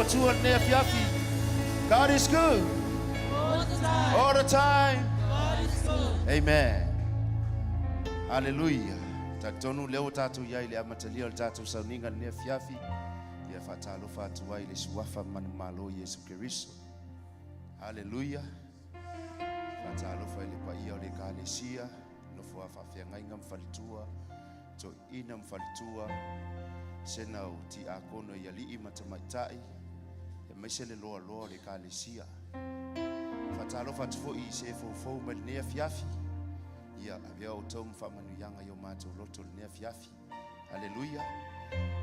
Atua i lenei afiafi. God is good. All the time. All the time. God is good. Amen. Hallelujah. Talitonu lea ua tatou i ai i le amatalia o le tatou sauniga i lenei afiafi, ia faatalofa atu ai i le Suafa manumalo Iesu Keriso. Hallelujah. Faatalofa i le paia o le Ekalesia, nofoa faafeagaiga ma faletua, toeaina ma faletua, sena o tiakono i alii ma tamaitai, aemaise le loaloa o le Ekalesia. Faatalofa atu foi i se foufou mai lenei afiafi, ia avea outou ma faamanuiaga i o matou loto i lenei afiafi. Aleluia.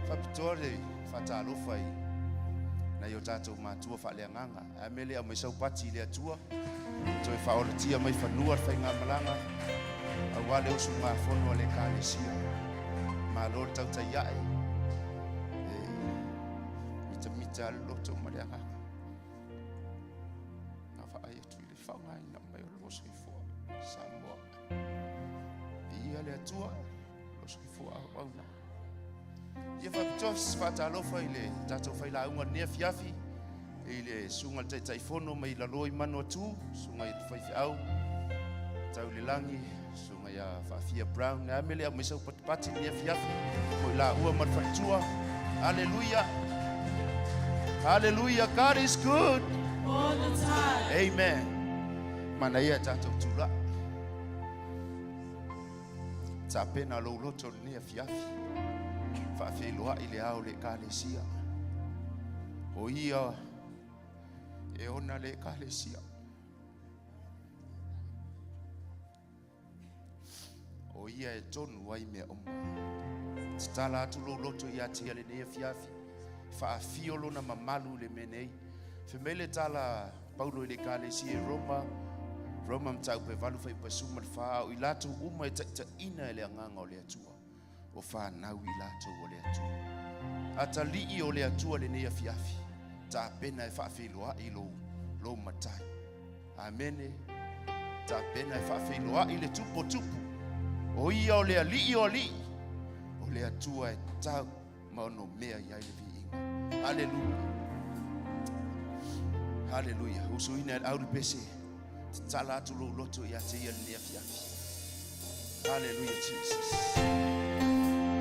Faapitoa le faatalofa i nai o tatou matua faaleagaga. Ae mea le aumai saupati i le Atua, toe faaolatia mai fanua le faigamalaga, aua le usugafono a le Ekalesia. Malo le tautai ae, e mitamita lava le loto ma le agaga. Na vaai atu i le faaaogaina mai o le lua soifua Samoa. Viia le Atua, lua soifua auauna. Ia faapitoa se faatalofa i le tatou failauga i lenei afiafi, i le susuga i le Taitaifono mai lalo i Manuatu, susuga i le Faifeau tau i le lagi, susuga ia Faafia Brown. Le a mea le aumai sau patipati i lenei afiafi mo i laua ma le faletua. Hallelujah. Hallelujah. God is good. All the time. Amen. Manaia tatou tulai. Tapena lou loto i lenei afiafi. Faafeiloai le ao o le Ekalesia. O ia e ona le Ekalesia. O ia e tonu ai mea uma. Tatala atu lou loto ia te ia lenei afiafi. Faafio lona mamalu i le mea nei. Fai mai le tala Paulo i le Ekalesia i Roma, Roma mataupu e 8 fuaiupu 14, o i latou uma e taitaiina e le Agaga o le Atua, o fanau i latou o le Atua. Atalii o le Atua lenei afiafi, tapena e faafeiloai lou, lou matai. Amene. Tapena e faafeiloai le tupu o tupu. O ia o le alii o alii, o le Atua e tau ma ono mea i ai le viiga. Aleluia. Aleluia. Usuina e le au le pese, tatala atu lou loto ia te ia lenei afiafi. Hallelujah, Jesus.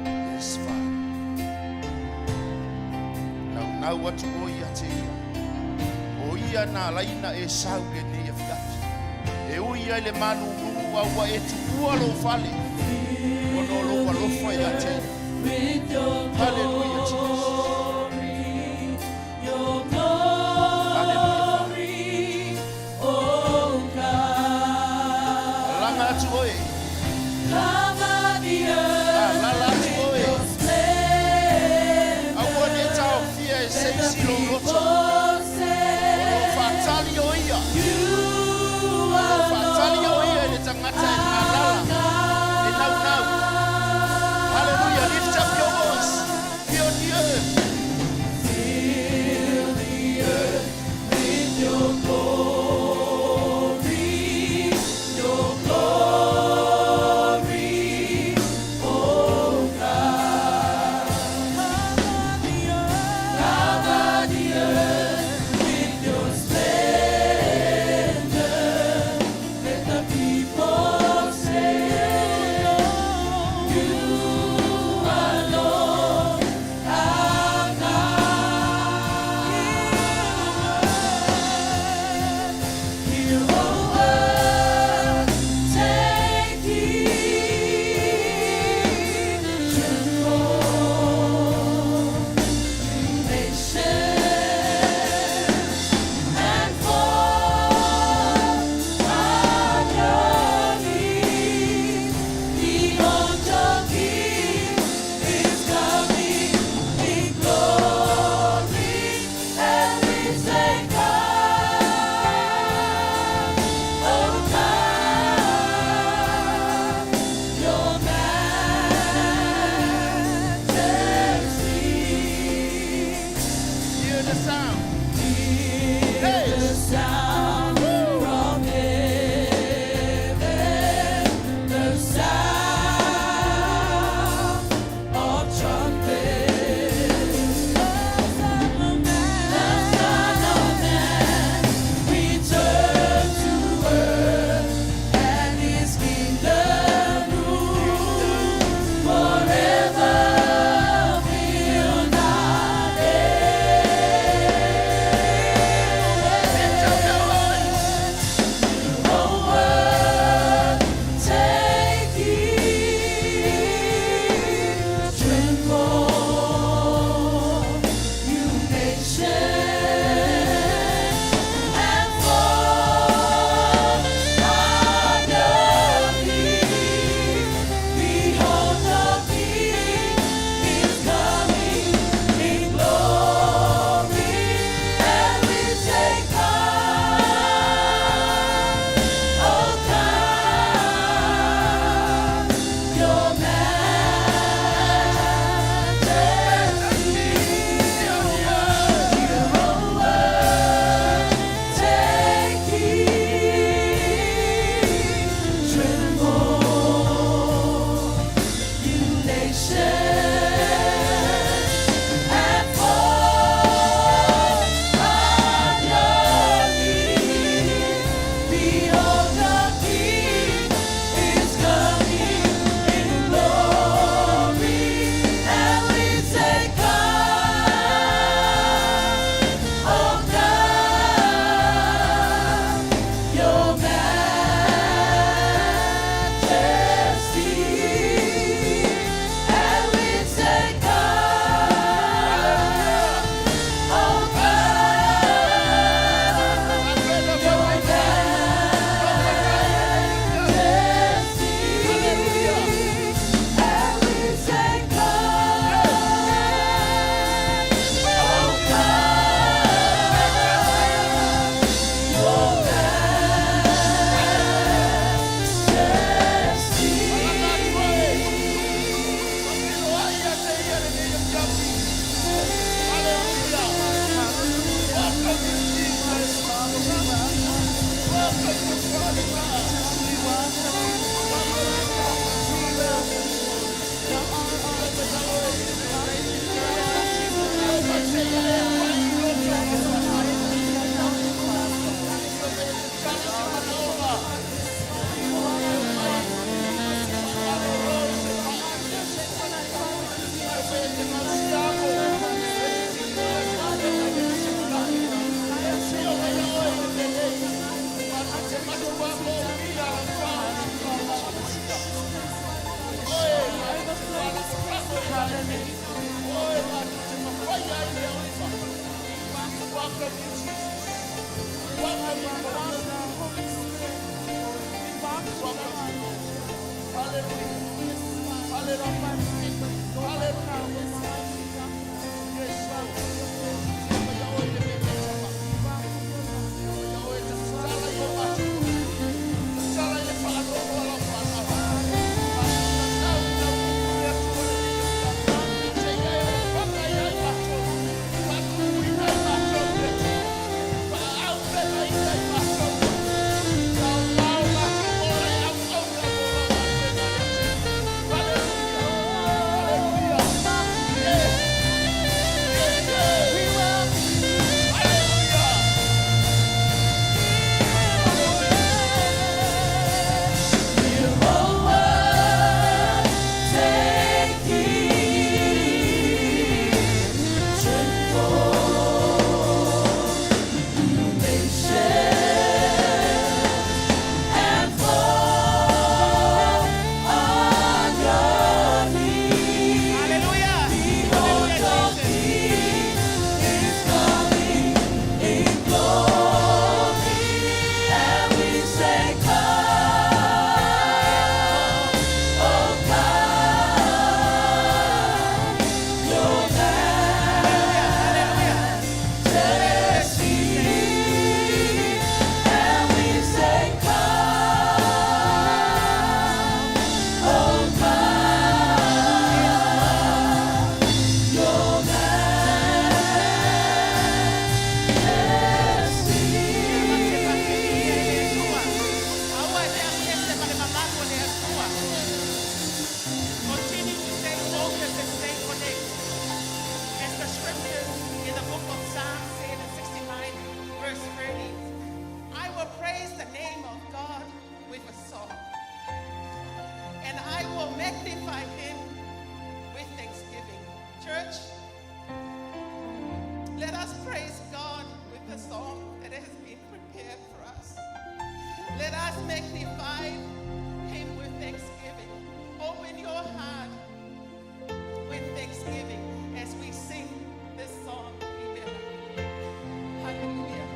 Yes, Father. Naunau atu oe ia te ia. O ia na alaina e sau lenei afiafi. E ui ia i le malulu a ua e tuua lou fale. Ona o lou alofa ia te ia. Hallelujah, Jesus. Hallelujah, Father. Alaga atu oe. Alala atu oe. Aua ne i taofia e se isi lou loto. O lo o faatali o ia. O lo o faatali o ia i le tagata e galala, e naunau. Hallelujah. Lift up your voice. Fill the earth. Continue to stay focused and stay connected. As the scriptures in the book of Psalms say in 69, verse 30, I will praise the name of God with a song, and I will magnify him with thanksgiving. Church, let us praise God with the song that has been prepared for us. Let us magnify him with thanksgiving. Open your heart with thanksgiving as we sing this song. Amen. Hallelujah.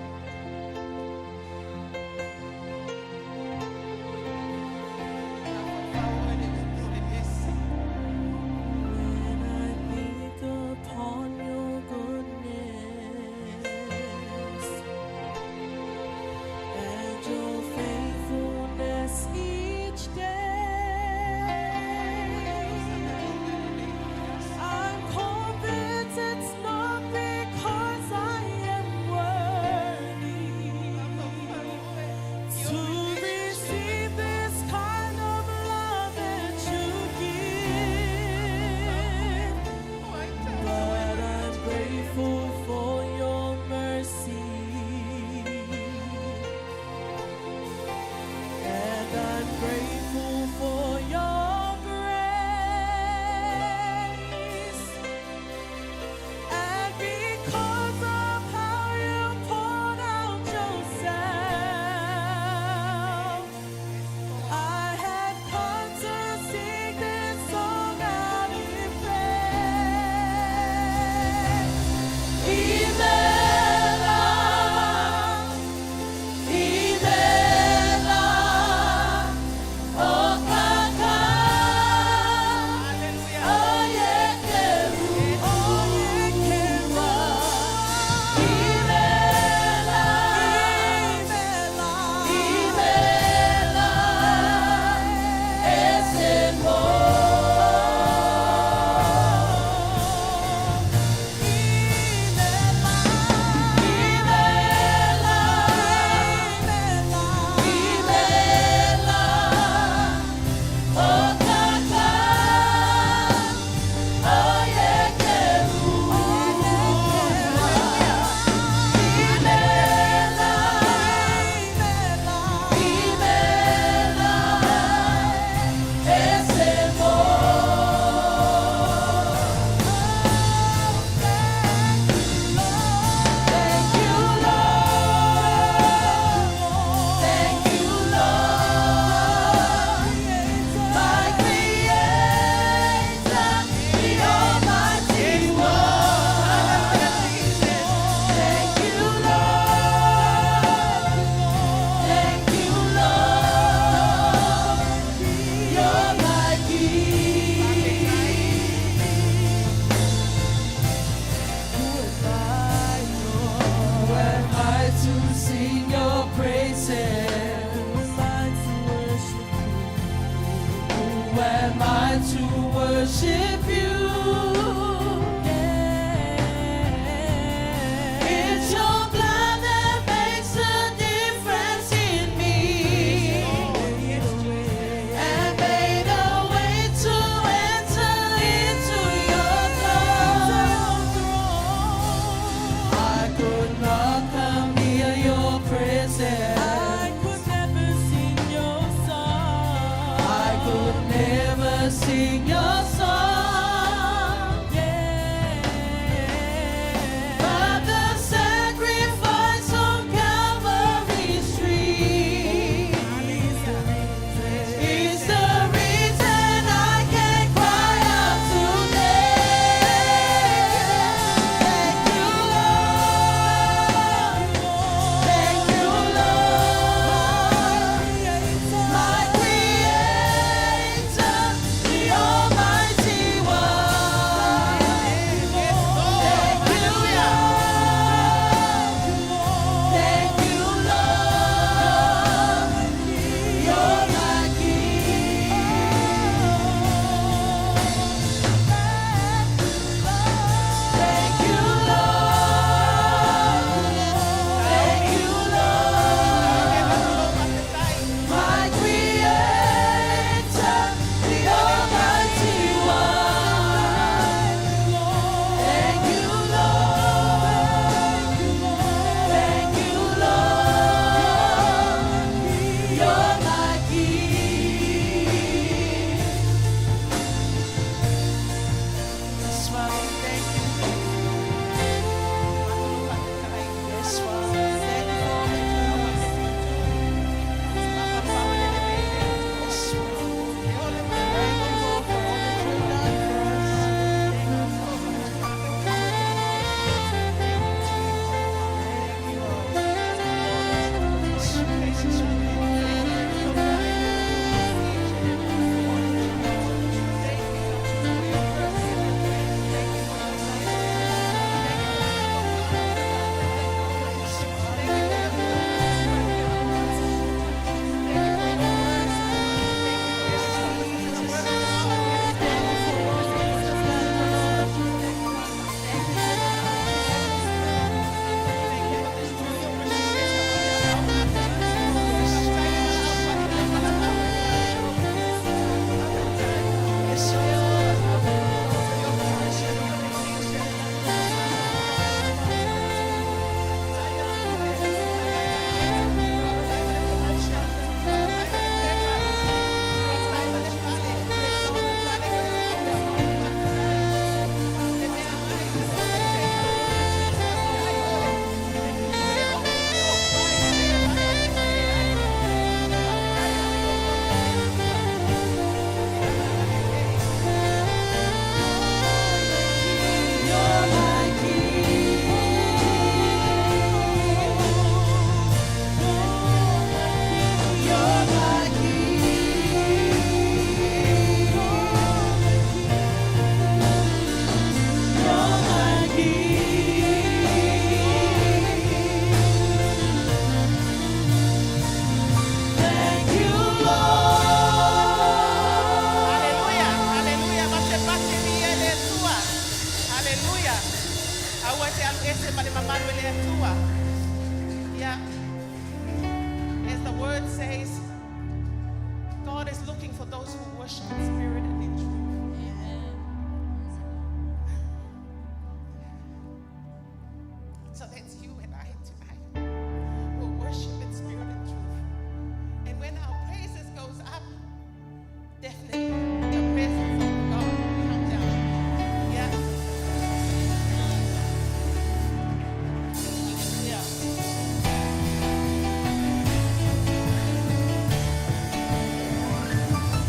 am I to worship you? It's your blood that makes a difference in me and made a way to enter into your throne. I could not come near your presence. I could never sing your song. I could never sing your song. Yeah. But the sacrifice on Calvary's tree is the reason I can cry out today. Thank you, Lord. Thank you, Lord. My Creator, the Almighty One. Yes, Lord. Thank you, Hallelujah. Lord. Thank you, Lord. You're my King. Thank you, Lord. Thank you, Lord. My Creator, the Almighty One. Thank you, Lord. Thank you, Lord. You're my King. Yes, Father, thank you. Yes, Father, thank you for all that you have. Yes, Father. Thank you, Lord, for all that you've done for us. Thank you, Lord. Yes, Jesus. Yes, Lord. You're my King. You're my King. You're my King. Thank you, Lord. Hallelujah. Hallelujah. Bate bate ni ele tua. Hallelujah. Aua te alu ese ma le mamalu e le Atua. Yeah. As the word says, God is looking for those who worship in spirit and in truth. So that's you and I tonight. We'll worship in spirit and truth. And when our praises goes up, definitely the presence of God will come down. Yeah. Hallelujah.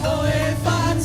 Oh, if I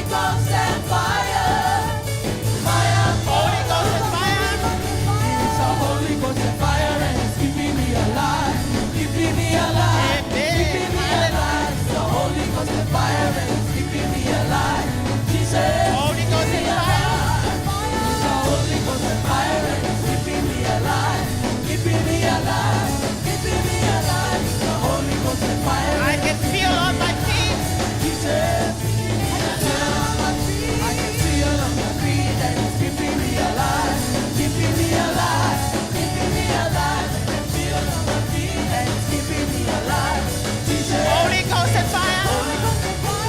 Ghost and fire. Fire. Holy Ghost and fire. It's a Holy Ghost and fire and it's keeping me alive, keeping me alive, Amen. keeping me alive. It's the Holy Ghost and fire and it's keeping me alive. Jesus, Holy Ghost and fire. it's the Holy Ghost and fire and it's keeping me alive, keeping me alive, keeping me alive. It's the Holy Ghost and fire. I can feel on my feet. Jesus, I can feel on my feet that it's keeping me alive, keeping me alive, keeping me alive. I can feel on my feet that it's keeping me alive. Jesus, Holy Ghost and fire. Holy Ghost and fire.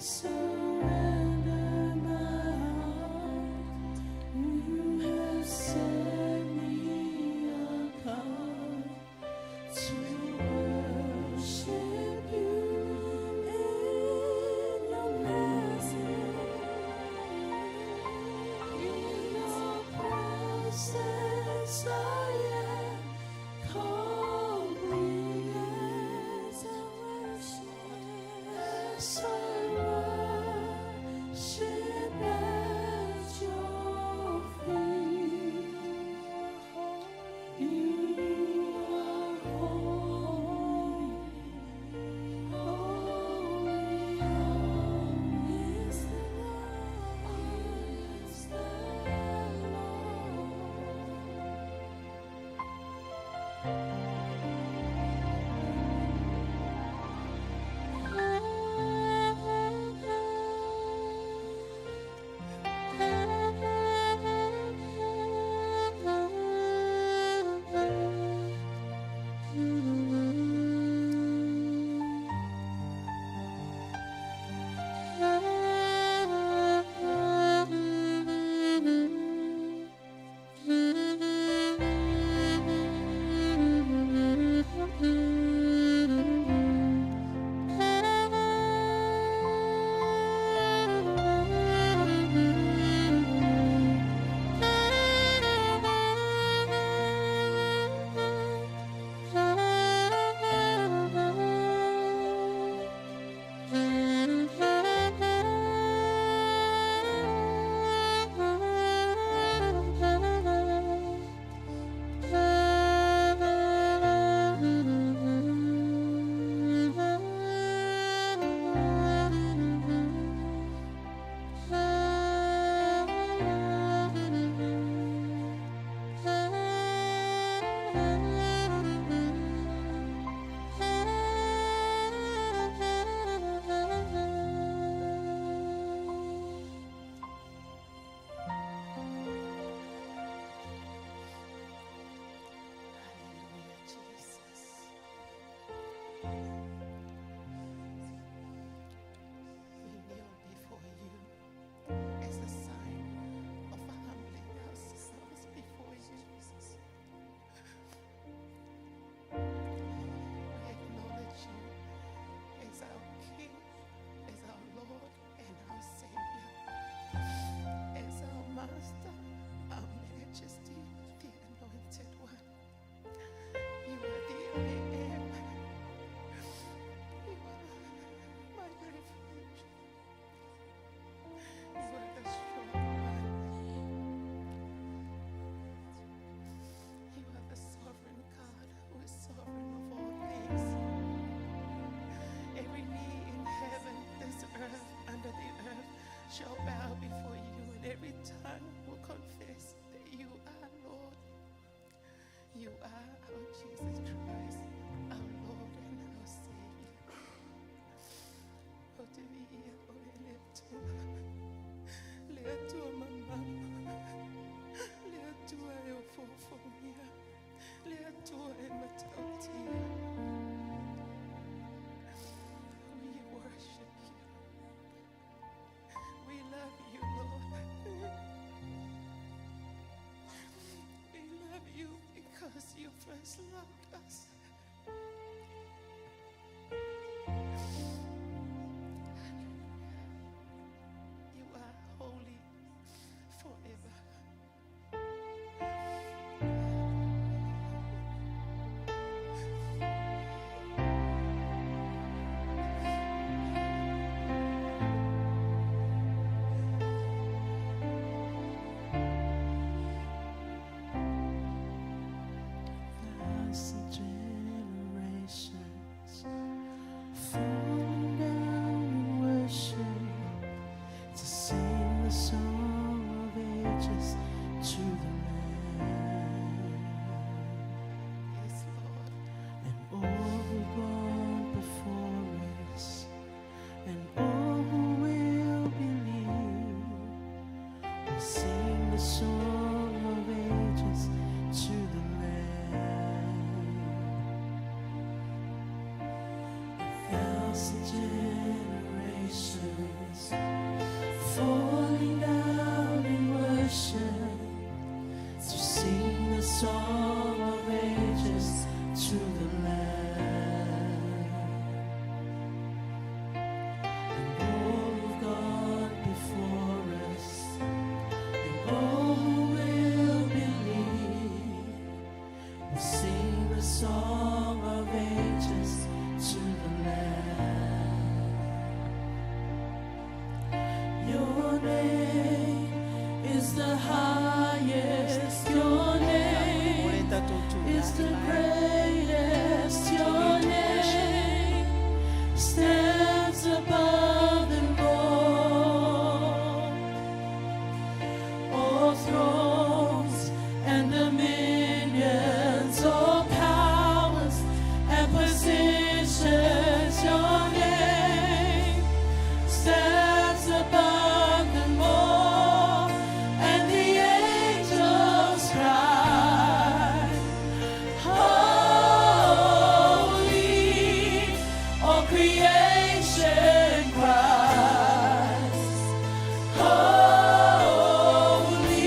Surrender my heart. You have set me apart to worship you in your presence. In your presence, I am complete as I worship. As I worship at your feet. You are holy, holy, holy is the Lord, is the Lord. Hallelujah, Jesus. We kneel before you as a sign of humbling ourselves before you, Jesus. We acknowledge you as our King, as our Lord, and our Savior, as our Master, our Majesty, the Anointed One. You are the I am. You are my refuge. You are the strong one. You are the sovereign God who is sovereign of all things. Every knee in heaven, this earth, under the earth shall bow before you, and every tongue will confess that you are Lord. You are our Jesus Christ, our Lord and our Savior. O te via, o le atua, le atua mamalu, le atua e o fofomia, le atua e matautia. We worship you. We love you, Lord. We love you because you first loved us. You are holy forever. Thus the highest. Your name is the greatest. Your name stands above them all. All thrones and dominions, all powers and positions, your name stands above them all, and the angels cry, Holy, all creation cries. Holy,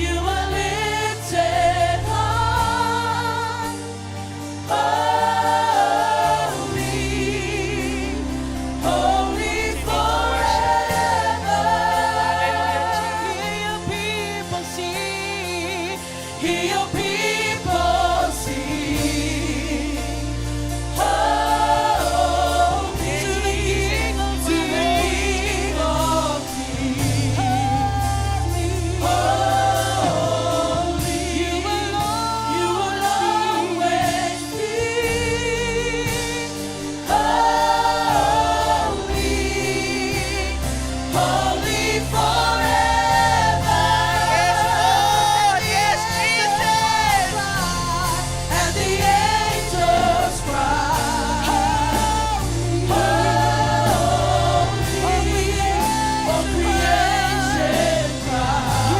you are lifted high. Holy, holy forever. Hear your people sing. Hear your people sing. Holy to the King of Kings. Holy, you will always be holy, holy forever. Yes, Lord. Yes, Jesus. And the angels cry, Holy, all creation cries,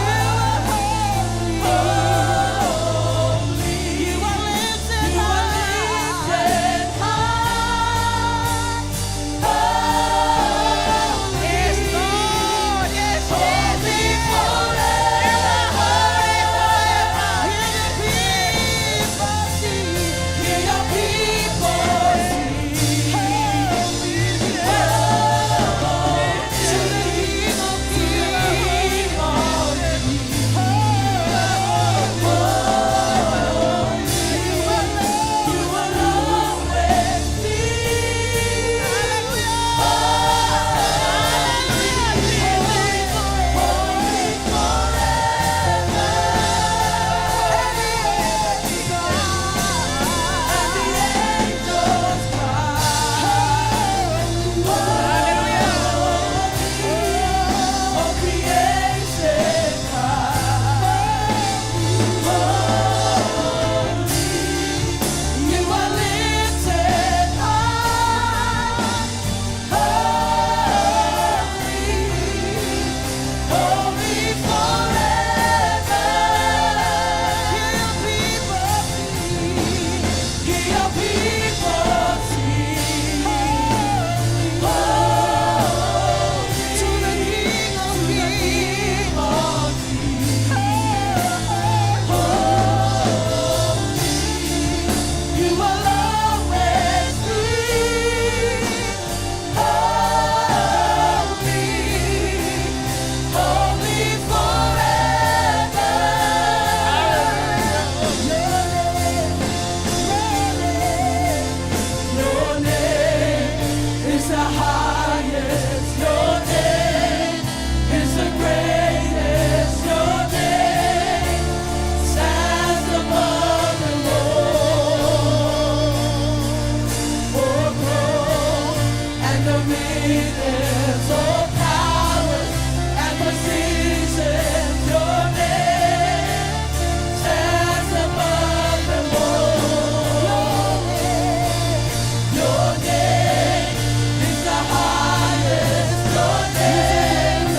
Holy, you are lifted high, holy, Yes, Lord. Yes, holy Jesus. forever. Hear your people sing. To the King of Kings. You will always be holy, holy forever. And the angels cry, all creation cries, holy. You are lifted high, holy, holy forever. Hear your people sing. Hear your people sing. Holy to the King of Kings. Holy, you will always be holy, holy forever. Your name is the highest. Your name is the greatest. Your name stands above them all. All thrones and dominions, all powers and positions. Your name stands above them all. Your name is the highest. Your name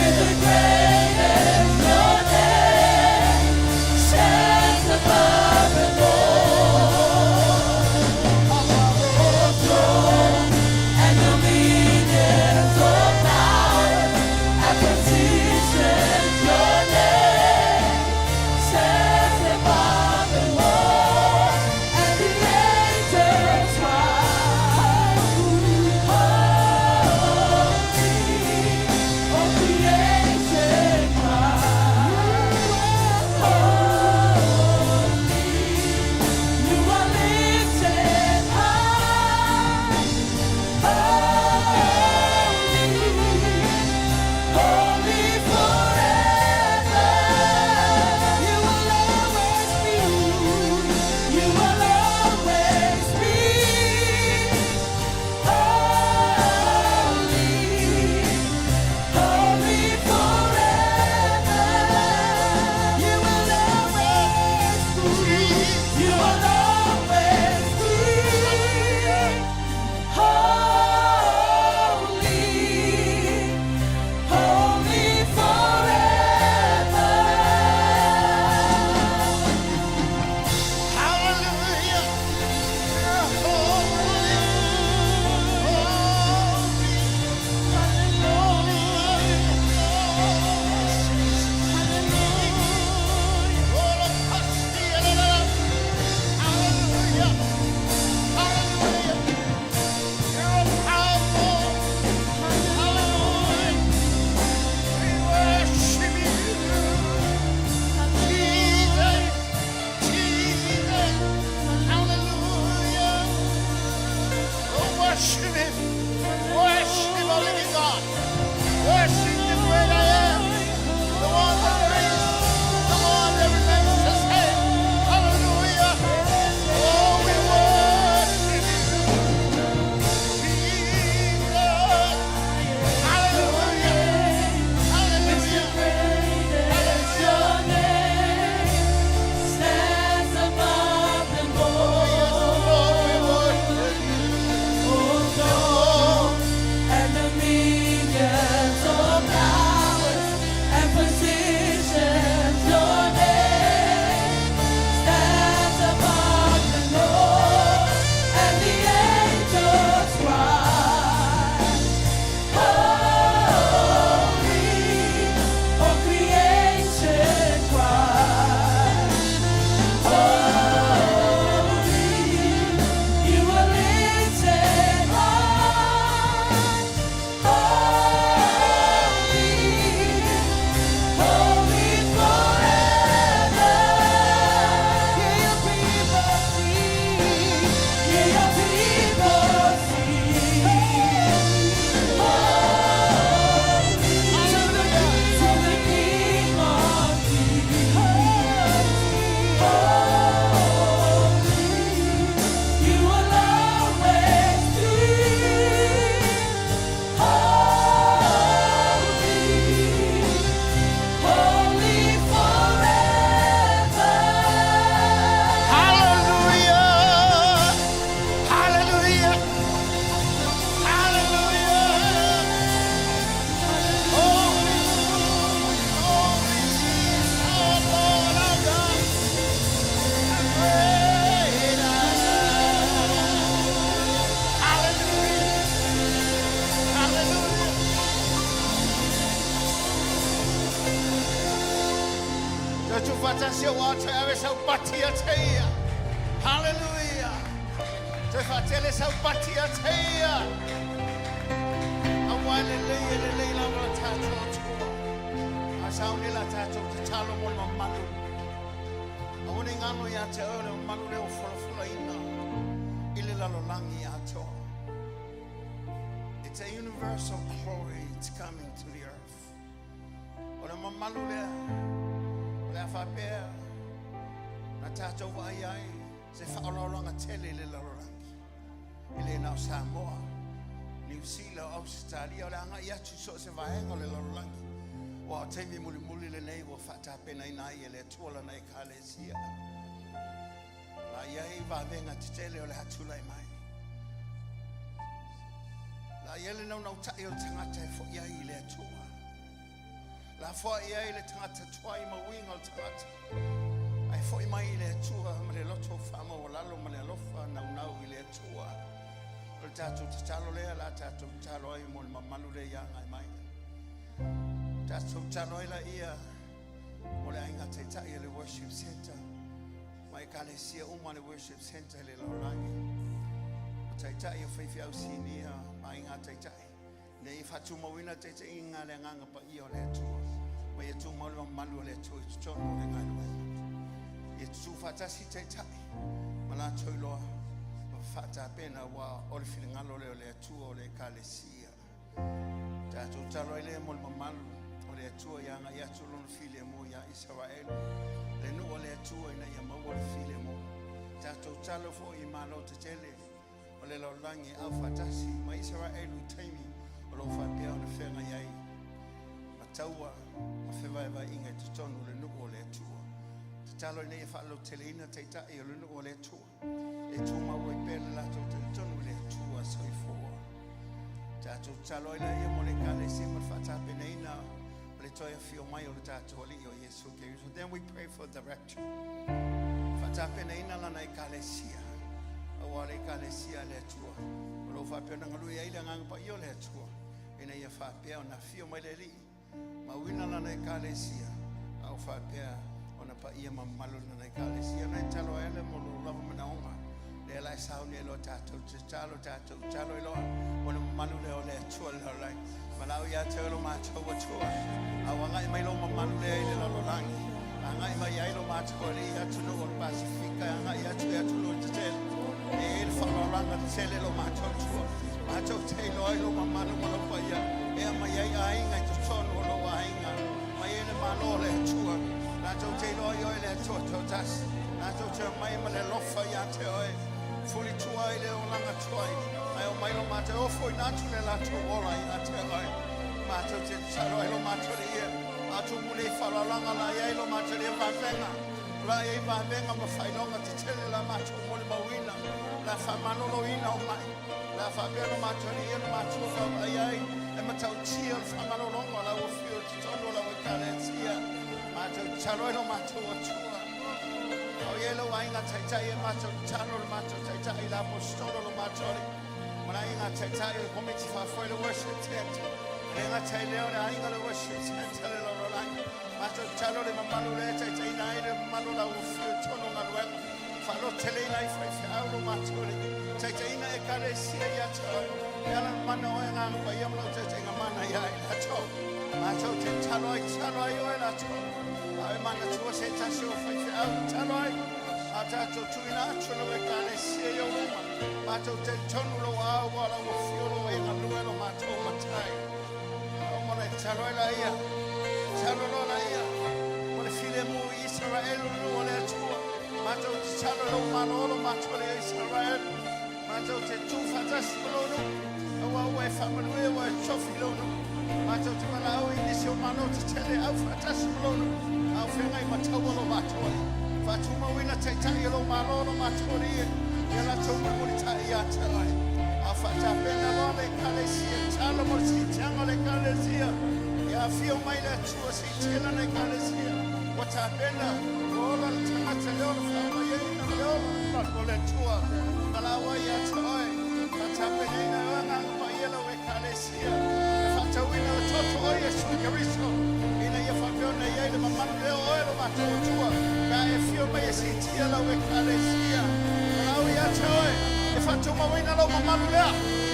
is the greatest. Your name stands above them all. All thrones and dominions, all tuufaatasi auā toe ave sau pati ia te ia. Haleluia. Toe faatele sau pati ia te ia. Auā e lelei e lelei lava lo tatou Atua. A sauni la tatou tatalo mo le mamalu. Aua ne i galo ia te oe o le mamalu lea ua folafolaina i le lalolagi atoa. It's a universal glory, it's coming to the earth. O le mamalu lea o le a faapea na tatou vaai ai se faaolaolaga tele i le lalolagi. E le na o Samoa, Niu Sila, o Ausetalia, o le agai atu i so o se vaega o le lalolagi. Aua o taimi mulimuli lenei ua faatapenaina ai e le Atua Lana Ekalesia. O le a i ai vavega tetele o le a tulai mai. O le a i ai le naunautai o le tagata e foi ai i le Atua. O le a foai ai le tagata tuai ma uiga o le tagata, ae foi mai i le Atua ma le loto faamaualalo ma le alofa naunau i le Atua. O le tatou tatalo lea o le a tatou tatalo ai mo le mamalu lea ia agai mai. Tatou tatalo ai laia mo le Aiga Taitai o le Worship Center ma Ekalesia uma le Worship Center i le lalolagi. O Taitai o faifeau sinia ma Aiga Taitai. Ina ia faatumauina taitaiga a le Agaga Paia o le Atua, ma ia tumau le mamalu o le Atua i totonu o le galuega. Ia tutu faatasi taitai ma latou iloa ma faatapena, aua o le finagalo lea o le Atua o le Ekalesia. Tatou tatalo ai lea mo le mamalu o le Atua ia agai atu lona filemu iā Isaraelu, le nuu a le Atua ina ia maua le filemu. Tatou tatalo foi i malo tetele o le lalolagi e aufaatasi ma Isaraelu i taimi o lo o faapea ona feagai ai ma taua ma fevaevaeaiga i totonu o le nuu o le Atua. Tatalo ina ia faalauteleina taitai o le nuu o le Atua e tumau ai pea le latou talitonu i le Atua soifua. Tatou tatalo ai laia mo le Ekalesia ma le faatapenaina o le toe afio mai o le tatou Alii o Iesu Keriso. Then we pray for direction. Faatapenaina lana Ekalesia, aua o le Ekalesia a le Atua o lo o faapea ona galue ai le Agaga Paia o le Atua ina ia faapea ona afio mai le Alii ma uina lana Ekalesia a o faapea ona paia ma mamalu lana Ekalesia. Na e talo ai le mo lou lava manaoga lea la e sauni ai loa tatou tatalo, tatou tatalo ai loa o le mamalu lea o le Atua le lalolagi. Valaau ia te oe lo matou Atua, a ua agai mai lou mamalu lea i le lalolagi, agai mai ai lo matou Alii i atunuu o le Pasefika, e agai atu i atunuu tetele e i ai le faaaloaloga tetele lo matou Atua. Matou te iloa ai lou mamalu ma lou paia e aumai ai aiga i totonu o lou aiga, mai ai le Malo o le Atua. Latou te iloa ai oe le Atua toatasi. Latou te omai ma le alofa ia te oe, fulitua ai le olaga tuai, ae omai lo matou e ofoina atu le latou ola ia te oe. Matou te tatalo ai lo matou Alii e, a tumu nei faaaloaloga la i ai lo matou Alii e vavega, la i ai vavega ma faailoga tetele la matou molimauina, la faamaloloina o mai, la faapea lo matou Alii e lo matou vaavaai ai e matautia o le faamalologa o lau afio i totonu o lau Ekalesia. Matou tatalo ai lo matou Atua. A o i ai lou aiga taitai e matou tatalo le matou taitai i le aposetolo lo matou Alii ma le aiga taitai o le komiti faafoe le Worship Center. E le gata i lea o le aiga o le Worship Center le lalolagi. Matou tatalo le mamalu lea e taitaiina ai le mamalu o lau afio i totonu o galuega. Faaloteleina ai faifeau lo matou Alii. Taitaiina Ekalesia ia te oe. E ala na mana oe Agaga Paia ma lau taitaiga mana ia i latou. Matou te tatalo ai, tatalo ai oe latou. A e manatua se tasi o faifeau tatalo ai. A tatou tuuina atu lau Ekalesia i ou luma. Matou talitonu lou ao ua lau afio lo e galue lo matou matai. O mona e tatalo ai laia. Tatalo loa laia. Mo le filemu i Isaraelu le nuu o le Atua. Matou tatalo i lou Malo lo matou Alii o Isaraelu. Matou te tu faatasi ma lou nuu, aua ua e faamanuia, ua e tofi lou nuu. Matou te valaau i nisi o malo tetele au faatasi ma lou nuu, a o feagai ma taua lo matou Alii. Faatumauina taitai o lou Malo lo matou Alii e, ia latou mulimulitai ia te oe. A o faatapena loa le Ekalesia, tatalo mo le siitiaga o le Ekalesia, ia afio mai le Atua siitia lana Ekalesia. Ua tapena, ua ola le tagata i le ola faamaiaina ma le ola mamalu o le Atua. Valaau ai ia te oe, faatapenaina e oe Agaga Paia lau Ekalesia, e faatauina le toto o Iesu Keriso, ina ia faapea ona i ai ai le mamalu lea o oe lo matou Atua, pe a e afio mai e siitia lau Ekalesia. Valaau ia te oe, e faatumauina lou mamalu lea,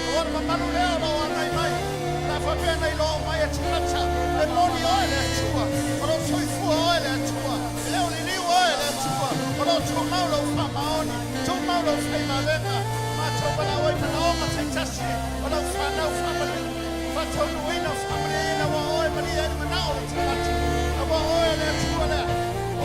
aua o le mamalu lea o lo o agai mai. O le a faapea ona iloa uma ai e tagata, e moni oe le Atua, o lo o soifua oe le Atua, e le o liliu oe le Atua, o lo o tumau lou faamaoni, tumau lou faivavega. Matou valaau ai manaoga taitasi o lau fanau faamalie, faataunuuina, faamalieina, aua o oe e malie ai le manao o le tagata. Aua o oe le Atua lea,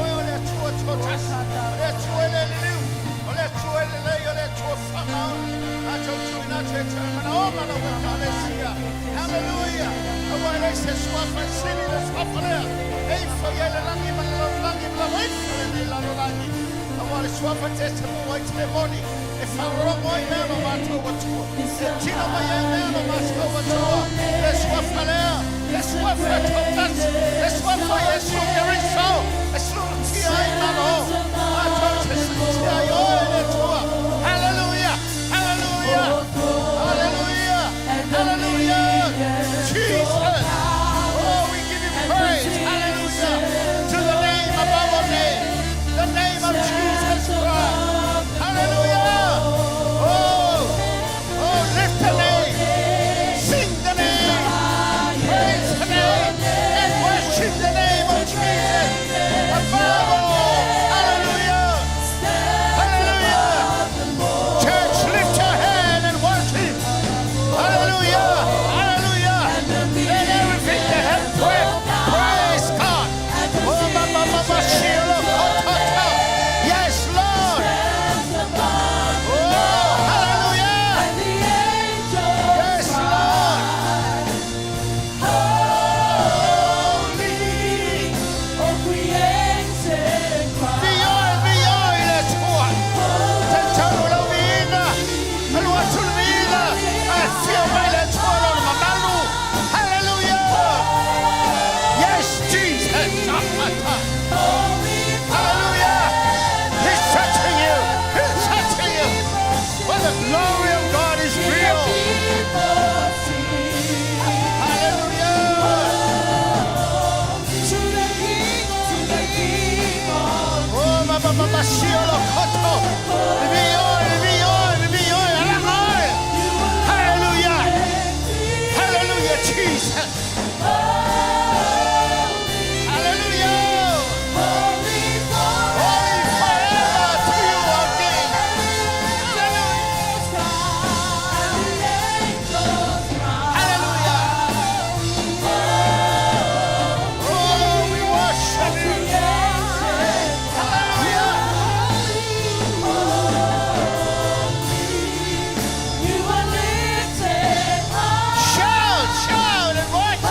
oe o le Atua toatasi, o le Atua e le liliu, o le Atua e lelei, o le Atua faamaoni. Matou tuuina atu ia te oe manaoga o lau Ekalesia. Haleluia! Aua e leai se suafa e sili i le suafa lea e ifo i ai le lagi ma le lalolagi ma lalo ifo o lenei lalolagi. Aua o le suafa e tese mu ai temoni, e faalologo ai mea lo matou Atua, e tino mai ai mea lo matou Atua. Le suafa lea, le suafa e toatasi, le suafa o Iesu Keriso, e sulutia ai malo, matou te siitia ai oe le Atua. Hallelujah! Hallelujah! Hallelujah! Hallelujah! Jesus! Oh, we give you praise. Hallelujah! To the name above all names, the name of Jesus Christ. Hallelujah! Oh, oh, lift the name, sing the name, praise the name, and worship the name of Jesus above all. Hallelujah! Hallelujah! Church, lift your hand and worship. Hallelujah! Hallelujah! Let everything that have breath praise God. Oh, ma, ma, ma, ma, shilo, ko, to, to. Yes, Lord. Oh, hallelujah. Yes, Lord. Holy. Viioi, viioi le Atua. Talitonu lau viiga. Alu atu le viiga. Afio mai le Atua lona mamalu. Hallelujah. Yes, Jesus. Hallelujah. He's touching you. He's touching you. For the glory of God is real. Hallelujah. Oh, ma, ma, ma, ma, siolo, koto. Viioi, viioi, viioi. Alaga oe. Hallelujah. Hallelujah, Jesus. Hallelujah. Holy forever to you, our King. Hallelujah. Hallelujah. Oh, we worship you. Hallelujah. Shout, shout and worship.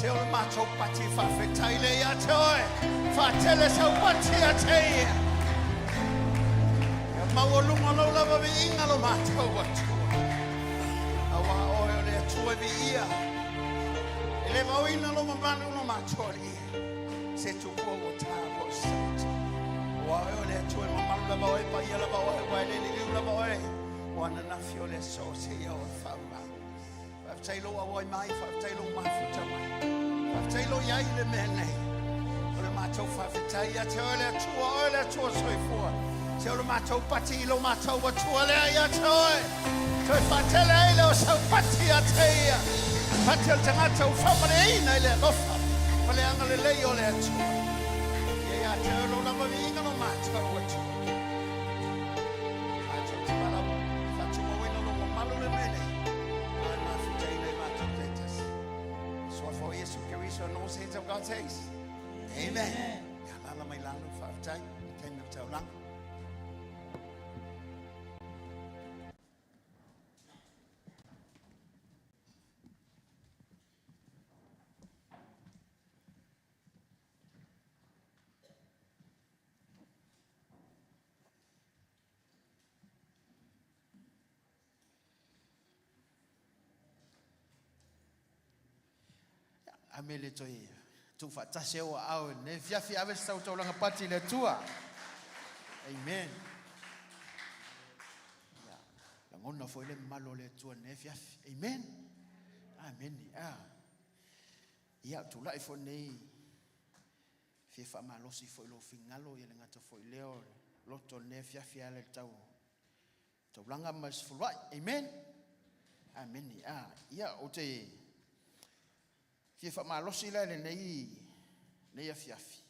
Se o le matou pati faafetai lea ia te oe. Faatele sau pati ia te ia. Ia maualuga lou lava viiga lo matou Atua. Auā oe o le Atua e viia. E le vaoina lo mamalu lo matou Alii. Se tupua ua tā po o saute. Auā oe o le Atua e mamalu lava oe, paia lava oe, ua e le liliu lava oe. O ananafi o le aso seia o le faamau. Faafetai lou auai mai, faafetai lou mafuta mai. Faafetai lou iai i le mea nei. O le matou faafetai ia te oe le Atua, oe le Atua soifua. Se o le matou pati i lo matou Atua lea ia te oe. Toe faatele ai lea o sau pati ia te ia. Pati o le tagata ua faamaleina i le alofa ma le agalelei o le Atua. Ia ia te oe lou lava viiga lo matou Atua. Matou te valaau faatumauina lou mamalu le mea nei. A mafutaina i matou taitasi. Suafa o Iesu Keriso and all saints of God says, Amen. Ia lala mai lalo, faafetai, le taimi o le taulaga. Ame le toe tuufaatasi ai ou aao i lenei afiafi, ave se tautaulaga pati i le Atua. Amen. Ia, lagona foi le mamalu o le Atua i lenei afiafi. Amen. Amen. Ah. Ia, tulai foi nei fia faamalosi foi lou fingalo, ia le gata foi lea o loto o lenei afiafi ala i le tau taulaga ma le sefuluai. Amen. Amene. Ah, ia, ou te fia faamalosi la i lenei nei afiafi.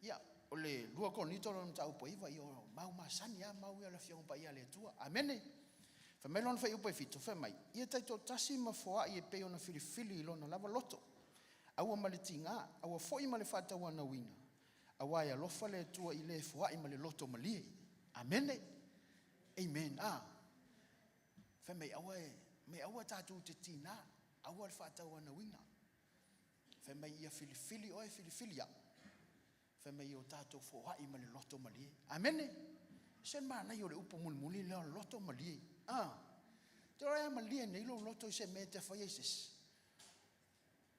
Ia, o le 2 Korinito lona mataupu e 9, ia o mau masani lava mau ia o le Afioga Paia a le Atua. Amene. Fai mai lona fuaiupu e 7, fai mai, Ia taitoatasi ma foai e pei ona filifili i lona lava loto, aua ma le tiga, aua foi ma le faatauanauina, auā e alofa le Atua i le foai ma le loto malie. Amene. Amen. A. Fai mai, aua e, mai aua tatou te tiga, aua le faatauanauina. Fai mai ia filifili oe, filifili au. Fai mai ia o tatou foai ma le loto malie. Amene. Se manaia o le upu mulimuli lea o le loto malie. A. Te oe a malie nei lou loto i se mea e te faia i se isi.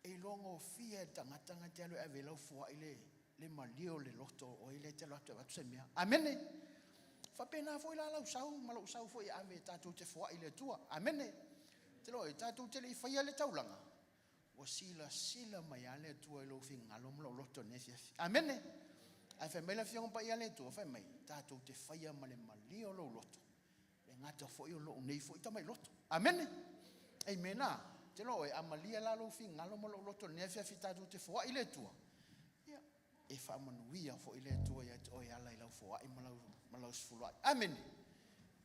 E iloa gofie e le tagata na te alu e ave i lau foai le, le malie o le loto o oe lea e te alu atu e avatu se mea. Amene. Faapena foi la lau sau ma lou sau foi e ave e tatou te foai i le Atua. Amene. Te loa e tatou te le i faia le taulaga, ua silasila mai lava le Atua i lou finagalo ma lou loto i lenei afiafi. Amene. Ae fai mai le Afioga Paia a le Atua, fai mai, tatou te faia ma le malie o lou loto, le gata foi o lou nei foi tamai loto. Amene. Amen. A, te loa oe, a malie la lou finagalo ma lou loto i lenei afiafi tatou te foai le Atua, ia, e faamanuia foi le Atua ia te oe e ala i lau foai ma lau, ma lau sefuluai. Amene.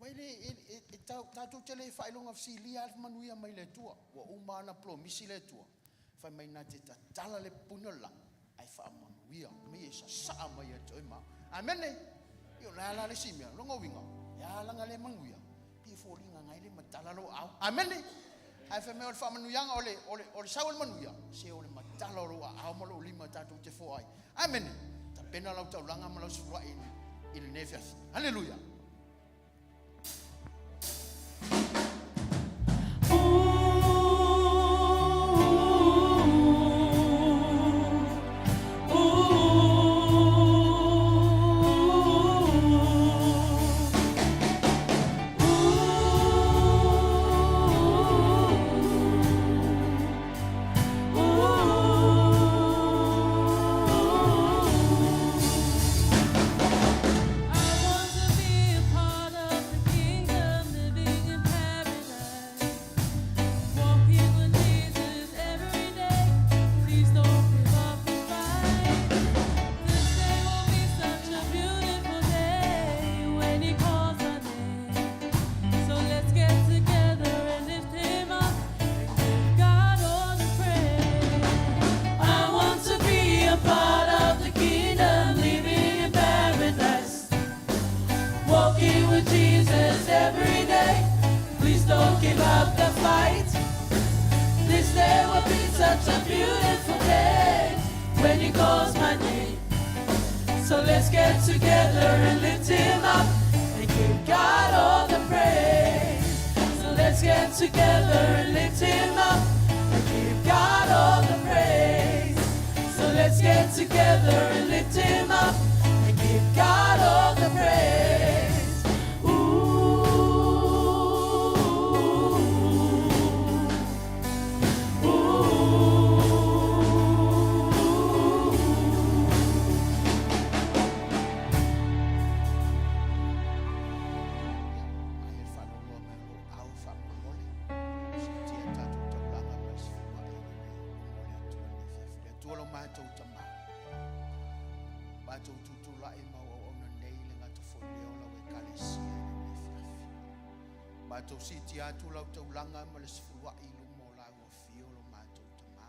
Ua e le, e, e, e tatou te le faailoga fesilia lava le manuia mai le Atua. Ua uma ona polomisi le Atua. Fai mai na te tatala le pupuni o le lagi, ae faamanuia mai e sasaa mai ia te oe ma au. Amene. Ia o le a la le isi mea, lona uiga, e a lana le manuia, pei e foliga ngai le matala lou aao. Amene. Ae fai mai o le faamanuiaga, o le, o le, o le sau o le manuia, se o le matala o lou aao ma lou lima tatou te foa ai. Amene. Tapena lau taulaga ma lau sefuluai i lenei afiafi. Haleluia. This day will be such a beautiful day when he calls my name. So let's get together and lift him up and give God all the praise. So let's get together and lift him up and give God all the praise. So let's get together and lift him up and give God all the praise. Ooh. Ae le faaloaloa mai o lou aao faamolemole, siitia le tatou taulaga ma le sefuluai i lenei luma o le Atua i lenei afiafi. Le Atua lo matou Tama, matou tutulai ma au auauna nei le gata foi lea o lau Ekalesia i lenei afiafi. Matou siitia atu lau taulaga ma le sefuluai i luma o lau afio lo matou Tama.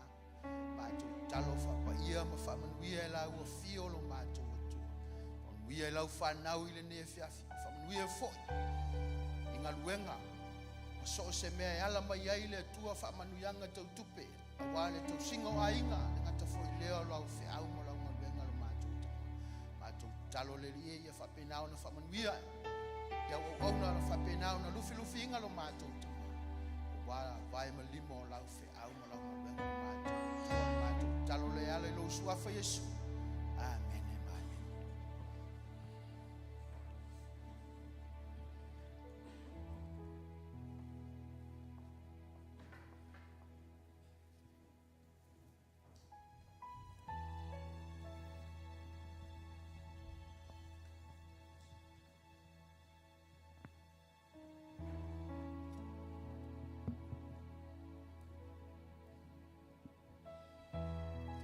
Matou tatalo faapaia ma faamanuia e lau afio lo matou Atua. Faamanuia i lau fanau i lenei afiafi. Faamanuia foi i galuega ma so o se mea e ala mai ai le Atua faamanuiaga tau tupe, aua le tausiga o aiga, le gata foi lea o lau feau ma lau galuega lo matou Tama. Matou tatalo le Alii e ia faapena ona faamanuia i au auauna ona faapena ona lufilufiina lo matou Tama, aua vae ma lima o lau feau ma lau galuega lo matou Atua. Matou tatalo le ala i lou Suafa Iesu. Amene ma amene.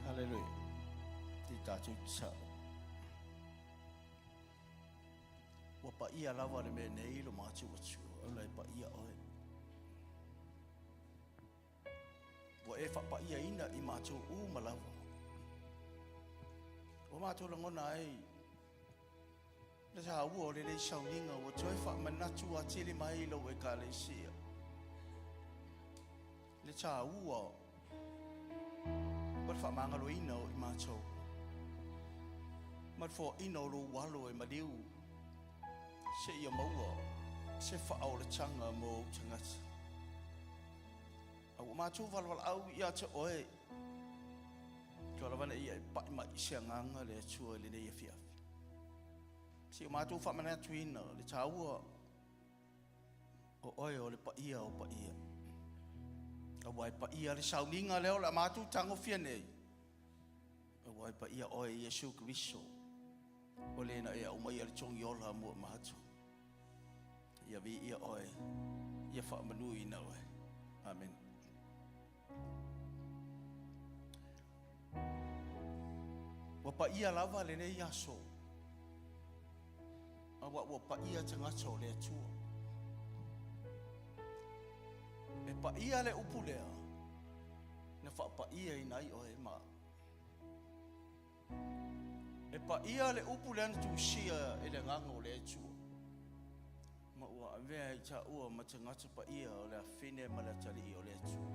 Haleluia. Ti tātou tatalo. Ua paia lava le mea nei lo matou Atua, o la e paia oe. Ua e faapaiaina i matou uma lava. Ua matou lagona ai le taua o lenei sauniga ua toe faamanatu atili mai i lou Ekalesia. Le taua o le faamagaloina o i matou ma le foaina o lou alo e maliu seia maua se faaolataga mo ou tagata. A ua matou valavalaau ia te oe, tua lava na ia e pai mai i se agaga le Atua i lenei afiafi. Se o matou faamanatuina le taua o oe o le paia o paia. Aua e paia le sauniga lea o le a matou tagofia nei. Aua e paia oe Iesu Keriso, o le na e aumaia le togiola mo matou. Ia viia oe, ia faamanuina oe. Amen. Ua paia lava lenei aso, aua ua paia tagata o le Atua. E paia le upu lea na faapaia ina ai oe ma E paia le upu lea na tusia e le agaga o le Atua, ma ua avea i taua ma tagata paia o le afine ma le atalii o le Atua.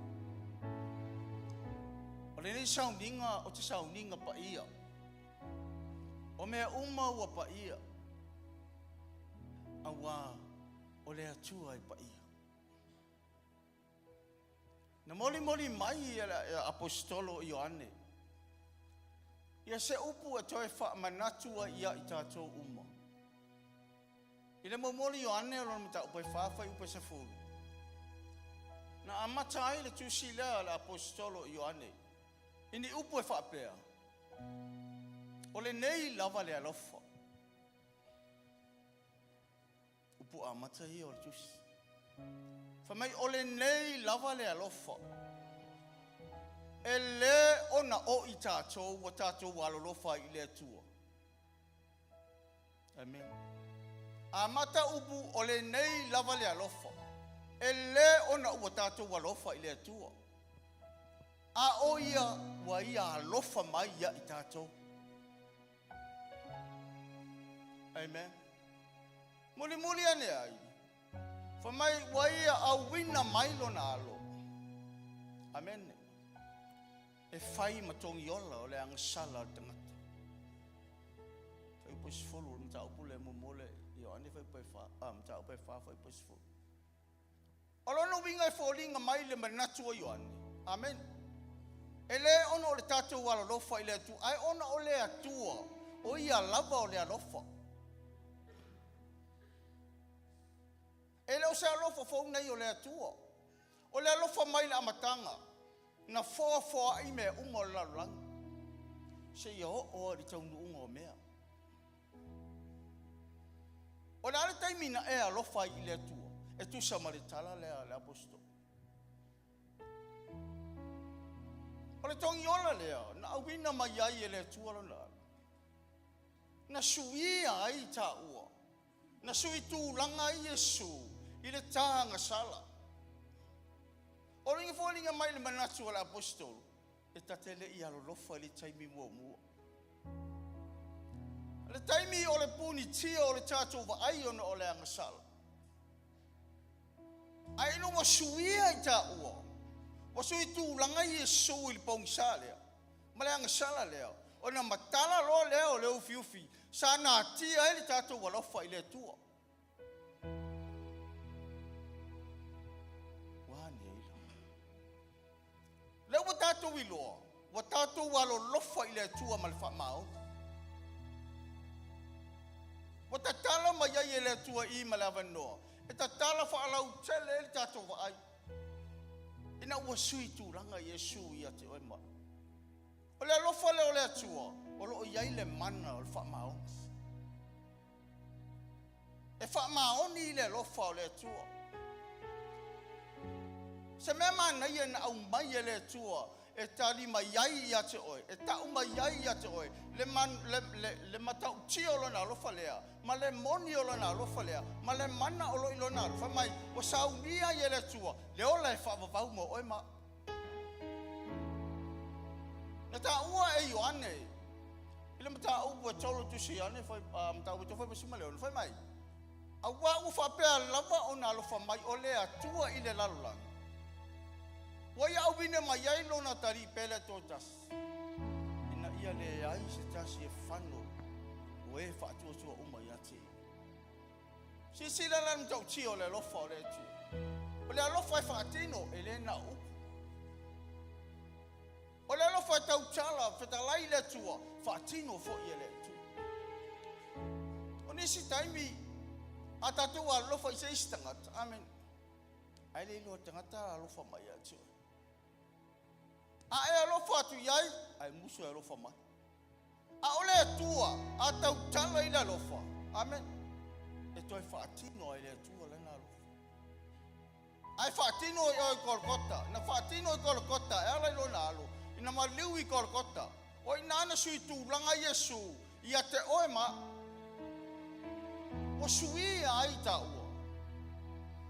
O lenei sauniga o te sauniga paia. O mea uma ua paia, aua o le Atua e paia. Na molimoli mai e le aposetolo o Ioane ia se upu e toe faamanatu ai ia i tatou uma. I le momoli Ioane o lona mataupu e 4 fuaiupu e 10, na amata ai le tusi lea a le aposetolo o Ioane i ni upu e faapea, O lenei lava le alofa. Upu amata ia o le tusi. Fai mai, o lenei lava le alofa. E lē ona o i tatou ua tatou alolofa ai i le Atua. Amen. Amata upu o lenei lava le alofa. E lē ona ua tatou alofa i le Atua. A o ia ua ia alofa mai ia i tatou. Amen. Mulimuli ane ai, fai mai ua ia auina mai lona alo. Amene. E fai ma togiola o le agasala o le tagata. Fuaiupu e 10 o le mataupu lea muamua le Ioane fuaiupu e 4, a, mataupu e 4 fuaiupu e 10. O lona uiga e foliga mai le manatu o Ioane. Amene. E le ona o le tatou alolofa i le Atua, ae ona o le Atua, o ia lava o le alofa. E le o se alofa fou nei o le Atua. O le alofa mai le amataga, na foafoaai mea uma o le lalolagi, seia oo lava i le taunuuga o mea. O le a le taimi na e alofa ai i le Atua? E tusa ma le tala lea a le Aposetolo. O le togiola lea na auina mai ai e le Atua lona alo, na suia ai taua, na sui tulaga ai Iesu i le ta agasala. O le foliga mai le manatu o le Aposetolo, e ta te le i alolofa i le taimi muamua. Le taimi o le punitia o le tatou vaai ona o le agasala. Ae ina ua suia i taua, ua sui tulaga Iesu i le pogisa lea, ma le agasala lea, ona matala loa lea o le ufiufi, sa natia ai le tatou alofa i le Atua. Ua a nei la? Lea ua tatou iloa, ua tatou alolofa i le Atua ma le faamaoni. Ua tatala mai ai e le Atua i ma le avanoa, e tatala faalautele ai le tatou vaai. Ina ua sui tulaga Iesu ia te oe ma. O le alofa lea o le Atua, o lo o i ai le mana o le faamaoni. E faamaoni i le alofa o le Atua. Se mea manaia na aumai e le Atua e tali mai ai ia te oe, e ta'u mai ai ia te oe, le, man, le, le, le matautia o lona alofa lea, ma le moni o lona alofa lea, ma le mana o lo i lona alofa mai, ua saunia ai e le Atua, le ola e faavavau mo oe ma. Na taua e Ioane, i le mataupu e tolu tusi Ioane, fai, mataupu e tolu fai ma le ono, fai mai, auā ua faapea lava ona alofa mai o le Atua i le lalolagi. Ua ia auina mai ai lona atalii pele toatasi, ina ia leai se tasi e fano o e faatuatua uma ia te ia. Silasila la le matautia o le alofa o le Atua. O le alofa e faatino, e le na o upu. O le alofa e tautala, fetalai le Atua, faatino foi e le Atua. O nisi taimi, a tatou alofa i se isi tagata, amen, ae le iloa tagata alofa mai ia te oe. A e alofa atu i ai, ae musu e alofa mai. A o le Atua, a tautala i le alofa, amen, e toe faatino ai le Atua lana alofa. Ae faatino i oe i Golgota, na faatino i Golgota e ala i lona alo, ina maliu i Golgota, o i ina na sui tulaga Iesu ia te oe ma ua suia ai taua.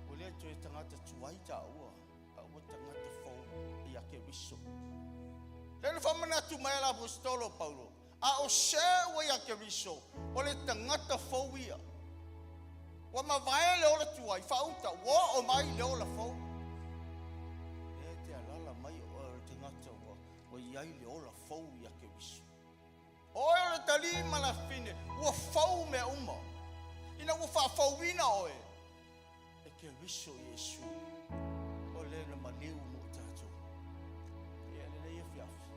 Ua le toe tagata tuai taua, a ua tagata fou ia Keriso. Lea na faamanatu mai e le Aposetolo o Paulo, a o se ua ia Keriso, o le tagata fou ia. Ua mavae le ola tuai, faauta, ua oo mai le ola fou. E te alala mai o oe o le tagata ua, ua i ai le ola fou ia Keriso. O oe o le talii ma le afafine, ua fou mea uma. Ina ua faafouina oe, e Keriso Iesu, o le na maliu mo tatou. Ia lenei afiafi,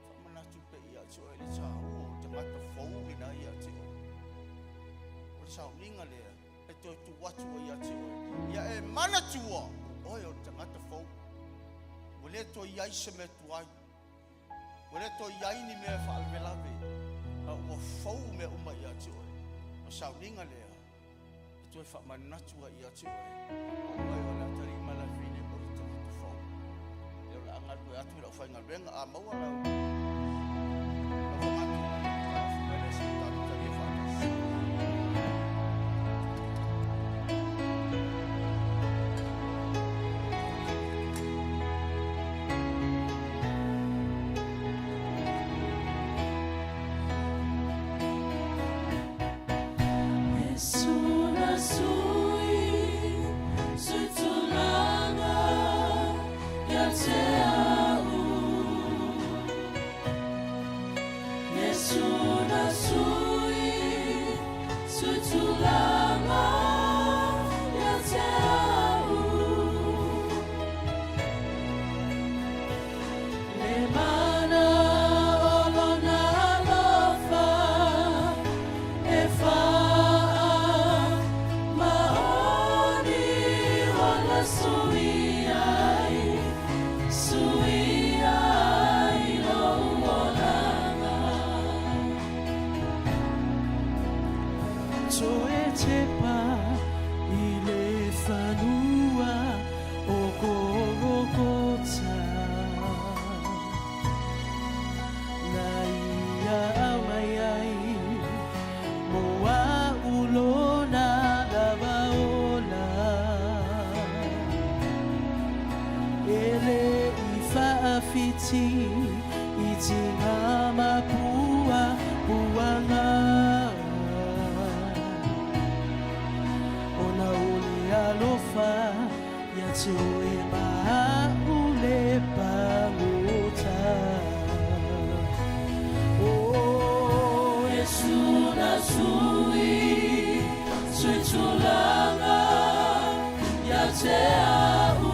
faamanatu pea ia te oe le tāua o tagata fou lena ia te oe. O le sauniga lea e toe tuu atu ai ia te oe. Ia e manatua, o oe o le tagata fou. Ua le toe i ai se mea tuai. Ua le toe i ai ni mea e faalavelave, a ua fou mea uma ia te oe. O le sauniga lea e toe faamanatu ai ia te oe, o oe o le atalii ma le afafine o le tagata fou. Lea o le a galue atu i lau faigaluega, a maua lau lau faamatuuga, taofi mai lea se i tatou talia faatasi. Iesu na sui, sui tulaga ia te sui ai, sui ai lou olaga. Toe tepa i le fanua o Kolokota. Na ia aumai ai mo a'u lona lava ola. E le i faafiti i tiga ma puapuaga. Ona o le alofa ia te oe ma a'u le pagota. O Iesu na sui, sui tulaga ia te a'u.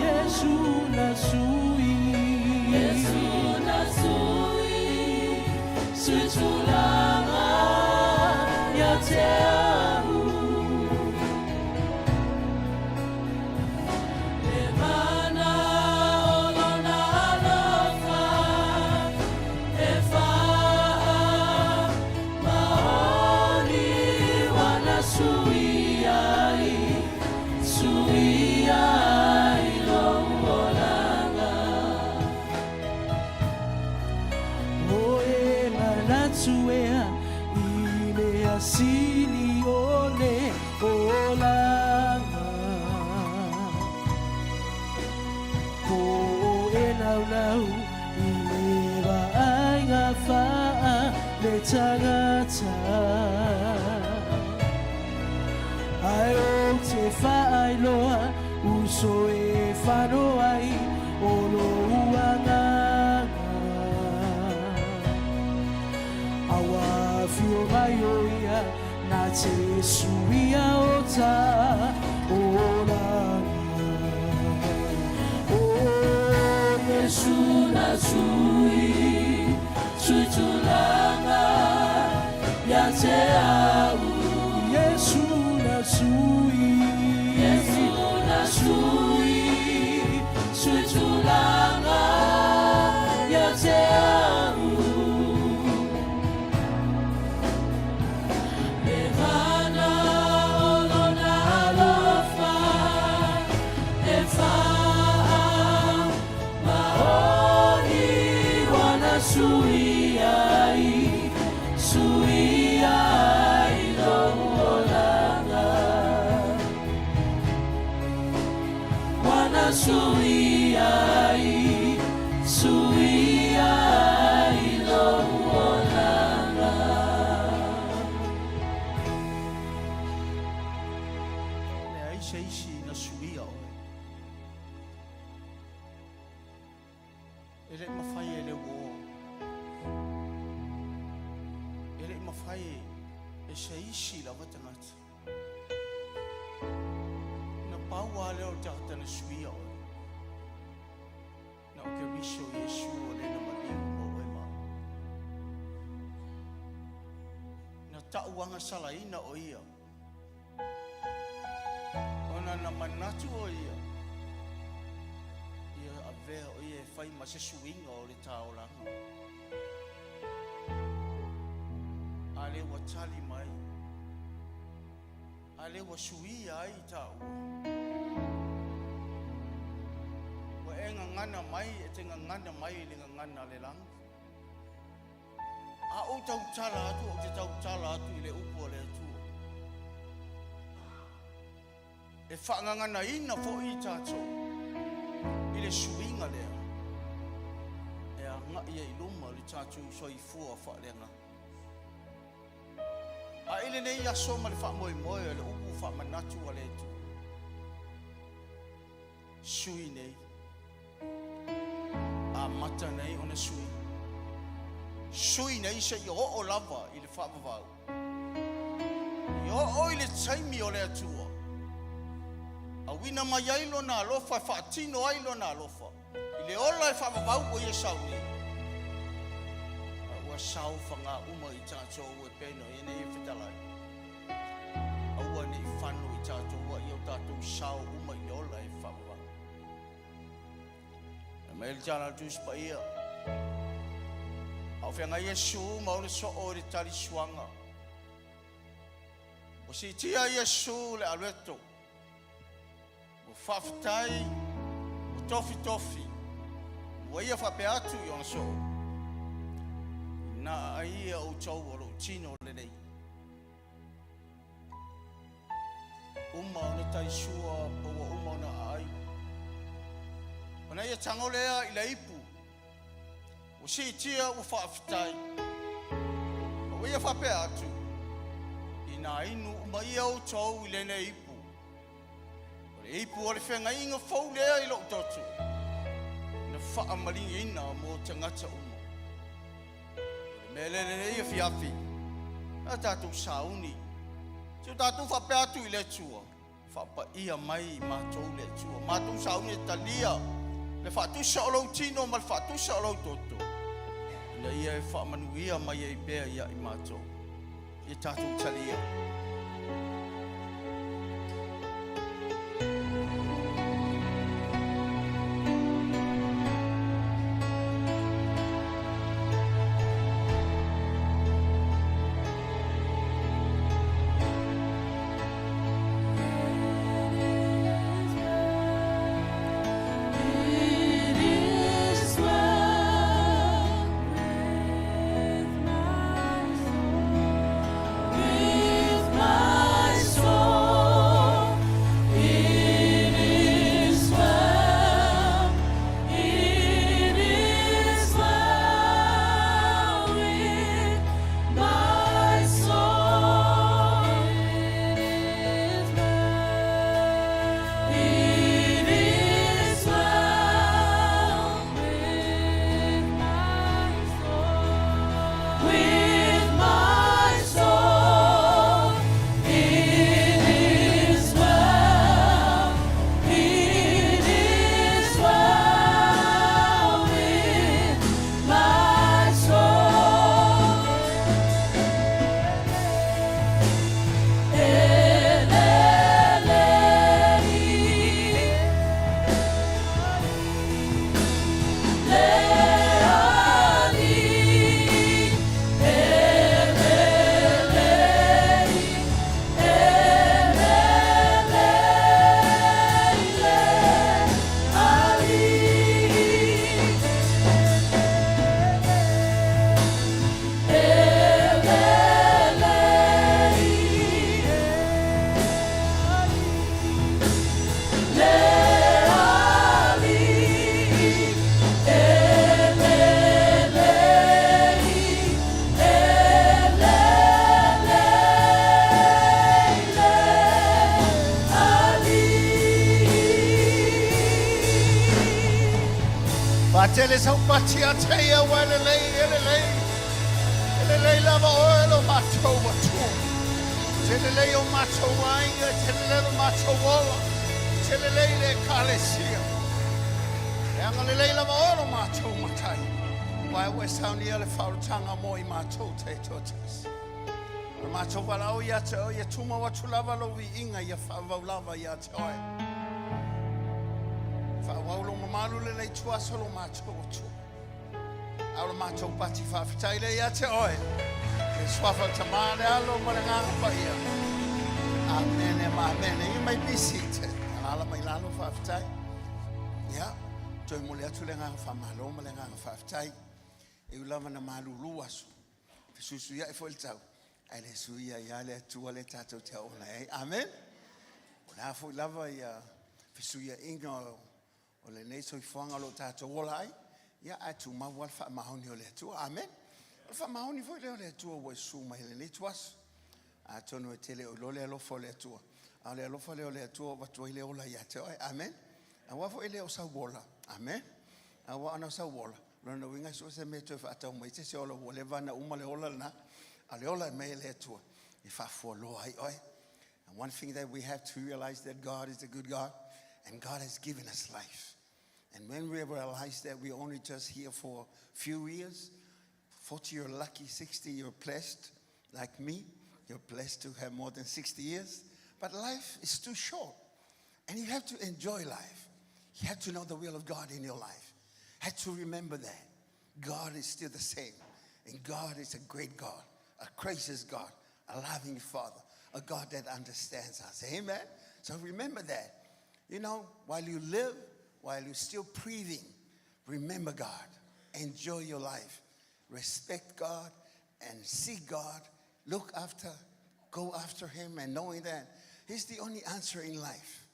Iesu na sui, Iesu na sui, sui tulaga ia te a'u. Le mana o lona alofa e faamaoni ua na sui ai, sui ai lou olaga. O e manatu ea i mea sili o le olaga. Po o e naunau i le vaaiga faale-tagata. Ae ou te faailoa uso e fano ai o lou agaga. A ua afio mai o ia na te suia o ta olaga. O Iesu na sui, sui tulaga ia te a'u. Iesu na sui, Iesu na sui, sui tulaga ia te a'u. Le mana o lona alofa e faamaoni ua na sui ai, sui ai lou olaga. Ua na sui ai, sui ai lou olaga. Leai se isi na suia oe. E le mafai e le uō. E le mafai e se isi lava tagata. Na pau lava lea o le tagata na suia oe. Na o Keriso Iesu o le na maliu mo oe ma a'u. Na ta'u agasalaina o ia. Ona na manatu o ia. Ia avea o ia e fai ma se suiga o le taolaga. A lea ua tali mai. A lea ua suia ai taua. Ua e gagana mai e te gagana mai i le gagana a le lagi. A ou tautala atu, ou te tautala atu i le upu a le Atua. E faagaganaina foi tatou i le suiga lea e agai ai i luma le tatou soifua faaleagaga. A i lenei aso ma le faamoemoe o le upu faamanatu a le Atua, sui nei, amata nei ona sui, sui nei seia oo lava i le faavavau. I oo i le taimi o le Atua, auina mai ai lona alofa e faatino ai lona alofa i le ola e faavavau ua ia sauni. A ua saofaga uma i tatou e pei ona i ai nei fetalai. Aua ne i fano i tatou a ia o tatou sao uma i le ola e Mai le tala a le Tusi Paia, A o feagai Iesu ma ona soo i le talisuaga, ua siitia Iesu le alueto, ua faafetai, ua tofitofi, ua ia faapea atu i ona soo, Ina a ia outou o lou tino lenei. Uma ona talisua pa ua uma ona aai. Ona ia tago lea i le ipu, ua siitia ua faafetai. Ma ua ia faapea atu, Inā inu uma ia outou i lenei ipu, o le ipu o le feagaiga fou lea i lou toto, na faamaligiina mo tagata uma. O le mea lea lenei afiafi, a tatou sauni, se o tatou faapea atu i le Atua, faapaia mai i matou le Atua. Matou sauni e talia le faatusa o lou tino ma le faatusa o lou toto, ina ia e faamanuia mai ai pea ia i matou. Ia tatou talia. It is well with my soul. With my soul, it is well. It is well with my soul. It is well. It is well with my soul. With my soul, it is well. It is well with my soul. Faatele sau pati ia te ia ua e lelei, e lelei. E lelei lava oe lo matou Atua. Te lelei o matou aiga, te lelei lo matou ola, te lelei le Ekalesia. E agalelei lava oe lo matou Matai. Aua ua e saunia le faaolataga mo i matou taitoatasi. O le matou valaau ia te oe, ia tumau atu lava lou viiga ia faavavau lava ia te oe. Faaauau lou mamalu lenei ituaso lo matou Atua. A o le matou pati faafetai lea ia te oe. I le suafa o le Tama, le Alo ma le Agaga Paia. Amene ma amene. You may be seated. Alaala mai lalo faafetai. Ia, toe momoli atu le agaga faamalo ma le agaga faafetai. E ui lava na malulu aso, fesuisuiai foi le tau, ae le sui ai lava le Atua lea tatou te auauna ai. Amen. O le a foi lava ia fesuiaiga o lenei soifuaga o lo o tatou ola ai, ia ae tumau lava le faamaoni o le Atua. Amen. O le faamaoni foi lea o le Atua ua e susu mai i lenei ituaso. Atonu e te le o iloa le alofa o le Atua, a o le alofa lea o le Atua ua avatu ai le ola ia te oe. Amen. Aua foi e le o sau ola. Amen. Aua ana o sau ola, lona uiga e sue se mea e toe faatau mai se isi ola ua leva ona uma le ola lena. A o le ola e aumai e le Atua e faafualoa ai oe. And one thing that we have to realize that God is a good God and God has given us life. And when we realize that we're only just here for a few years, 40 you're lucky, 60 you're blessed, like me, you're blessed to have more than 60 years. But life is too short. And you have to enjoy life. You have to know the will of God in your life. had to remember that God is still the same. And God is a great God, a gracious God, a loving Father, a God that understands us. Amen. So remember that. You know, while you live, while you're still breathing, remember God. Enjoy your life. Respect God and seek God. Look after, go after Him, and knowing that He's the only answer in life.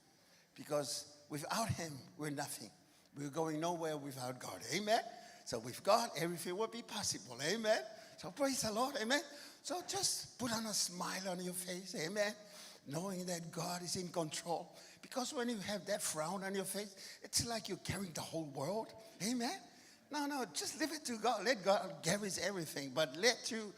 Because without Him, we're nothing. We're going nowhere without God. Amen. So with God, everything will be possible. Amen. So praise the Lord. Amen. So just put on a smile on your face. Amen. Knowing that God is in control. Because when you have that frown on your face, it's like you're carrying the whole world. Amen. No, no, just leave it to God. Let God carry everything. But let you,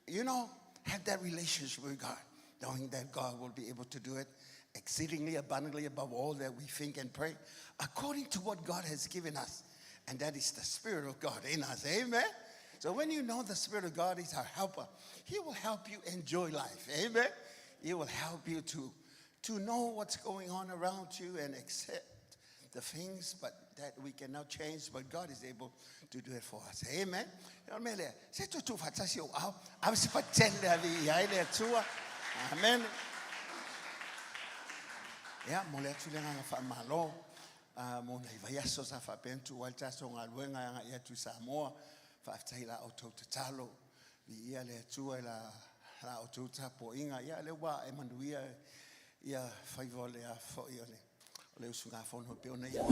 you know, have that relationship with God, knowing that God will be able to do it exceedingly abundantly above all that we think and pray, according to what God has given us. And that is the Spirit of God in us. Amen. So when you know the Spirit of God is our helper, He will help you enjoy life. Amen. He will help you to know what's going on around you and accept the things but that we cannot change, but God is able to do it for us. Amen. Amen. Ia, mo le atu le agaga faamalo mo nai vaiaso sa faapea ona tuua ai le tatou galuega e agai atu i Samoa. Faafetai i la outou tatalo, viia le Atua i la la outou tapuaiga. Ia, lea ua ae manuia ia faiva o le a foi o le o le usugafono e pei ona ia.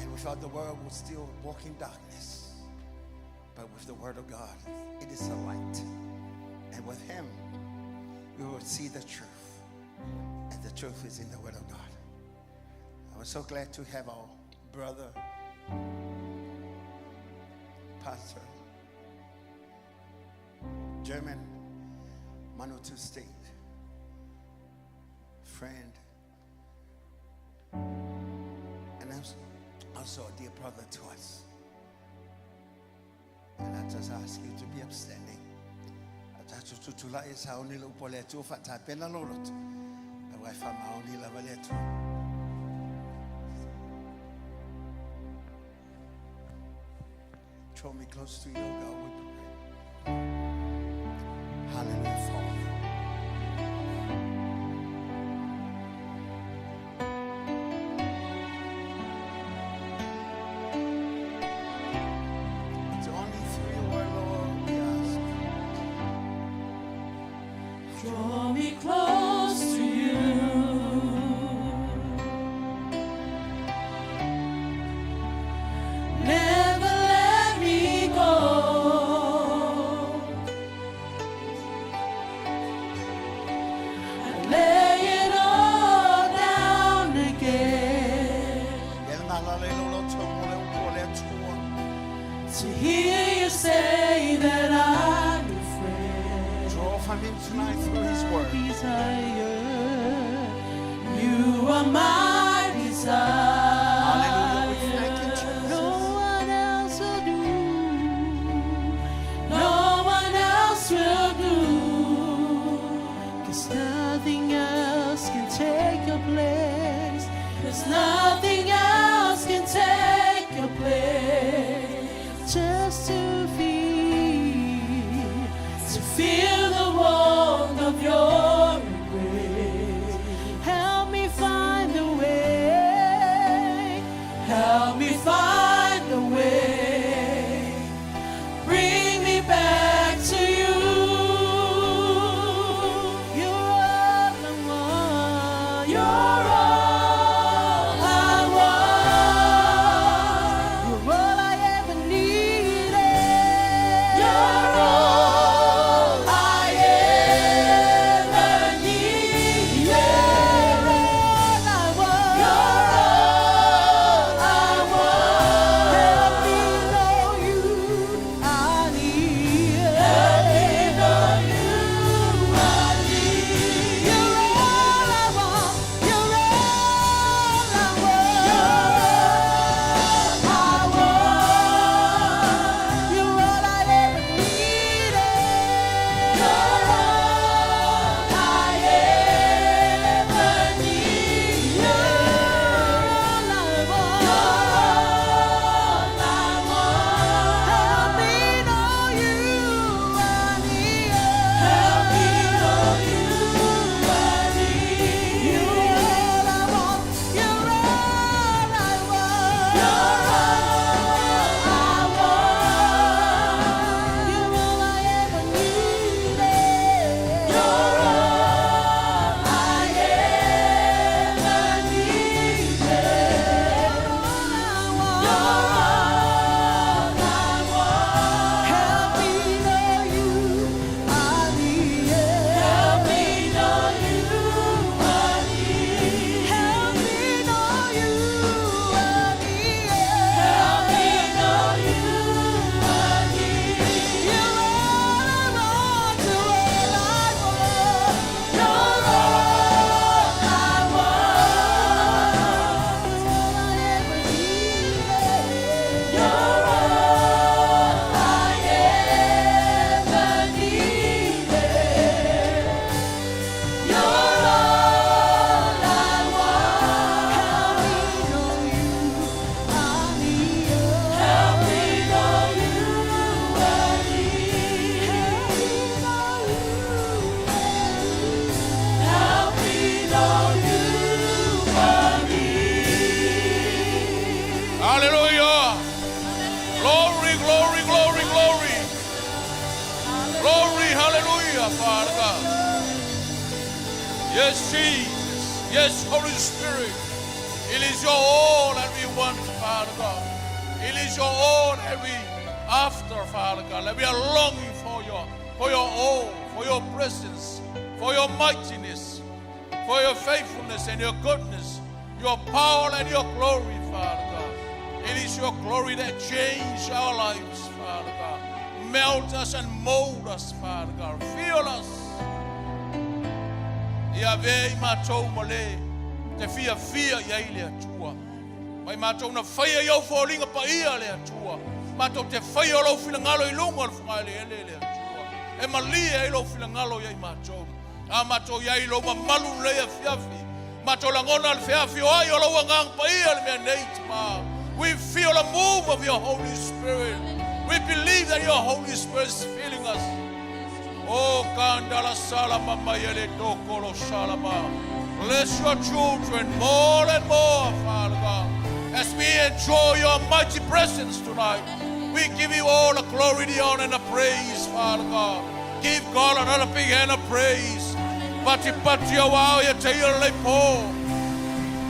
And without the word, we'll still walk in darkness. But with the word of God, it is a light. And with him, we will see the truth. And the truth is in the word of God. I was so glad to have our brother, Pastor German Manutu State, friend, and also a dear brother to us. And I just ask you to be upstanding. Draw me close to you, God, we pray. Hallelujah, Father. It's only through your word, Lord, we ask. Draw me close to you. Never let me go. I lay it all down again to hear you say that I'm your friend. Draw from him tonight through his word. Desire. You are my desire. Hallelujah. We thank you, Jesus. No one else will do. No one else will do. 'Cause nothing else can take your place. 'Cause nothing else can take your place. Just to feel the warmth of your embrace. Help me find the way. Help me find the way. Bring me back to you. You're all I want. You're all I want. You're all I ever needed. You're all I ever needed. You're all I want. You're all I want. Help me know you. I need. Help me know you. I need. You're all I want. You're all I want. You're all I want. You're all I ever needed. You're all I ever need. You're all I want. You're all I want. Help me know you. I need. Help me know you. I need. You're all I want. You're all I want. You're all I want. You're all I ever needed. You're all I ever needed. You're all I want. Help me know you. I need. Help me know you. I need. Help me know you. I need. Help me know you. I need. You're all I want. You're all I want. You're all I want. You're all I ever needed. You're all I ever needed. You're all I want. Help me know you. I need. Help me know you. I need. Help me know you. Help me know you. I need. Hallelujah. Glory, glory, glory, glory. Glory, hallelujah, Father God. Yes, Jesus. Yes, Holy Spirit. It is your all that we want, Father God. is your all that we after, Father God. That we are longing for your, for your all, for your presence, for your mightiness, for your faithfulness and your goodness, your power and your glory, Father God. It is your glory that changes our lives, Father God. Melt us and mold us, Father God. Fill us. Ia avea i matou ma le te fiafia i ai le Atua. Mai matou na faia i ou foliga paia le Atua. Matou te faia o lou finagalo i luga o le fogaeleele le Atua. E malie ai lou finagalo ia i matou. A matou i ai i lou mamalu lenei afiafi. Matou lagona le feafioai o lou Agaga Paia le mea nei Tama. We feel the move of your Holy Spirit. We believe that your Holy Spirit is filling us. Oh, kandala salama mayele tokolo salama. Bless your children more and more, Father God. As we enjoy your mighty presence tonight, we give you all the glory, the honor, and the praise, Father God. Give God another big hand of praise. Pati pati o au ia te ia le po.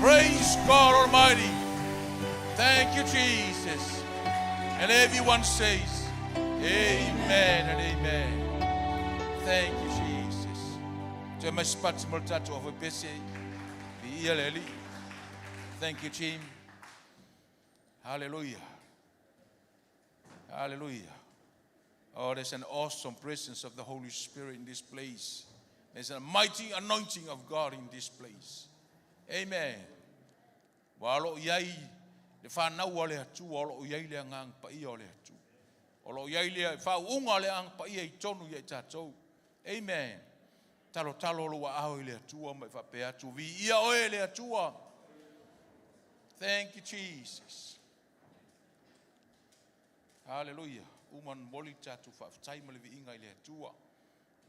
Praise God Almighty. Thank you, Jesus. And everyone says, Amen and amen. Thank you, Jesus. Te mai spati mo le tatou afoi pese. Vi ia le ali. Thank you, team. Hallelujah. Hallelujah. Oh, there's an awesome presence of the Holy Spirit in this place. There's a mighty anointing of God in this place. Amen. Ua o loo i ai le fanau a le Atua, o loo i ai le Agaga Paia o le Atua. O loo i ai le faauuga o le Agaga Paia i totonu ia i tatou. Amen. Talotalo lou aao i le Atua ma e faapea atu, Viia oe le Atua. Thank you, Jesus. Hallelujah. Uma ona momoli le tatou faafetai ma le viiga i le Atua.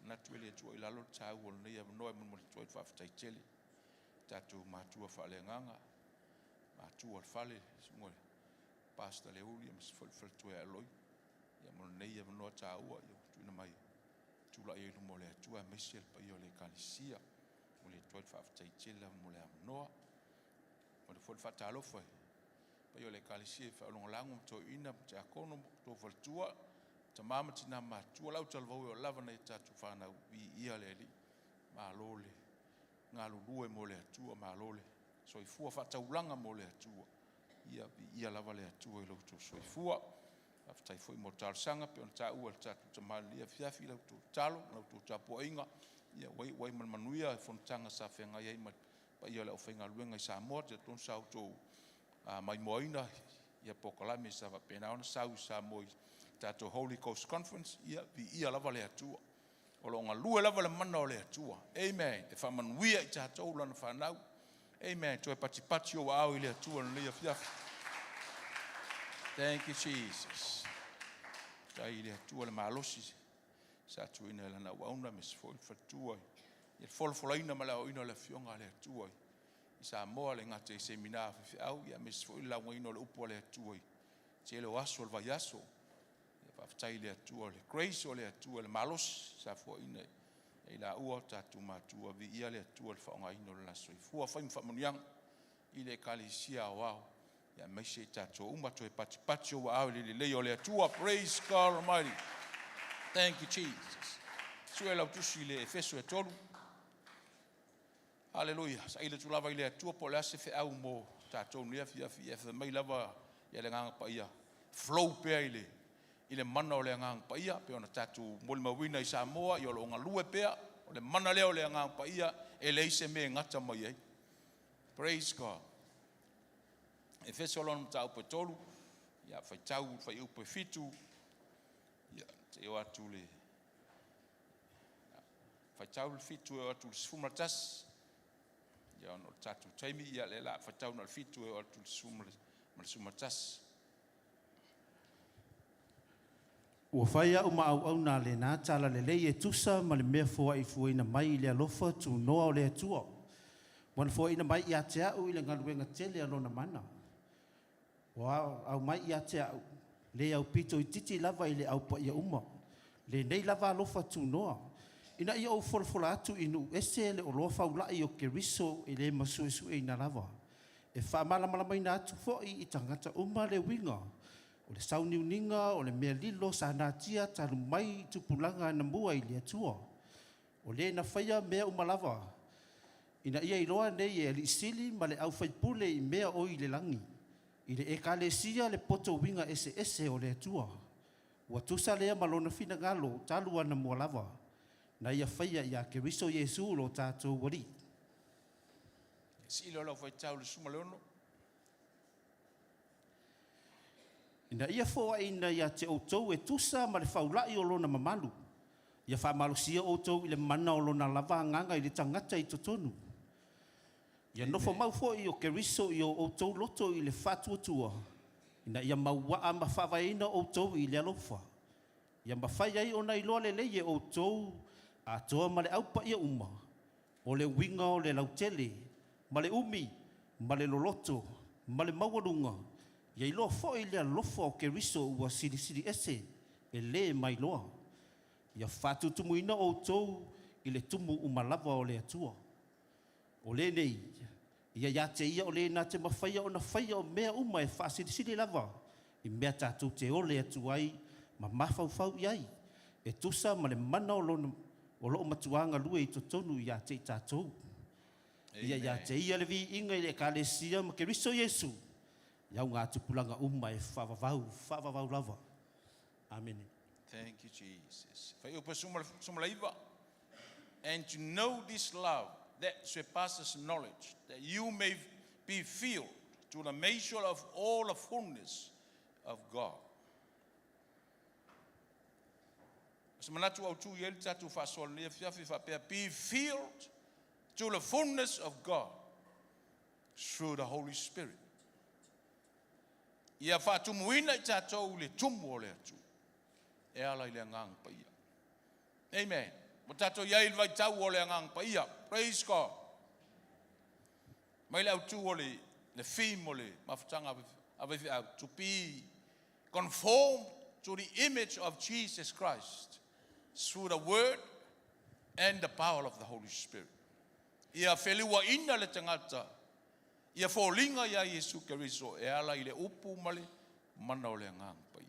Manatu e le Atua i lalo le taua o lenei avanoa e molimoli atu ai le faafetai tele i tatou matua faaleagaga, matua o le fale, susuga i le Pastor Leuli aemaise foi le faletua ia Eloi. Ia mo lenei avanoa taua ia ua tuuina mai e tulai ai i luma o le Atua aemaise le paia o le Ekalesia. Momoli atu ai le faafetai tele lava mo le avanoa. Momoli foi le faatalofa i paia o le Ekalesia i faaulagolago ma toeaiina ma tiakono ma outou faletua, tama ma tina matutua, lau talavou e oo lava nai a tatou fanau, viia le Alii, malo le galulue mo le Atua, malo le soifua faataulaga mo le Atua. Ia viia lava le Atua i lo outou soifua. Faafetai foi mo talosaga pei ona taua e le tatou tama i lenei afiafi i la outou tatalo ma la outou tapuaiga. Ia ua iu ai ma le manuia le fonotaga sa feagai ai ma le paia o le aufaigaluega i Samoa. Ou te talitonu sa outou maimoaina ia polokalame sa faapena ona sau i Samoa i tatou Holy Ghost Conference. Ia viia lava le Atua. O lo o galue lava le mana o le Atua. Amen. E faamanuia i tatou lana fanau. Amen. Toe patipati ou aao i le Atua i lenei afiafi. Thank you, Jesus. Tai i le Atua le malosi sa tuuina i lana auauna, aemaise foi le faletua i le folafolaina ma le aoaoina o le afioga a le Atua i Samoa, le gata i semina a faifeau, ia aemaise foi le laugaina o le upu a le Atua i tele o aso o le vaiaso. Ia faafetai i le Atua, le grace o le Atua, le malosi sa foaiina e i laua o tatou matua. Viia le Atua i le faaaogaina o le la soifua. Fai ma faamanuiaga i le Ekalesia aoao, ia aemaise i tatou uma. Toe patipati ou aao i le lelei o le Atua. Praise God Almighty. Thank you, Jesus. Sue lau tusi i le Efeso e 3. Haleluia. Saili atu lava i le Atua po o le a se feau mo tatou nei afiafi. Ia fai mai lava ia le Agaga Paia, flow pea i le i le mana o le Agaga Paia, pei ona tatou molimauina i Samoa, ia o lo o galue pea. O le mana lea o le Agaga Paia e leai se mea e gata mai ai. Praise God. Efeso lona mataupu e 3, ia faitau fuaiupu e 7, ia seia oo atu le Faitau le 7 e oo atu i le 11. Ia ona o le tatou taimi, ia lea la faitau na o le 7 e oo atu i le 11. Ua fai a'u ma auauna a lena talalelei e tusa ma le mea foa'ifuaina mai i le alofa tunoa o le Atua, ua na foa'iina mai ia te a'u i le galuega tele a Lona mana. Ua aumai ia te a'u le aupito itiiti lava i le Au Paia uma, lenei lava alofa tunoa, ina ia ou folafola atu i nuu ese le oloa faula'i o Keriso e le masuesueina lava, e faamalamalamaina atu fo'i i tagata uma le uiga o O le sauniuniga o le mea lilo sa natia talu mai i tupulaga anamua i le Atua. O le na faia mea uma lava, ina ia iloa nei e Alii Sili ma le aufaipule i mea o i le lagi, i le Ekalesia le poto uiga eseese o le Atua. Ua tusa lea ma lona finagalo talu anamua lava, na ia faia ia Keriso Iesu lo tatou Alii. Sii lea o lau faitau i le 16. Ina ia foaina ia te outou e tusa ma le faula'i o lona mamalu, ia faamalosia outou i le mana o lona lava agaga i le tagata i totonu. Ia nofo mau foi o Keriso i o outou loto i le faatuatua, ina ia mauaa ma faavaeina outou i le alofa. Ia mafai ai ona iloa lelei e outou atoa ma le aupaia uma, o le uiga o le lautele, ma le umi, ma le loloto, ma le maualuga, ia iloa foi le alofa o Keriso ua silisili ese e le mailoa. Ia faatutumuina outou i le tumu uma lava o le Atua. O lenei, ia ia te ia o le na te mafaia ona faia o mea uma e faasilisili lava i mea tatou te ole atu ai ma mafaufau i ai, e tusa ma le mana o lona o loo matuā galue i totonu ia te i tatou. Ia ia te ia le viiga i le Ekalesia ma Keriso Iesu, i augatupulaga uma e faavavau, faavavau lava. Amene. Thank you, Jesus. Fuaiupu 19. And to know this love that surpasses knowledge, that you may be filled to the measure of all the fullness of God. Se manatu autu i ai le tatou faasoa lenei afiafi faapea, be filled to the fullness of God through the Holy Spirit. Ia faatumuina i tatou le tumu o le Atua e ala i le agaga paia. Amen. Ua tatou i ai i le vaitau o le agaga paia. Praise God. Mai le autu o le theme o le mafutaga a faifeau, to be conformed to the image of Jesus Christ through the word and the power of the Holy Spirit. Ia feliuaina le tagata, ia foliga ia Iesu Keriso e ala i le upu ma le mana o le agaga paia.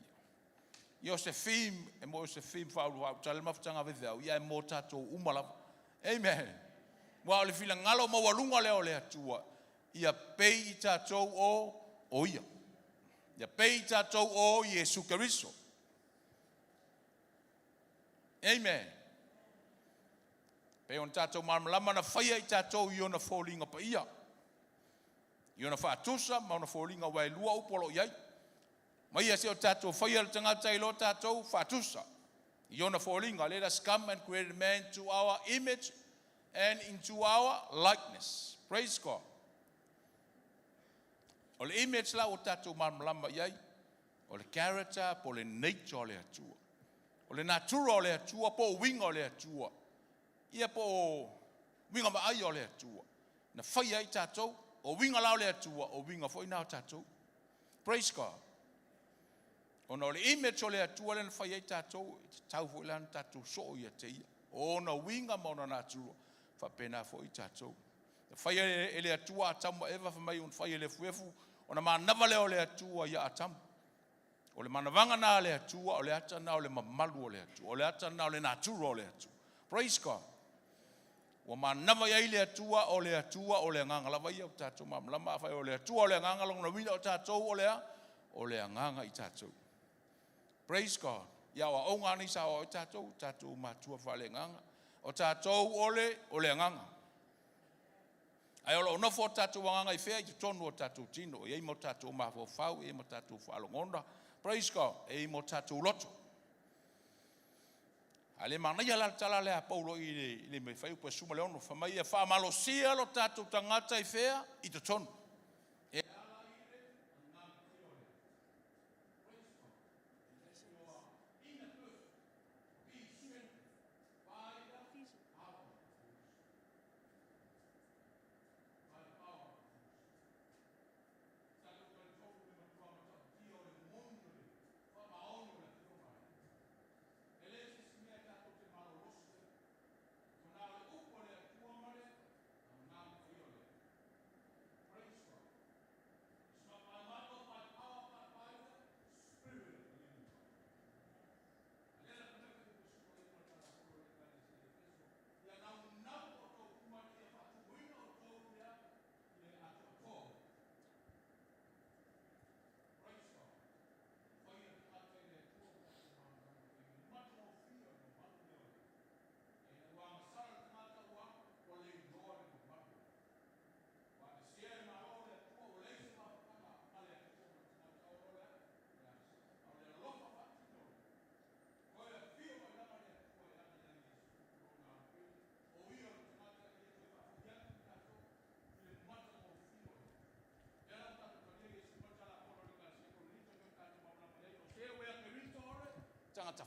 Ia o se theme, e mo o se theme faauluautale le mafutaga a faifeau, ia e mo tatou uma lava. Amen. Ua o le finagalo maualuga lea o le Atua, ia pei i tatou o ia. Ia pei i tatou o Iesu Keriso. Amen. Pei ona tatou malamalama na faia i tatou i ona foliga paia. I ona faatusa ma ona foliga ua e lua upu o lo o i ai. Ma ia se o tatou faia le tagata i lo tatou faatusa. I ona foliga. Let us come and create man to our image and into our likeness. Praise God. O le image la o tatou malamalama i ai, o le character po o le nature o le Atua. O le natura o le Atua po o uiga o le Atua. Ia po o uiga vaaia o le Atua. Na faia ai tatou, o uiga la o le Atua, o uiga foi na o tatou. Praise God. Ona o le image o le Atua lea na faia ai tatou, e tatau foi la na tatou soo ia te ia. O ona uiga ma ona natura, faapena foi tatou. Na faia e le Atua Atamu ma Eva, fai mai ona faia e le efuefu, ona manava lea o le Atua ia Atamu. O le manavaga na a le Atua, o le ata na o le mamalu o le Atua, o le ata na o le natura o le Atua. Praise God. Ua manava i ai le Atua, o le Atua, o le agaga lava ia o tatou malamalama. Afai o le Atua o le agaga, lona uiga o tatou o le a? O le agaga i tatou. Praise God. Ia o aoga nei sa o ai tatou, tatou matua faaleagaga. O tatou o le agaga. Ae o loo nofo o tatou agaga i fea? I totonu o tatou tino. E i ai mo tatou mafaufau, e i ai mo tatou faalogona. Praise God. E i ai mo tatou loto. A le manaia la le tala lea a Paulo i le fuaiupu e 16, fai mai ia faamalosia lo tatou tagata i fea? I totonu. E ala i le agaga paia o le Atua. Praise God. Let your inner person be strengthened by the power of the Holy Spirit. By the power of the Holy Spirit. Tatou talitonu le matua matautia o le moni o le faamaoni o le afioga a le Atua. E le se isi mea tatou te malolosi ai. Ua na o le upu a le Atua ma le agaga paia o le Atua. Praise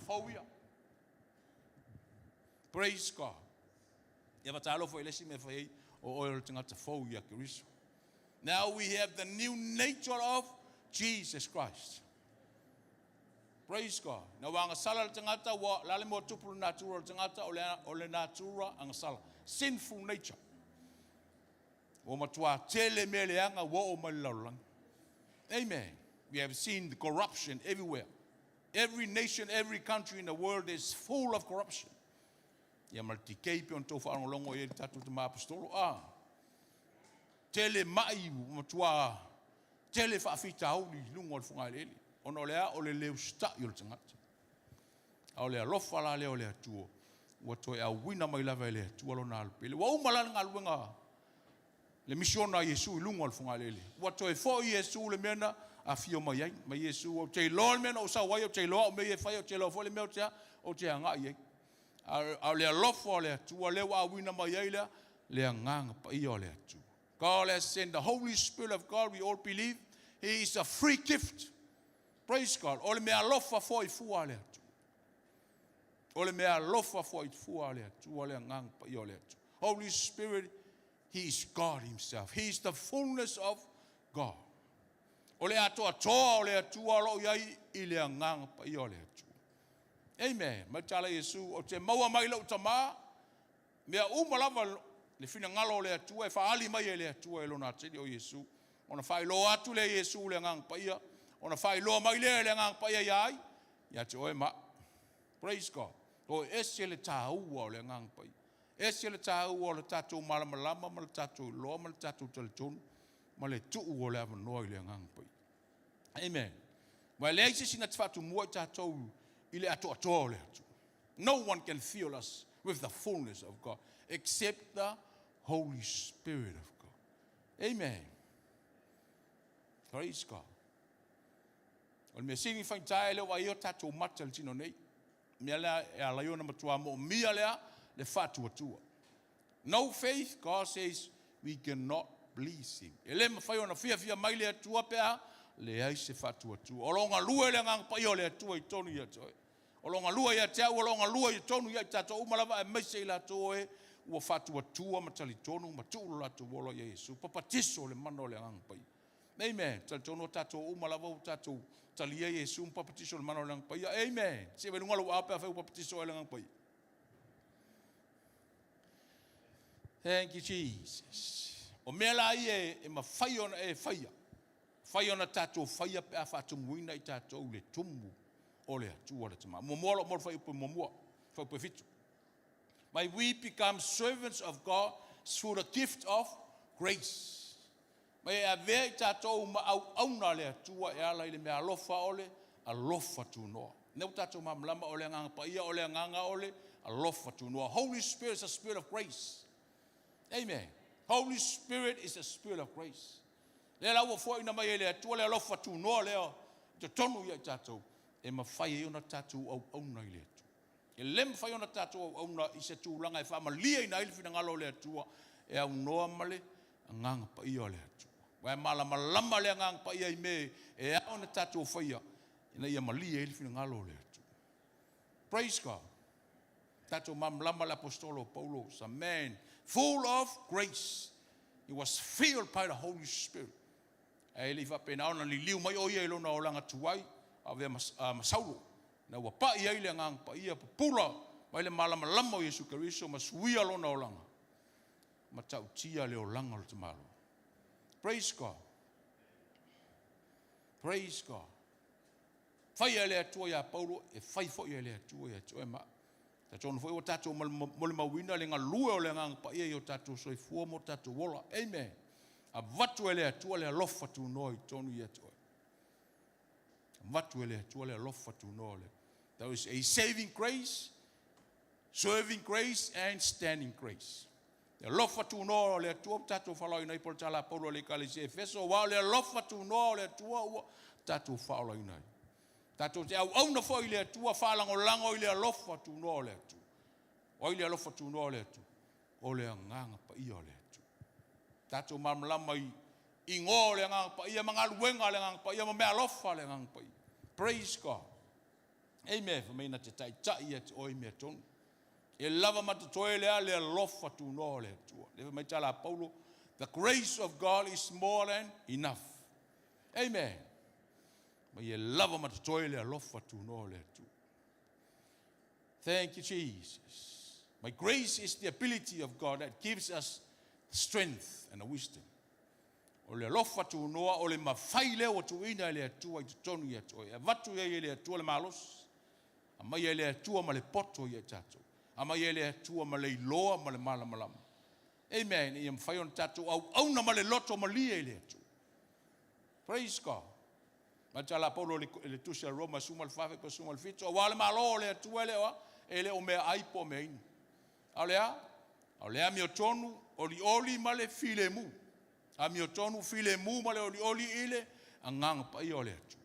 fou ia. Praise God. Ia faatalofa i le isi mea e fai ai, o oe o le tagata fou ia Keriso. Now we have the new nature of Jesus Christ. Praise God. Na ua agasala le tagata, ua o le a le mea ua tupu i le natura o le tagata, o le, o le natura agasala. Sinful nature. Ua matua tele mea leaga ua oo mai le lalolagi. Amen. We have seen the corruption everywhere. Every nation, every country in the world is full of corruption. Ia ma le tikei pe ona tou faalogologo i ai le tatou tama apostolo. Ah, tele mai ua matua tele faafitauli i luga o le fogaeleele. Ona o le a o le le usitai o le tagata. A o le alofa la lea o le Atua, ua toe auina mai lava e le Atua lona alo pele. Ua uma la le galuega le misiona a Iesu i luga o le fogaeleele. Ua toe foi Iesu le mea na afio mai ai. Mai Iesu, ou te iloa le mea na ou sau ai, ou te iloa au mea ia e fai, ou te iloa foi le mea ou te, ou te agai i ai. A o le alofa o le Atua lea ua auina mai ai lea, le agaga paia o le Atua. God has sent the Holy Spirit of God, we all believe. He is a free gift. Praise God. O le mea alofa foi fua a le Atua. O le mea alofa foi fua a le Atua, le agaga paia o le Atua. Holy Spirit, He is God Himself. He is the fullness of God. O le atoatoa o le Atua o lo o i ai i le agaga paia o le Atua. Amen. Mai tala Iesu, ou te maua mai lou tamā, mea uma lava le finagalo o le Atua e faaali mai e le Atua e lona atili o Iesu. Ona faailoa atu lea e Iesu le Agaga Paia, ona faailoa mai lea e le Agaga Paia ia ai? Ia te oe ma. Praise God. O ese le tāua o le Agaga Paia. Ese le tāua o le tatou malamalama ma le tatou iloa ma le tatou talitonu ma le tuu o le avanoa i le Agaga Paia. Amen. Aua e leai se isi na te faatumua i tatou i le atoatoa o le Atua. No one can fill us with the fullness of God except the Holy Spirit of God. Amen. Praise God. O le mea sili faigata e le o vaai o tatou mata i le tino nei. Mea lea e ala ai ona matua moomia lea le faatuatua. No faith, God says, we cannot please him. E le mafai ona fiafia mai le Atua pe a leai se faatuatua. O lo o galue le Agaga Paia o le Atua i totonu ia te oe. O lo o galue ia te au, o lo o galue i totonu ia i tatou uma lava aemaise i latou o e ua faatuatua ma talitonu ma tuu lo latou ola ia Iesu. Papatiso le mana o le Agaga Paia. Amen. Talitonu o tatou uma lava ua tatou talia Iesu ma papatiso le mana o le Agaga Paia. Amen. Se i luga lou aao pe afai ua papatiso oe i le Agaga Paia. Thank you, Jesus. O mea la ia e mafai ona e faia, fai ona tatou faia pe a faatumuina i tatou le tumu o le Atua le Tama. Muamua lo mo le fuaiupu muamua, fuaiupu 7. May we become servants of God through the gift of grace. Ma e avea i tatou ma auauna a le Atua e ala i le meaalofa o le alofa tunoa. Lea ua tatou malamalama o le Agaga Paia o le Agaga o le alofa tunoa. Holy Spirit is a spirit of grace. Amen. Holy Spirit is a spirit of grace. Lea la ua foaina mai e le Atua le alofa tunoa lea i totonu ia i tatou e mafai ai ona tatou auauna i le Atua. E le mafai ona tatou auauna i se tulaga e faamalieina ai le finagalo o le Atua e aunoa ma le Agaga Paia o le Atua. Aua e malamalama le Agaga Paia i mea e ao ona tatou faia ina ia malie ai le finagalo o le Atua. Praise God. Tatou malamalama le Aposetolo o Paulo was a man full of grace. He was filled by the Holy Spirit. Ae le i faapena ona liliu mai o ia i lona olaga tuai, a avea ma, ma Saulo. Ina ua pai ai le Agaga Paia, pupula mai le malamalama o Iesu Keriso ma suia lona olaga, ma ta'utia le olaga o le tamaloa. Praise God. Praise God. Faia e le Atua iā Paulo, e fai foi e le Atua ia te oe ma au. Talitonu foi ua tatou molimauina le galue o le Agaga Paia i o tatou soifua ma o tatou ola. Amen. Avatu e le Atua le alofa tunoa i totonu ia te oe. Avatu e le Atua le alofa tunoa o le. There is a saving grace, serving grace and standing grace. Le alofa tunoa o le Atua ua tatou faalaoina ai po o le tala a Paulo a le Ekalesia Efeso, aua o le alofa tunoa o le Atua ua tatou faaolaina ai. Tatou te auauna foi i le Atua, faalagolago i le alofa tunoa o le Atua. O ai le alofa tunoa o le Atua? O le Agaga Paia o le Atua. Tatou malamalama i igoa o le Agaga Paia ma galuega a le Agaga Paia ma meaalofa a le Agaga Paia. Praise God. Amen. Fai mai na te taitai ia te oe i mea tonu. E lava ma totoe le a le alofa tunoa o le Atua. Le fai mai tala a Paulo, the grace of God is more than enough. Amen. Mai e lava ma totoe le alofa tunoa o le Atua. Thank you, Jesus. My grace is the ability of God that gives us strength and wisdom. O le alofa tunoa o le mafai lea ua tuuina e le Atua i totonu ia te oe. E avatu ai e le Atua le malosi. Aumai e le Atua ma le poto ia i tatou. Aumai e le Atua ma le iloa ma le malamalama. Amen. Ia mafai ona tatou auauna ma le loto malie i le Atua. Praise God. Mai tala Paulo le, le tusi a Roma 14 pa 17, aua le malo o le Atua e le o a, e le o mea ai po o mea inu. A o le a? A o le amiotonu, olioli ma le filemu. Amiotonu, filemu ma le olioli i le agaga paia o le Atua.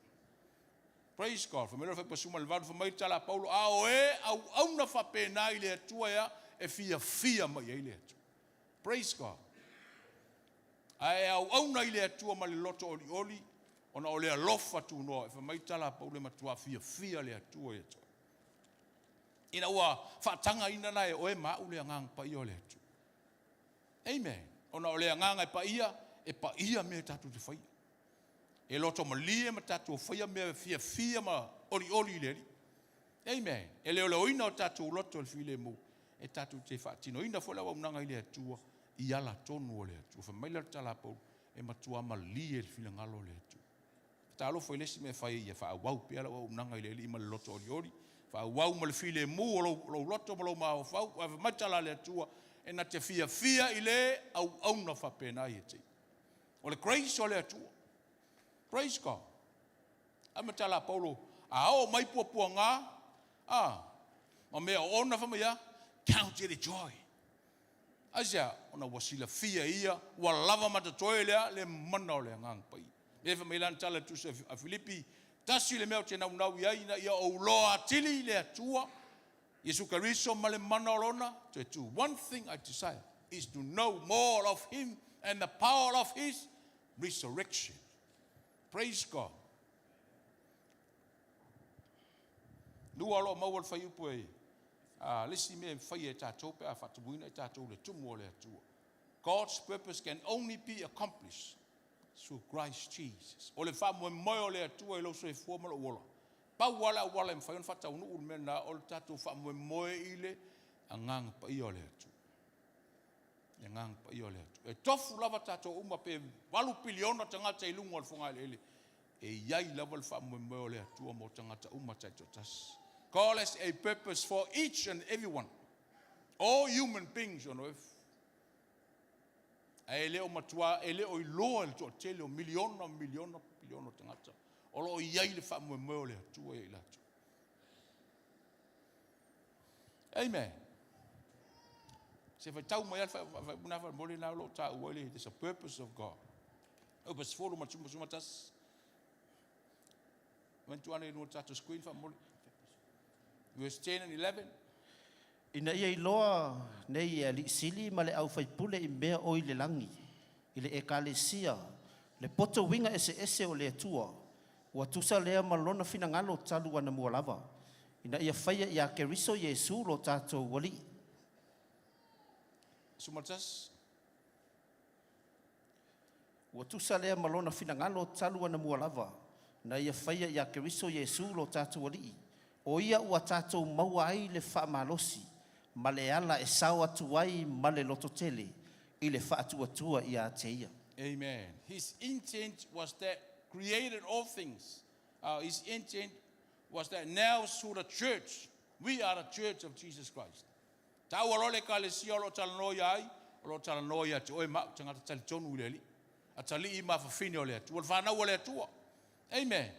Praise God. Fai mai le 18, fai mai le tala a Paulo, a o e auauna faapena i le Atua ea, e fiafia mai ai le Atua. Praise God. Ae e auauna i le Atua ma le loto olioli, ona o le alofa tunoa. E fai mai le tala a Paulo e matua fiafia le Atua ia te oe. Ina ua faatagaina la e oe ma au le agaga paia o le Atua. Amen. Ona o le agaga e paia, e paia mea tatou te faia. E loto malie ma tatou faia mea fiafia ma olioli i le Alii. Amen. E leoleoina o tatou loto i le filemu, e tatou te faatinoina foi le auaunaga i le Atua i ala tonu o le Atua. Fai mai le tala a Paulo, e matua malie le finagalo o le Atua. Talofa i le isi mea e fai ia faaauau pea lau auaunaga i le Alii ma le loto olioli, faaauau ma le filemu o lou, lou loto ma lou mafaufau, ae fai mai tala a le Atua, e na te fiafia i le auauna faapena ia te ia. O le grace o le Atua. Praise God. Ai ma tala a Paulo, a oo mai puapuaga, a, ma mea oona fai mai a, count it a joy. Aisea? Ona ua silafia e ia, ua lava ma totoe lea le mana o le Agaga Paia. Me fai mai lana tala i le tusi a Filipi, tasi le mea ou te naunau i ai ina ia ou loa atili le Atua, Iesu Keriso ma le mana o lona toe tu. One thing I desire is to know more of him and the power of his resurrection. Praise God. Lua o lo o maua le fuaiupu e a le isi mea e faia e tatou pe a faatumuina i tatou le tumu o le Atua. God's purpose can only be accomplished through Christ Jesus. O le faamoemoe o le Atua i lou soifua ma lou ola. Pau lava le auala e mafai ona faataunuu le mea lena o le tatou faamoemoe i le agaga paia o le Atua. Le agaga paia o le Atua. E tofu lava tatou uma pe 8 piliona tagata i luga o le fogaeleele. E i ai lava le faamoemoe o le Atua mo tagata uma taitoatasi. God has a purpose for each and everyone. All human beings on earth. Ae le o matua, e le o iloa e le toatele o miliona, miliona, piliona o tagata. O lo o i ai le faamoemoe o le Atua ia i latou. Amen. Se faitau mai a le faaiuga faamolemole lena o lo o taua ai le there's a purpose of God. O pa 10 ma le 11. Manatua ane i luga o le tatou screen faamolemole. Verse 10 and 11. Ina ia iloa nei e alii sili ma le aufaipule i mea o i le lagi, i le Ekalesia, le poto uiga eseese o le Atua, ua tusa lea ma lona finagalo talu anamua lava, ina ia faia iā Keriso Iesu lo tatou Alii. 11. Ua tusa lea ma lona finagalo talu anamua lava, na ia faia iā Keriso Iesu lo tatou Alii, o ia ua tatou maua ai le faamalosi ma le ala e sao atu ai ma le lototele i le faatuatua iā te ia. Amen. His intent was that created all things. His intent was that now through the church, we are the church of Jesus Christ. Taua loa le Ekalesia o lo o talanoa ia ai, o lo o talanoa ia te oe ma au, tagata talitonu i le Alii. Atalii ma afafine o le Atua, le fanau a le Atua. Amen.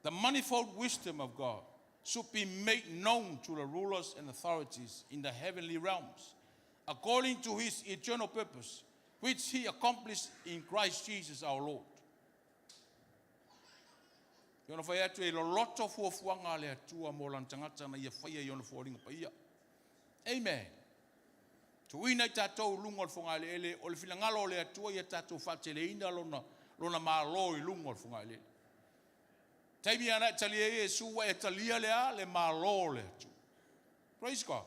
The manifold wisdom of God should be made known to the rulers and authorities in the heavenly realms, according to his eternal purpose, which he accomplished in Christ Jesus our Lord. I ona fai atu e loloto fuafuaga a le Atua mo lana tagata na ia faia i ona foliga paia. Amen. Tuuina i tatou i luga o le fogaeleele, o le finagalo o le Atua ia tatou faateleina lona, lona malo i luga o le fogaeleele. Taimi ana e talia ai Iesu ua e talia le a? Le Malo o le Atua. Praise God.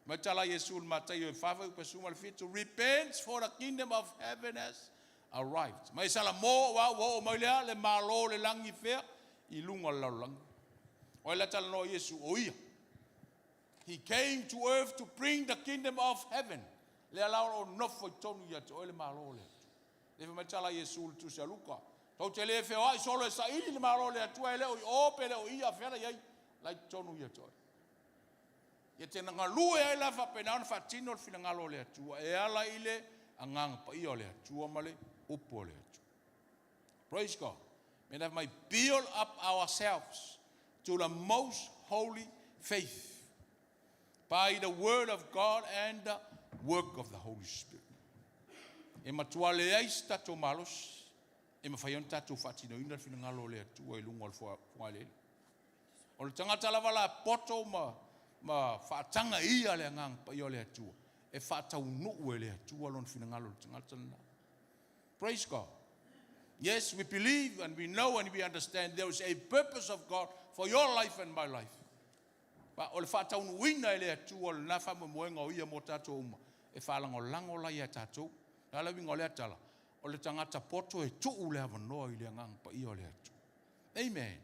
Mai tala Iesu le Mataio e fa fuaiupu e sefulu ma le fitu, Repent for the kingdom of heaven has arrived. Mai sala mo wa ua oo mai le a? Le Malo o le lagi fea? I luga o le lalolagi. O ai la talanoa Iesu? O ia. He came to earth to bring the kingdom of heaven. Lea la o lo o nofo i totonu ia te oe le Malo o le Atua. Le fai mai tala Iesu le tusi a Luka. Tou te le feoai solo e saili le Malo o le Atua e le o i o pe le o i a fea la i ai. La i totonu ia te oe. Ia te galue ai la faapena ona faatino le finagalo o le Atua e ala i le agaga paia o le Atua ma le upu o le Atua. Praise God. May that might build up ourselves to the most holy faith by the word of God and the work of the Holy Spirit. E matua leai se tatou malosi e mafai ona tatou faatinoina le finagalo o le Atua i luga o le fogaeleele. O le tagata lava la poto ma, ma faataga ia le agaga paia o le Atua, e faataunuu e le Atua lona finagalo i le tagata lena. Praise God. Yes, we believe and we know and we understand there is a purpose of God for your life and my life. Ma o le faataunuuina e le Atua o lena faamoemoega o ia mo tatou uma, e faalagolago la ia tatou. Le a le uiga o lea tala? O le tagata poto e tuu le avanoa i le Agaga Paia o le Atua. Amen.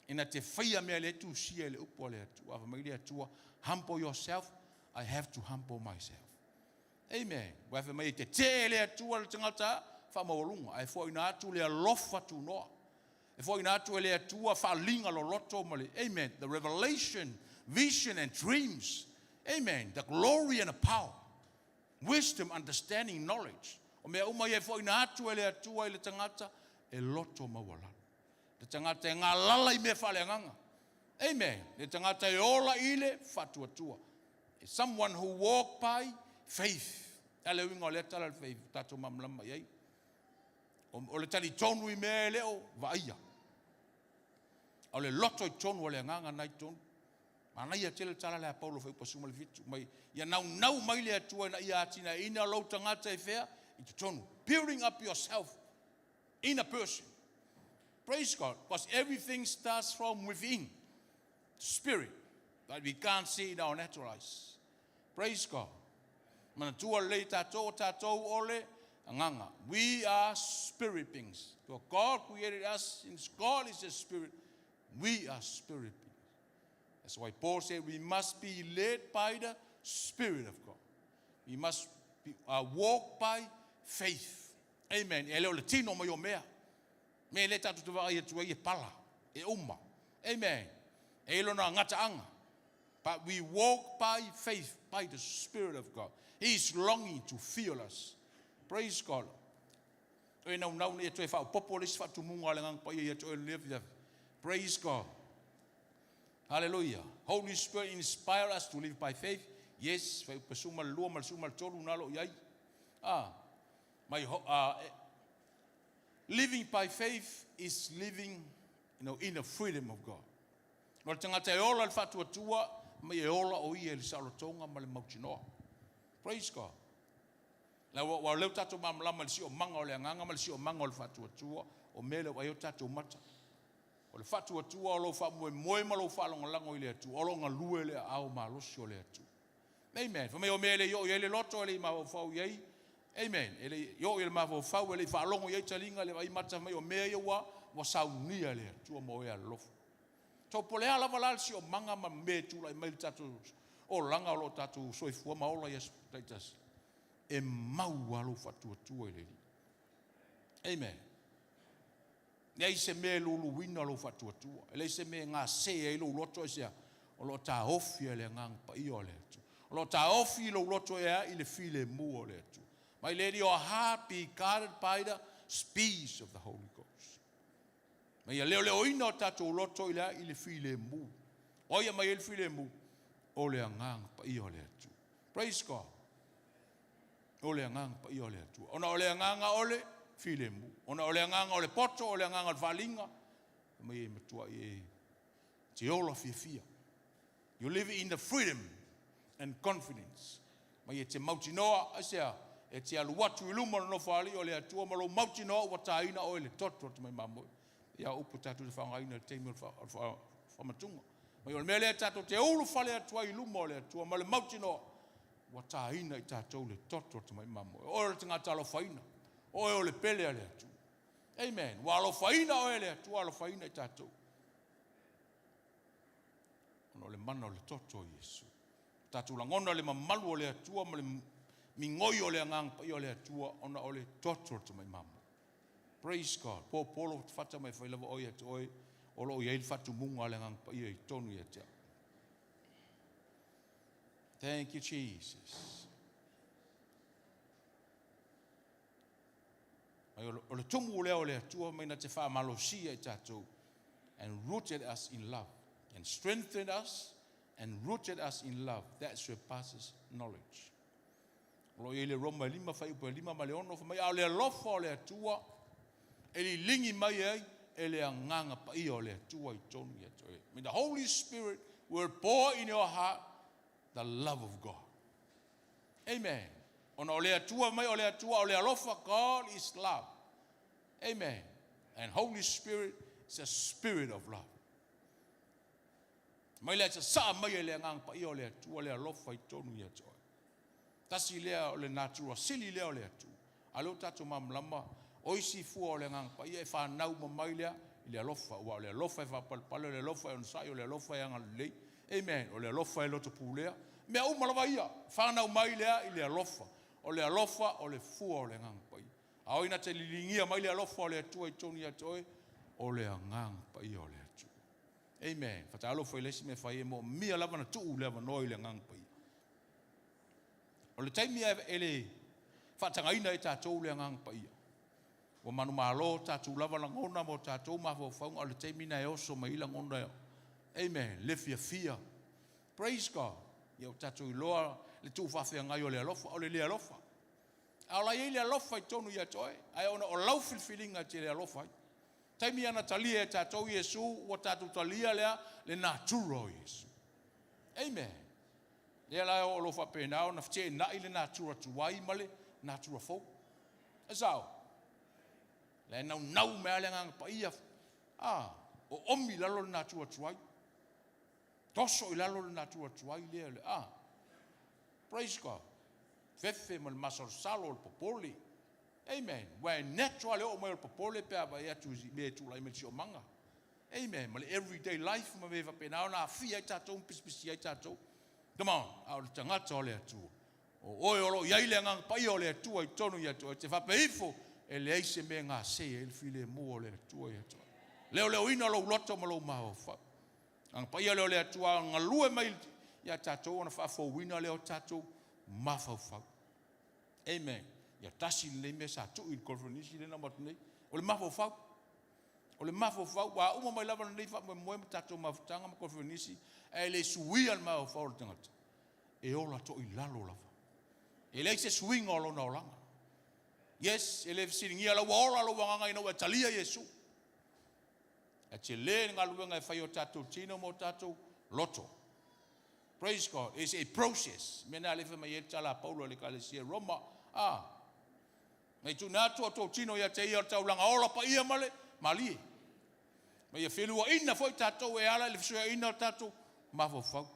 Ina te faia mea le tusia i le upu a le Atua. Fai mai le Atua, humble yourself, I have to humble myself. Amen. Ua fai mai e tetē le Atua le tagata faamaualuga, ae foaina atu le alofa tunoa. E foaina atu e le Atua faaliga loloto ma le, amen, the revelation, vision and dreams. Amen. The glory and the power. Wisdom, understanding, knowledge. O mea uma ia e foaina atu e le Atua i le tagata e loto maualalo. Le tagata e galala i mea faaleagaga. Amen. Le tagata e ola i le faatuatua. Someone who walk by faith. A le uiga o lea tala le faith, tatou malamalama i ai. O le talitonu i mea e le o vaaia. O le loto i totonu o le agaga na i totonu. Manaia tele tala le a Paulo fai upa suma le fitu mai. Ia naunau mai le Atua ina ia atinaeina lou tagata i fea i totonu. Building up yourself in a person. Praise God. Because everything starts from within. Spirit. That we can't see in our natural eyes. Praise God. Manatua lelei tatou o tatou o le agaga. We are spirit beings. For God created us, since God is a spirit, we are spirit beings. That's why Paul said we must be led by the Spirit of God. We must be, walk by faith. Amen. E le o le tino mai o mea. Me le tatou te vaai atu ai e pala, e uma. Amen. E ilona ngataanga. But we walk by faith, by the Spirit of God. He is longing to fill us. Praise God. Toe naunau nei e toe faaopoopo le isi faatumuga a le Agaga Paia ia te oe lenei afiafi. Praise God. Hallelujah. Holy Spirit inspire us to live by faith. Yes, fai upe suma le lua ma le suma le tolu na lo i ai. Ah, mai ho, living by faith is living, you know, in the freedom of God. O le tagata e ola le faatuatua, mai e ola o ia i le saolotoga ma le mautinoa. Praise God. La ua, ua leu tatou malamalama i le siomaga o le agaga ma le siomaga o le faatuatua, o mea le ua ai o tatou mata. O le faatuatua o lou faamoemoe ma lou faalagolago i le Atua, o lo o galue le aao malosi o le Atua. Amen. Fai mai o mea e le i oo i ai le loto, e le i mafaufau i ai. Amen. E le i oo i le mafaufau, e le i faalogo i ai taliga, e le vaai mata, fai mai o mea ia ua, ua saunia e le Atua mo e alolofa. So po o le a lava la le siomaga ma mea e tulai mai le tatou olaga o lo o tatou soifua ma ola i aso taitasi, e mau lava lou faatuatua i le Alii. Amen. Leai se mea e luluina lou faatuatua. E leai se mea e gase ai lou loto aisea? O lo o taofi e le Agaga Paia o le Atua. O lo o taofi lou loto e a i le filemu o le Atua. My let your heart be guarded by the peace of the Holy Ghost. Ma ia leoleoina o tatou loto i le a i le filemu. O ai e aumai ai le filemu? O le Agaga Paia o le Atua. Praise God. O le Agaga Paia o le Atua. Ona o le Agaga o le filemu. Ona o le Agaga o le poto, o le Agaga o le faaliga. Mai e matua i e te ola fiafia. You live in the freedom and confidence. Mai e te mautinoa, aisea, e te alu atu i luma o le nofoalii o le Atua ma lou mautinoa ua taina oe i le toto o le Tamai Mamoe. Ia o upu tatou te faaaogaina i le taimi o le faamatuga. Mai o le mea lea tatou te ulufale atu ai i luma o le Atua ma le mautinoa ua taina i tatou le toto o le tamai mamoe. O oe o le tagata alofaina, o oe o le pele a le Atua. Amen. Ua alofaina oe e le Atua, alofaina i tatou. Ona o le mana o le toto o Iesu. Tatou lagona le mamalu o le Atua ma le migoi o le agaga paia o le Atua ona o le toto o le tamai mamoe. Praise God. Po lou fata mai fai lava oe ia te oe o lo o i ai le faatumuga a le agaga paia i totonu ia te au. Thank you, Jesus. Mai o le tumu lea o le Atua mai na te faamalosia i tatou and rooted us in love and strengthened us and rooted us in love that surpasses knowledge. O lo o i ai le Roma e 5 fuaiupu e 5 ma le 6, fai mai, a o le alofa o le Atua e liligi mai ai e le agaga paia o le Atua i totonu ia te oe. May the Holy Spirit will pour in your heart the love of God. Amen. Ona o le Atua mai o le Atua o le alofa, God is love. Amen. And Holy Spirit is a spirit of love. Mai le sasaa mai e le agaga paia o le Atua le alofa i totonu ia te oe. Tasi lea o le natura sili lea o le Atua. A lea ua tatou malamalama, o isi fua o le agaga paia e fanau uma mai lea i le alofa, aua o le alofa e faapalepale, o le alofa e onosai, o le alofa e agalelei. Amen. O le alofa e loto pulea. Mea uma lava ia, fanau mai lea i le alofa. O le alofa o le fua o le agaga paia. A o ina te liligia mai le alofa o le Atua i totonu ia te oe, o le agaga paia o le Atua. Amen. Fatalofa i le isi mea fai e moomia lava na tuu le avanoa i le agaga paia. O le taimi e le faatagaina e tatou le agaga paia. Ua manumalo tatou lava lagona mo tatou mafaufauga o le taimi na e oso mai lagona. Amen. Le fiafia. Praise God. Ia o tatou iloa le tuu faafeagai o le alofa, o le le alofa. A o la i ai le alofa i totonu ia te oe, ae ona o lau filifiliga e te le alofa ai. Taimi ana talia e tatou Iesu, ua tatou talia lea le natura o Iesu. Amen. Lea la o lo faapena ona feteenai le natura tuai ma le natura fou. E sao? Le naunau mea le agaga paia. Ah, o omi lalo le natura tuai. Toso i lalo le natura tuai lea le ah. Praise God. Fefe ma le masalosalo o le popole. Amen. Ua e natural le oo mai o le popole pe a vaai atu i mea e tulai mai le siomaga. Amen. Ma le everyday life ma mea faapena ona aafia ai tatou ma pisipisi ai tatou. Come on. A o le tagata o le Atua. O oe o lo o i ai le agaga paia o le Atua i totonu ia te oe. Te faapea ifo, e leai se mea e gase ai le filemu o le Atua ia te oe. Leoleoina lou loto ma lou mafaufau. Agaga paia lea o le Atua galue mai ia tatou ona faafouina lea o tatou mafaufau. Amen. Ia tasi lenei mea sa tuu i le conference lea na uma atu nei. O le mafaufau. O le mafaufau, ua uma mai lava lenei faamoemoe ma tatou mafutaga ma conference, ae le suia le mafaufau o le tagata. E ola toilalo lava. E leai se suiga o lona olaga. Yes, e le fesiligia la ua ola lou agaga ina ua e talia Iesu. Ae tele le galuega e fai o tatou tino ma o tatou loto. Praise God. It's a process. Mea na le fai mai ai le tala a Paulo i le ekalesia i Roma. Ah, Mai tuuina atu o tou tino ia te ia o le taulaga ola paia ma le malie. Ma ia feluaina foi tatou e ala i le fesuiaina o tatou mafaufau.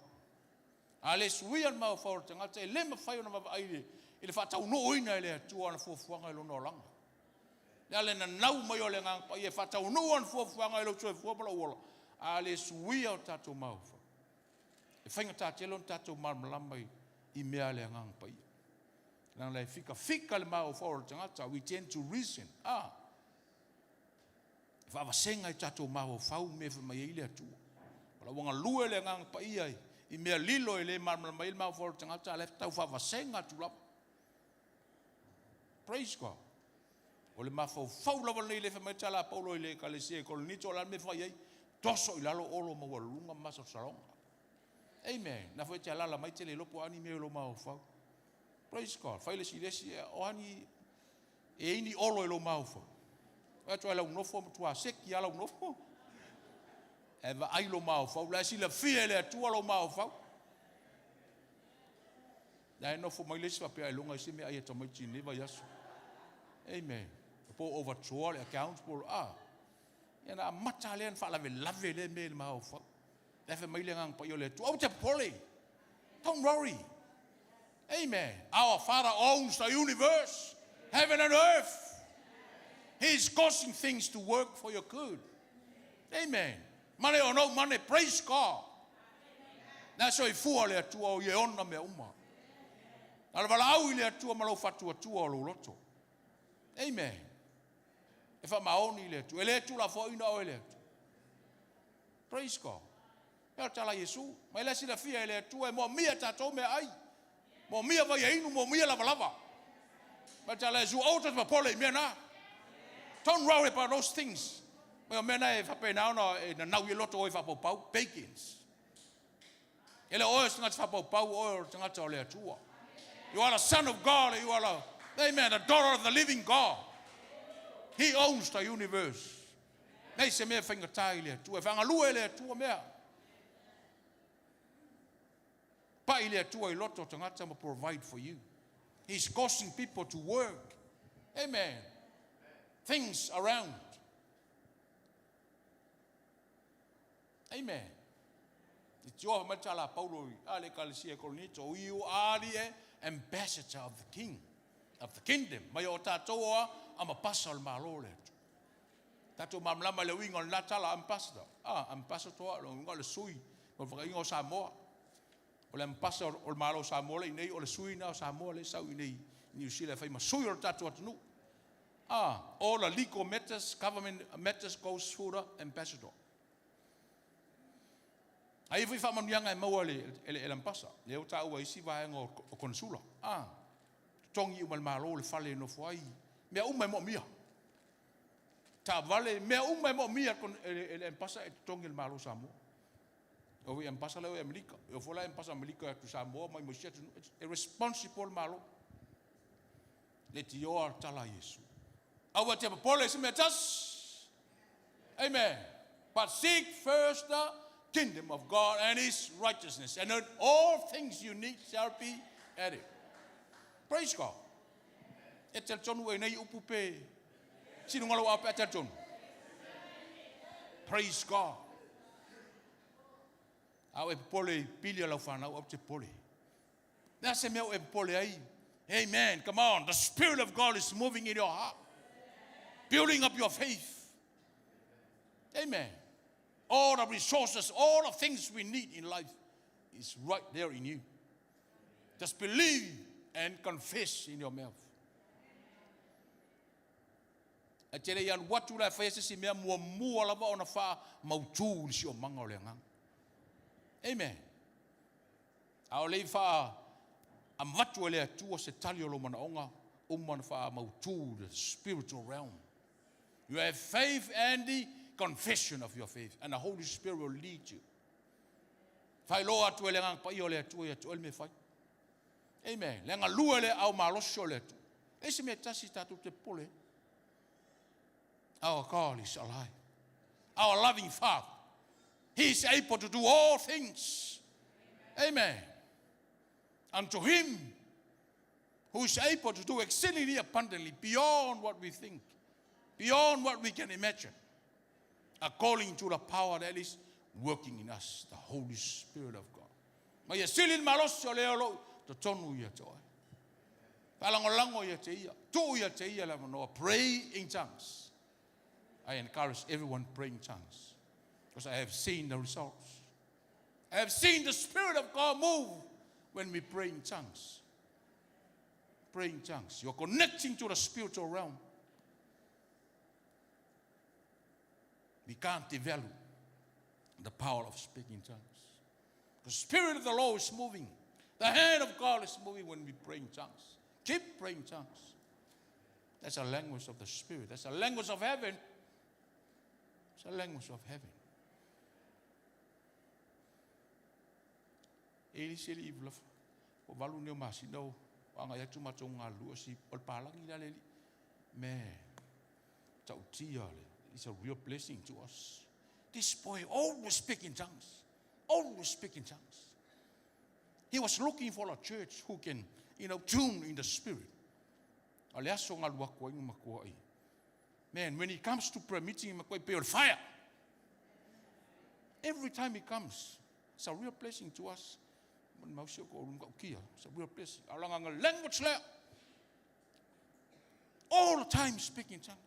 A le suia le mafaufau o le tagata, e le mafai ona vaavaai i le faataunuuina e le Atua ana fuafuaga i lona olaga. Le ala e nanau mai o le Agaga Paia e faataunuu ana fuafuaga i lou soifua ma lou ola, a le suia o tatou mafaufau. E faigata tele ona tatou malamalama i mea a le Agaga Paia. Leaga e fikafika le mafaufau o le tagata, we tend to reason. Ah, e faavasega i tatou mafaufau mea e fai mai ai le Atua. O la ua galue le Agaga Paia i mea lilo e le malamalama ai le mafaufau o le tagata, a o la e tau faavasega atu lava. Praise God. O le mafaufau lava lenei le fai mai tala a Paulo i le ekalesia i Korinito, o le a le mea e fai ai? Toso i lalo olo maualuluga ma masalosaloga. Amen. Na foi te alala mai te le iloa po o a ni mea i lou mafaufau. Praise God. Fai le isi le isi, o a ni, e ai ni olo i lou mafaufau. O atu ai lau nofo, matua seki lava lau nofo. E vaai lou mafaufau, la e silafia e le Atua lou mafaufau. La e nofo mai le isi faapea ailoga i se mea ai a tamaiti i lenei vaiaso. Amen. Po o overdraw le account po o, ah. Ia na amata lea na faalavelave lea mea i le mafaufau. Le afe mai le agaga paia o le Atua. Aua te popole. Don't worry. Amen. Our Father owns the universe, heaven and earth. He is causing things to work for your good. Amen. Money or no money, praise God. Na soifua le Atua o ia e ona mea uma. Na le valaau i le Atua ma lou faatuatua o lou loto. Amen. E faamaoni i le Atua. E le tuulafoaiina oe e le Atua. Praise God. E o tala Iesu. Mai le silafia e le Atua e moomia tatou meaai. Moomia vai e inu, moomia lavalava. Mai tala Iesu, aua tou te popole i mea na. Don't worry about those things. Mai o mea na e faapena ona e nanau i ai loto o e faapaupau, pagans. E le o oe o se tagata faapaupau, o oe o le tagata o le Atua. You are the son of God, you are the, amen, the daughter of the living God. He owns the universe. Nei se mea faigata i le Atua. E faagalue e le Atua mea. Pai le Atua i loto o tagata ma provide for you. He's causing people to work. Amen. Things around. Amen. I tioa mai tala Paulo i a le ekalesia e Korinito, you are the ambassador of the king, of the kingdom. Mai o tātou oa, amapasa o le malo le Atua. Tātou malamalama i le uiga o lena tala, ambassador. Ah, ambassador, lo uiga o le sui, mo le whakainga o Samoa. O le ambassador o le malo o Samoa le i nei, o le sui na o Samoa le sau i nei New Zealand, whai ma sui o le tātou atunuu. Ah, all the legal matters, government matters goes through the ambassador. Ai foi faamanuiaga e maua e le, e le, e le ambasa. Lea ua taua isi vaega o, o konsula. Ah, totogi uma le malo le fale e nofo ai. Mea uma e moomia. Taavale, mea uma e moomia e le, e le ambasa e totogi e le malo Samoa. O foi ambasa lea o Amerika. E o foi la ambasa Amerika atu Samoa mai mo isi atunuu. E responsible le malo. Le tioa tala Iesu. Aua te popole i se mea tasi. Amen. But seek first the kingdom of God and his righteousness, and then all things you need shall be added. Praise God. E te tonu e nei upu pe sino ngalo au pe te tonu. Praise God. Au e popole i pili a lau whanau, au te popole. Le a se mea o e popole ai? Amen. Come on. The Spirit of God is moving in your heart. Building up your faith. Amen. All the resources, all the things we need in life is right there in you. Just believe and confess in your mouth. E te le i alu atu la e faia se isi mea, muamua lava ona faamautu le siomaga o le agaga. Amen. A o le i faa-avatu e le Atua se tali o lou manaoga, uma ona faamautu the spiritual realm. You have faith and the confession of your faith, and the Holy Spirit will lead you. Faailoa atu e le Agaga Paia o le Atua ia te oe le mea e fai. Amen. Le galue le au malosi o le Atua. E se mea tasi tatou te popole. Our God is alive. Our loving Father. He is able to do all things. Amen. Unto him who is able to do exceedingly abundantly beyond what we think, beyond what we can imagine, according to the power that is working in us, the Holy Spirit of God. Ma ia sili le malosi o lea o lou totonu ia te oe. Faalagolago ia te ia. Tuu ia te ia le avanoa. Pray in tongues. I encourage everyone pray in tongues. Because I have seen the results. I have seen the Spirit of God move when we pray in tongues. Pray in tongues. You're connecting to the spiritual realm. We can't devalue the power of speaking in tongues. The Spirit of the Lord is moving. The hand of God is moving when we pray in tongues. Keep praying in tongues. That's a language of the Spirit. That's a language of heaven. It's a language of heaven. E le se le ivu o valu nei o masina o agai atu matou galulue o si o le palagi la le alii. Man, tautia le, it's a real blessing to us. This boy always speak in tongues. Always speak in tongues. He was looking for a church who can, you know, tune in the spirit. A le aso galu aku ai ma matua ai. Man, when he comes to prayer meeting, makuai pe o le fire. Every time he comes, it's a real blessing to us. It's a real blessing. Language lea. All the time speaking tongues.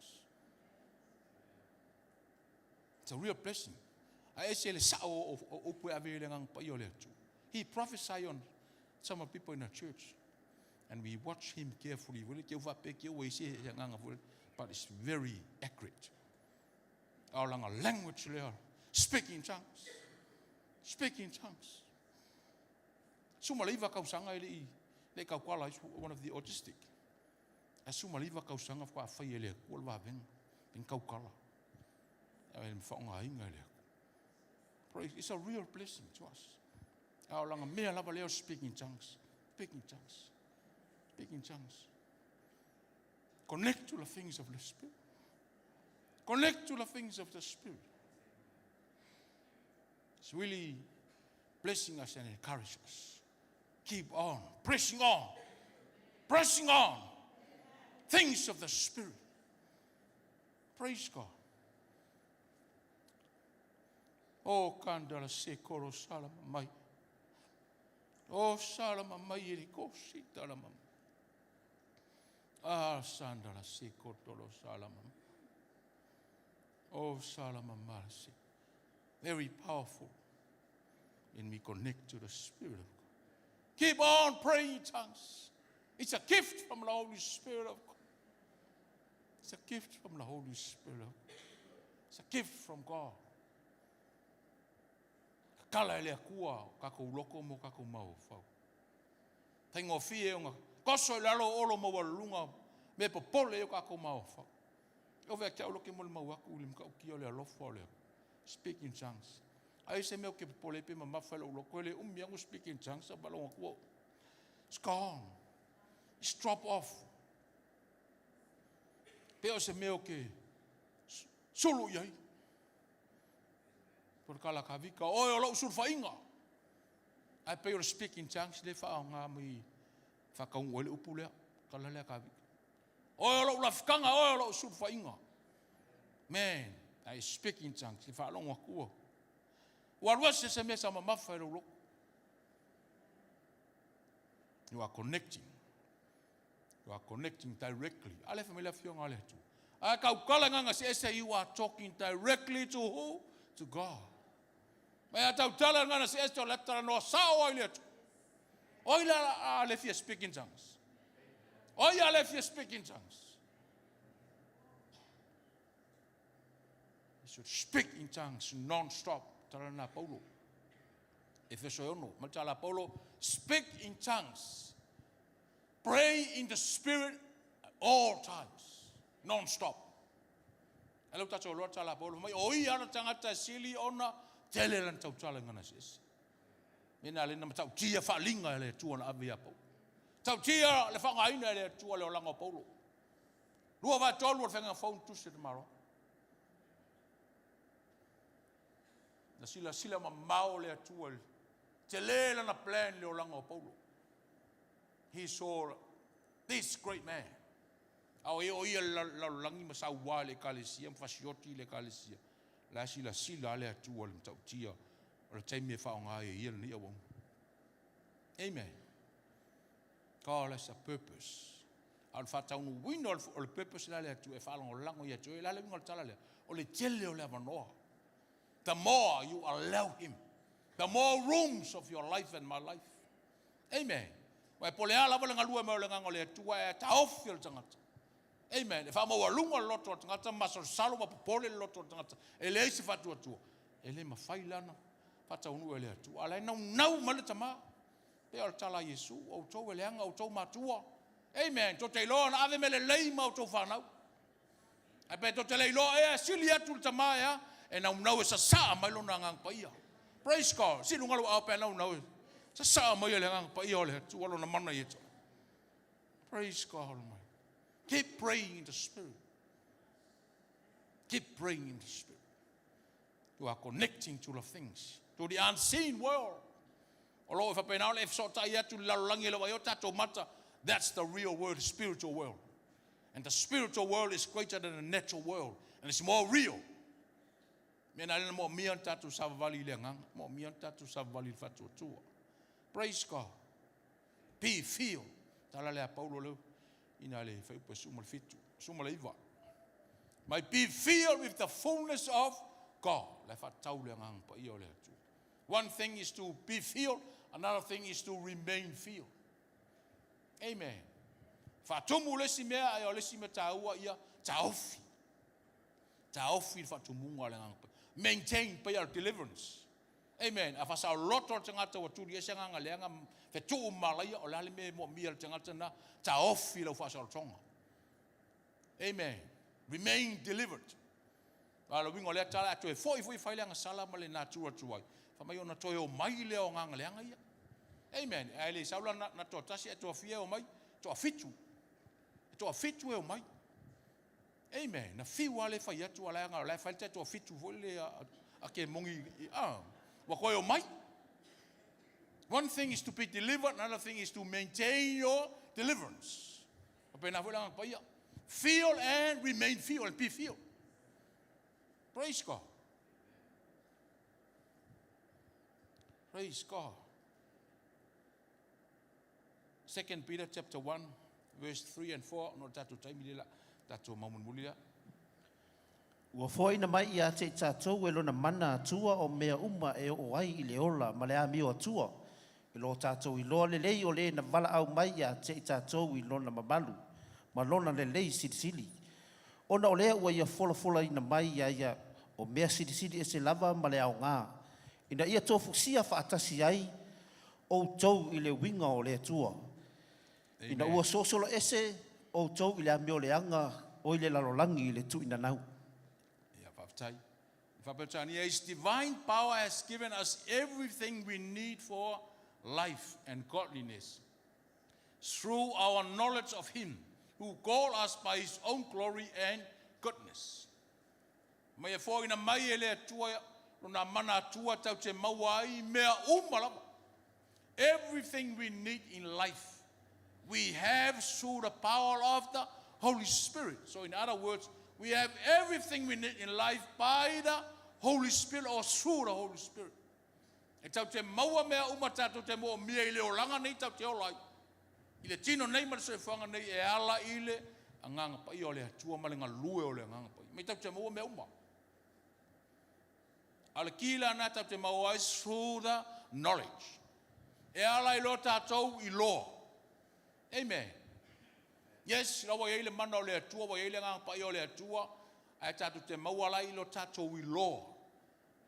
It's a real blessing. Ae ese le sao o upu e ave i le Agaga Paia o le Atua. He prophesied on some of people in the church. And we watch him carefully. But it's very accurate. A o lana language lea, speaking in tongues. Speaking in tongues. 19 tausaga e le i le kaukala, is one of the autistic. Ae 19 tausaga faatoa fai e le Atua le vavega, pe kaukala. Ae le faaaogaina e le Atua. Praise, it's a real blessing to us. A o lana mea lava lea o speaking in tongues. Speaking in tongues. Speaking in tongues. Connect to the things of the Spirit. Connect to the things of the Spirit. It's really blessing us and encourage us. Keep on, pressing on, pressing on. Things of the Spirit. Praise God. Oh, kandala se koro sala mai. Oh, sala mai e ko si tala mamai. Ah, sandala se kotolo sala mamai. Oh, sala mamai se. Very powerful. When we connect to the Spirit of God. Keep on praying in tongues. It's a gift from the Holy Spirit of God. It's a gift from the Holy Spirit of God. It's a gift from God. Kakala e le Atua o kakou loko mo kakou mafaufau. Faigofie ona koso i lalo o olo maualuluga mea popole ai o kakou mafaufau. E ove ia te au lou ke molimau atu i le matautia o le alofa o le Atua. Speak in tongues. Ai se mea ou te popole ai pe mamafa i lou loto, e le umi lava ona speak in tongues a faalogo atu ua It's gone. It's drop off. Pe o se mea ou te sulu i ai. Po le kala kavika, oe o lou sulufaiga. Ae pei o le speak in tongues lea e faaaoga mai faataunuu ai le upu lea, tala lea kavika. Oe o lou lafutaga, oe o lou sulufaiga. Man, I speak in tongues, le faalogo atu. Ua alu ese se mea sa mamafa i lou loto. You are connecting. You are connecting directly. A le fai mai le afioga a le Atua. A tautala nganga se ese, you are talking directly to who? To God. Mai a tautala ngana se ese o le atara noa sao ai le Atua. Oi la a le fia speak in tongues. Oi a le fia speak in tongues. You should speak in tongues non-stop. Tala na Paulo. Efeso e ono. Ma tala Paulo, speak in tongues. Pray in the spirit at all times. Non-stop. E lau tatou loa tala Paulo mai, o ia ana tangata e sili ona tele lana tautala ngana se ese. Mena le na matautia faalinga e le Atua na ave ia Paulo. Tautia le faaaogaina e le Atua le olaga o Paulo. 2/3 o le faiga fou na tusi e le tamaloa. Na silasila mamao le Atua i le tele lana plan i le olaga o Paulo. He saw this great man. A o ia o ia le lalolagi ma sauā i le ekalesia ma fasioti i le ekalesia. La e silasila lava le Atua i le matautia o le taimi e faaaoga ai e ia lenei auauna. Amen. God has a purpose. A o le faataunuuina o le purpose la le Atua e faalagolago ia te oe. O le a le uiga o le tala lea? O le tele o le avanoa. The more you allow him, the more rooms of your life and my life. Amen. Aua e po o le a lava le galue mai o le Agaga o le Atua e taofi o le tagata. Amen. E faamaualuga le loto o le tagata, masalosalo ma popole le loto o le tagata. E leai se faatuatua. E le mafai la ona faataunuu e le Atua. A o la e naunau mai le tama. Pei o le tala a Iesu, o outou e leaga outou matua. Amen. Tou te iloa ona ave mea lelei ma outou fanau. Ae pe tou te le iloa ea e sili atu le tama e a, e naunau e sasaa mai lona Agaga Paia. Praise God. Sii luga lou aao pe a naunau e sasaa mai e le Agaga Paia o le Atua lona mana ia te oe. Praise God Almighty. Keep praying in the Spirit. Keep praying in the Spirit. You are connecting to the things, to the unseen world. O lo o e faapena ona e fesootai atu i le lalolagi e le vaai o tatou mata. That's the real world, the spiritual world. And the spiritual world is greater than the natural world. And it's more real. Mea na lena moomia ona tatou savavali i le agaga, moomia ona tatou savavali i le faatuatua. Praise God. Be filled. Tala lea Paulo leu ina le fuaiupu e 17, 19. May be filled with the fullness of God. La e faatatau le agaga paia o le Atua. One thing is to be filled, another thing is to remain filled. Amen. Faatumu le isi mea, ae o le isi mea taua ia taofi. Taofi le faatumuga o le agaga paia. Maintain paia o le deliverance. Amen. A faasaoloto le tagata ua tuli ese agaga leaga fetuu ma malaia, o le a le mea e moomia e le tagata na? Taofi lau faasaolotoga. Amen. Remain delivered. A o le uiga o lea tala, a toe foi foi fai le agasala ma le natura tuai, fai mai ona toe omai lea o agaga leaga ia. Amen. Ae le sau la na, na toatasi ae toafia e omai, toafitu. E toafitu e omai. Amen. Na fiu lava le fai atu a la o la e fai le taitoafitu foi le a ke mongi a ua toe omai. One thing is to be delivered, another thing is to maintain your deliverance. Faapena foi le agaga paia. Feel and remain feel and be filled. Praise God. Praise God. Second Peter chapter 1 verse 3 and 4 no tatou taimi le la tatou maumunimuli lea. Ua foaina mai ia te i tatou e lona mana Atua o mea uma e oo ai i le ola ma le amio Atua, i lo tatou iloa lelei o le na valaau mai ia te i tatou i lona mamalu ma lona lelei silisili. Ona o lea ua ia folafolaina mai ia ia o mea silisili ese lava ma le aoga, ina ia tofusia faatasi ai outou i le uiga o le Atua, ina ua sosolo ese outou i le amio leaga o i le lalolagi i le tuuinanau. Ia, faafetai. Faaperetania, His divine power has given us everything we need for life and godliness through our knowledge of Him who called us by His own glory and goodness. Mai e foaina mai e le Atua lona mana Atua tatou te maua ai mea uma lava. Everything we need in life, we have through the power of the Holy Spirit. So in other words, we have everything we need in life by the Holy Spirit or through the Holy Spirit. E tatou te maua mea uma tatou te moomia i le olaga nei tatou te ola ai. I le tino nei ma le soifuaga nei e ala i le agaga paia o le Atua ma le galue o le agaga paia. Mai tatou te maua mea uma. A o le ki la na tatou te maua ai through the knowledge. E ala i lo tatou iloa. Amen. Yes, la ua i ai le mana o le Atua, ua i ai le agaga paia o le Atua, ae tatou te maua la i lo tatou iloa.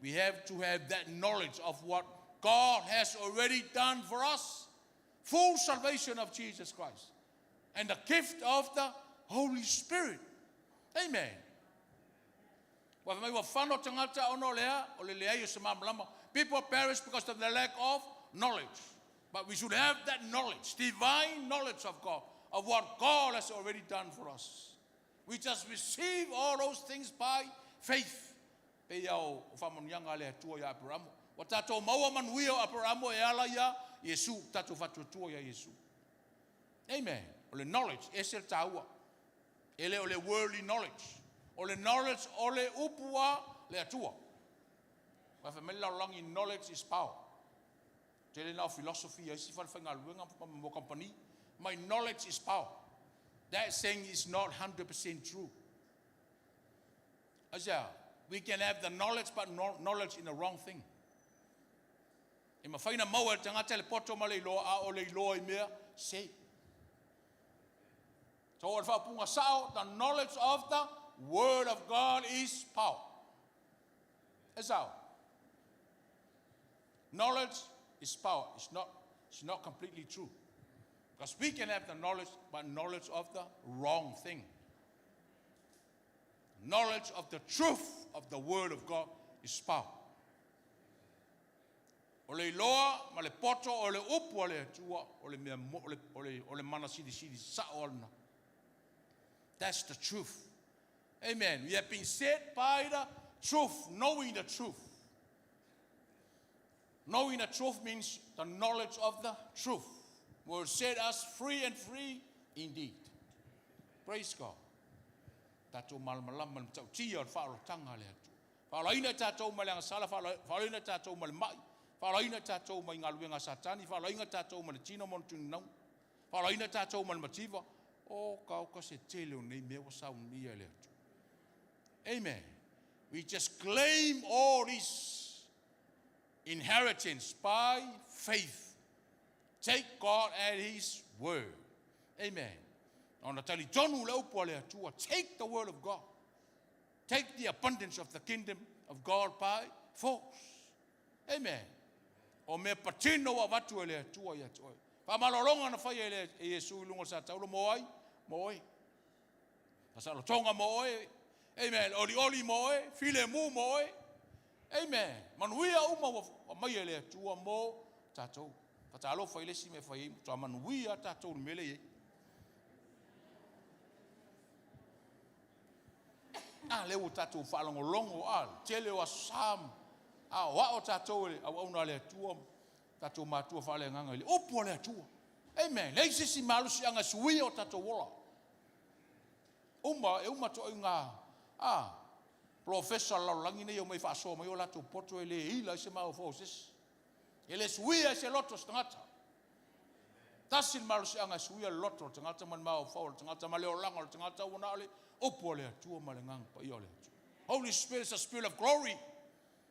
We have to have that knowledge of what God has already done for us. Full salvation of Jesus Christ. And the gift of the Holy Spirit. Amen. Ua mai ua fano tagata ona o lea, o le leai o se malamalama. People perish because of the lack of knowledge. But we should have that knowledge, divine knowledge of God, of what God has already done for us. We just receive all those things by faith. Pe ia o faamanuiaga a le Atua ia Aperamo. Ua tatou maua manuia o Aperamo e ala ia Iesu, tatou faatuatua ia Iesu. Amen. O le knowledge, ese le taua. E le o le worldly knowledge. O le knowledge o le upu a le Atua. Ua fai mai le lalolagi, knowledge is power. Tele na o philosophy ai si falefaigaluega mo company. My knowledge is power. That saying is not 100% true. Aisea, we can have the knowledge but no, knowledge in the wrong thing. E mafai na maua e le tagata le poto ma le iloa a o le iloa i mea se. So o le faaupuga sao, the knowledge of the word of God is power. E sao. Knowledge is power. It's not completely true. Because we can have the knowledge, but knowledge of the wrong thing. Knowledge of the truth of the word of God is power. O le iloa ma le poto o le upu a le Atua o le mea mo, o le mana silisili sao aluna. That's the truth. Amen. We have been set by the truth, knowing the truth. Knowing the truth means the knowledge of the truth will set us free and free indeed. Praise God. Tatou malamalama i le matautia o le faaolataga a le Atua. Faaolaina i tatou mai le agasala, faaolaina i tatou mai le mai, faaolaina i tatou mai galuega a Satani, faaolaina i tatou mai le tino ma ona tuninauga, faaolaina i tatou mai le mativa. Oka oka se tele o nei mea ua saunia e le Atua. Amen. We just claim all this inheritance by faith. Take God at His word. Amen. Ona talitonu le upu a le Atua. Take the word of God. Take the abundance of the kingdom of God by force. Amen. O mea patino ua avatu e le Atua ia te oe. Faamalologa na faia e le e Iesu i luga o le satauro mo ai? Mo oe. Fasalotoga mo oe. Amen. Olioli mo oe. Filemu mo oe. Amen. Manuia uma ua aumaia e le Atua mo tatou. Fatalofa i le isi mea e fai ai, matua manuia tatou i le mea lea e i ai. A lea ua tatou faalogologo, a, le tele o Aso Sa, a o ao tatou e le auauna a le Atua, tatou matua faaleagaga i le upu a le Atua. Amen. Leai se isi malosiaga e suia o tatou ola. Uma, e uma atu ai ngā, a, polofesa o le lalolagi nei e omai e faasoa mai o latou poto e le ila ai se mafaufau o se isi. E le suia ai se loto o se tagata. Tasi le malosiaga e suia le loto o le tagata ma le mafaufau o le tagata ma le olaga o le tagata ua na o le upu a le Atua ma le Agaga Paia o le Atua. Holy Spirit is a spirit of glory.